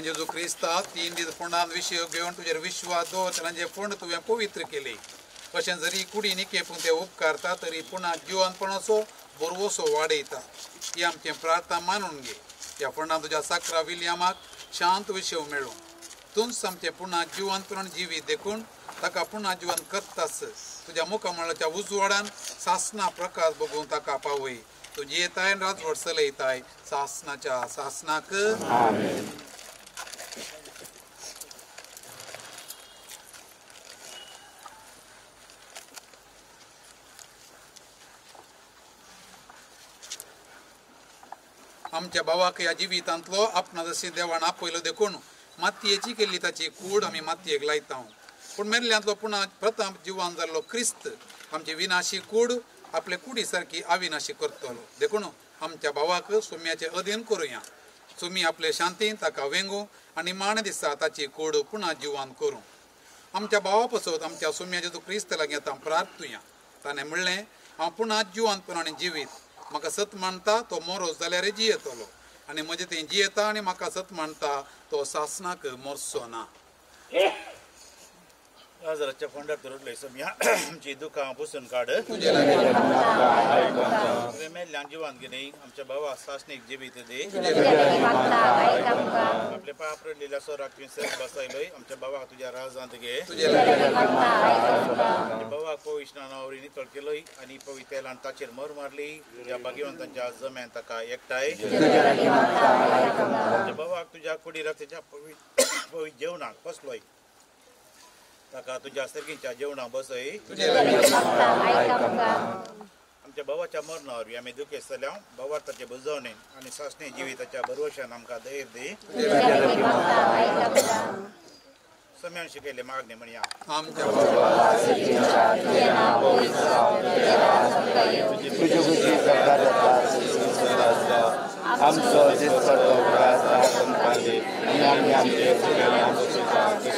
जेजू क्रिस्ता 3 दीस फोंडान विशय घेवन तुजेर विश्वास दवर तांचे फोंड तुवें पवित्र केले अशें जरी कुडी निकेपून ते उपकारता तरी पुणा जिवनपणाचो बरवसो वाडयता ही आमचें प्रार्थना मानून घे. ह्या फोंडान तुज्या साक्रा विलियमाक शांत विशय मेळूं तूंच आमचें पुणा जिवनपण जिवीत देखून ताका पुणा जिवन करतास तुज्या मुखामळाच्या उजवाडान सासना प्रकाश बघून ताका पावय. तुजी येताय राजवट चलयताय सासनाच्या सासनाक. आमेन. आमच्या भावाक ह्या जिवितांतलो आपणा जशी देवान आपयलो देखून मातयेची केल्ली ताची कूड आमी मातयेक लायता. पूण मेल्ल्यांतलो पुणा प्रथम जिवान जाल्लो क्रिस्त आमची विनाशी कूड आपले कुडी सारकी अविनाशी करतलो. देखून आमच्या भावाक सुम्याचे अधीन करुया. सुमी आपले शांतीन ताका वेंगू आनी मान दिसा ताची कूड पुन्हा जिवान करूं. आमच्या भावा पसत आमच्या सुम्याचे तूं क्रिस्त लागीं आतां प्रार्थुया. ताणें म्हणलें हांव पुन्हा जिवानपण आनी जिवीत म्हाका सत मानता तो मोरोस जाल्यार जियेतलो आनी म्हजें तें जियेता आनी म्हाका सत मानता तो सासनाक मोरचो ना. लाजराच्या फोंडार दवरलोय सोम्या आमची दुखां पुसून काड. तुवें मेल्ल्यान जिवान गेली आमच्या भावा सासणीक जिवीत दी. आपले पाप रडलेल्या सोराक तुवें सर बसायलोय आमच्या भावाक तुज्या राजांत घे. आमच्या भावाक पवित्र नांवावरी नितळ केलोय आनी पवित्र तेलान ताचेर मोर मारली. तुज्या भाग्यवंतांच्या जम्यान ताका एकठांय. आमच्या भावाक तुज्या कुडी रक्ताच्या पवित्र जेवणाक बसलोय ताका तुज्या सर्गीच्या जेवणाक बसय. आमच्या भावाच्या मरणावर आमी दुखेस्त जाल्या भावार ताचे बुजवणे आनी सासणे जिविताच्या भरवशान आमकां धैर्य दी. सम्यान शिकयले मागणे म्हणया. आमच्या आमचो दिसपडो उगडास आमकां दी आनी आमी आमचे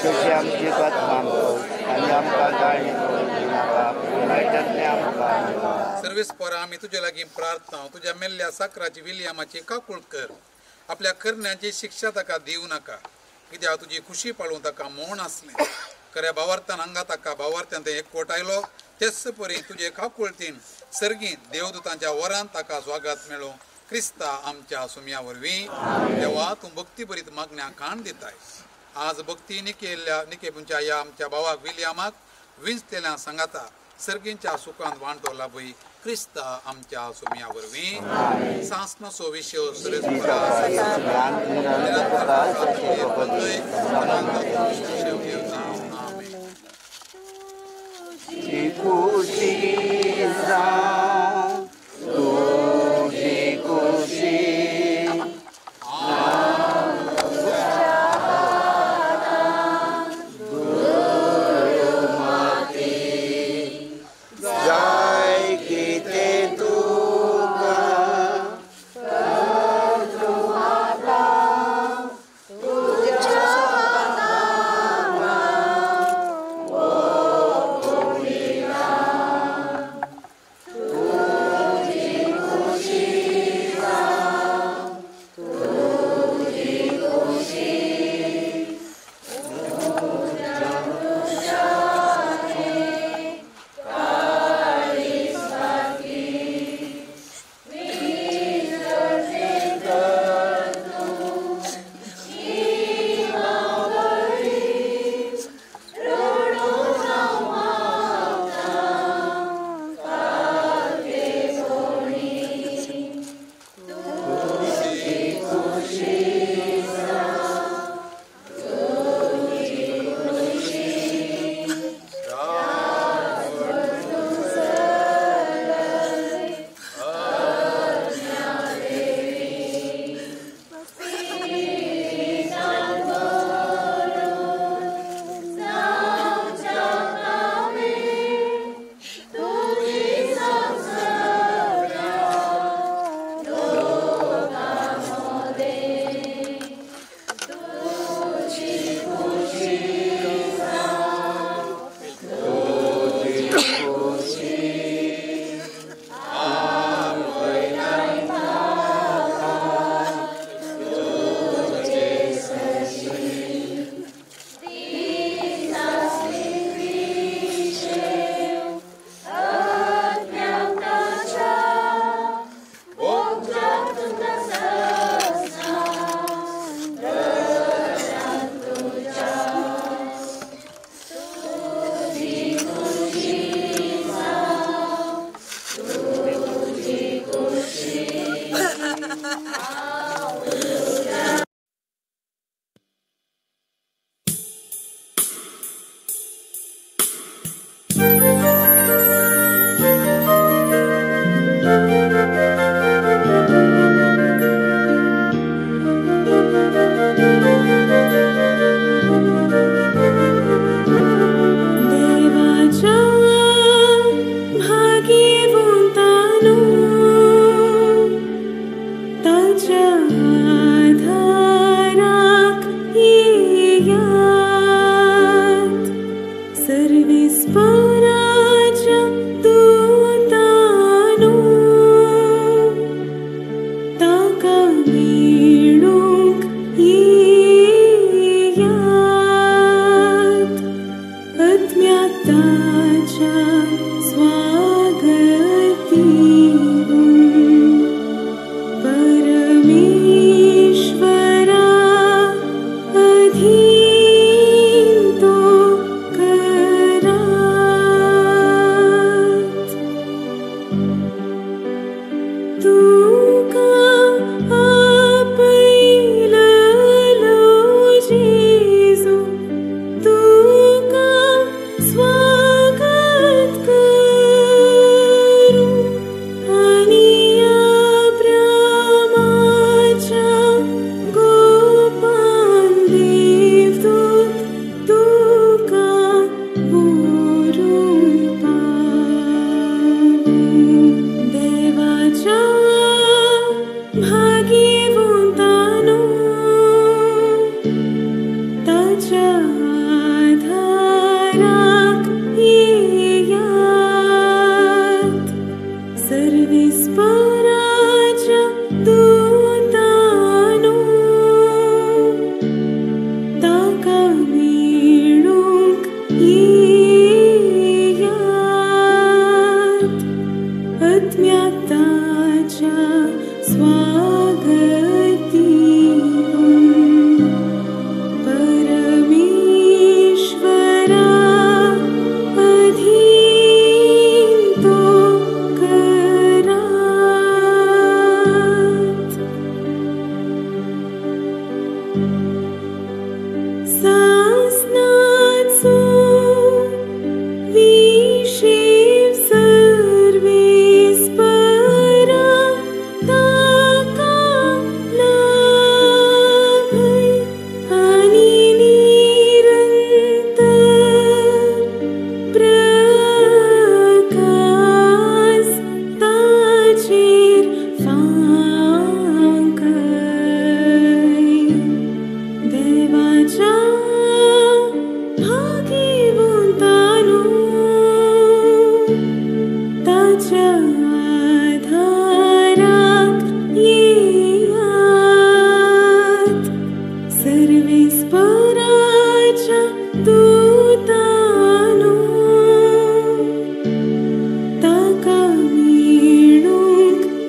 तशी आमची आनी आमकां गाळी दिनाका वायटांतलें आमकां. सर्वीस पोरा आमी तुजे लागीं प्रार्थना. तुज्या मेल्ल्या साकराची विलियमाची काकूळ कर. आपल्या करण्याची शिक्षा ताका दिवं नाका कित्याक तुजी खुशी पाळूं ताका मोहन आसलें. खऱ्या भावार्थान हांगा ताका भावार्थान तें एकवट आयलो तेच परी तुजे काकुळतीन सर्गीं देवदूतांच्या वरान ताका स्वागत मेळूं क्रिस्ता आमच्या सुम्या वरवीं. देवा तूं भक्ती भरीत मागण्या काण दिताय. आज भक्ती निकेल्ल्या निकेपुंच्या ह्या आमच्या भावाक विलियमाक विंचतेल्या सांगाता सर्गींच्या सुखांत वांटो लाभय क्रिस्ता आमच्या सुम्या वरवीं. सासनाचो विशय तुझ्या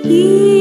की।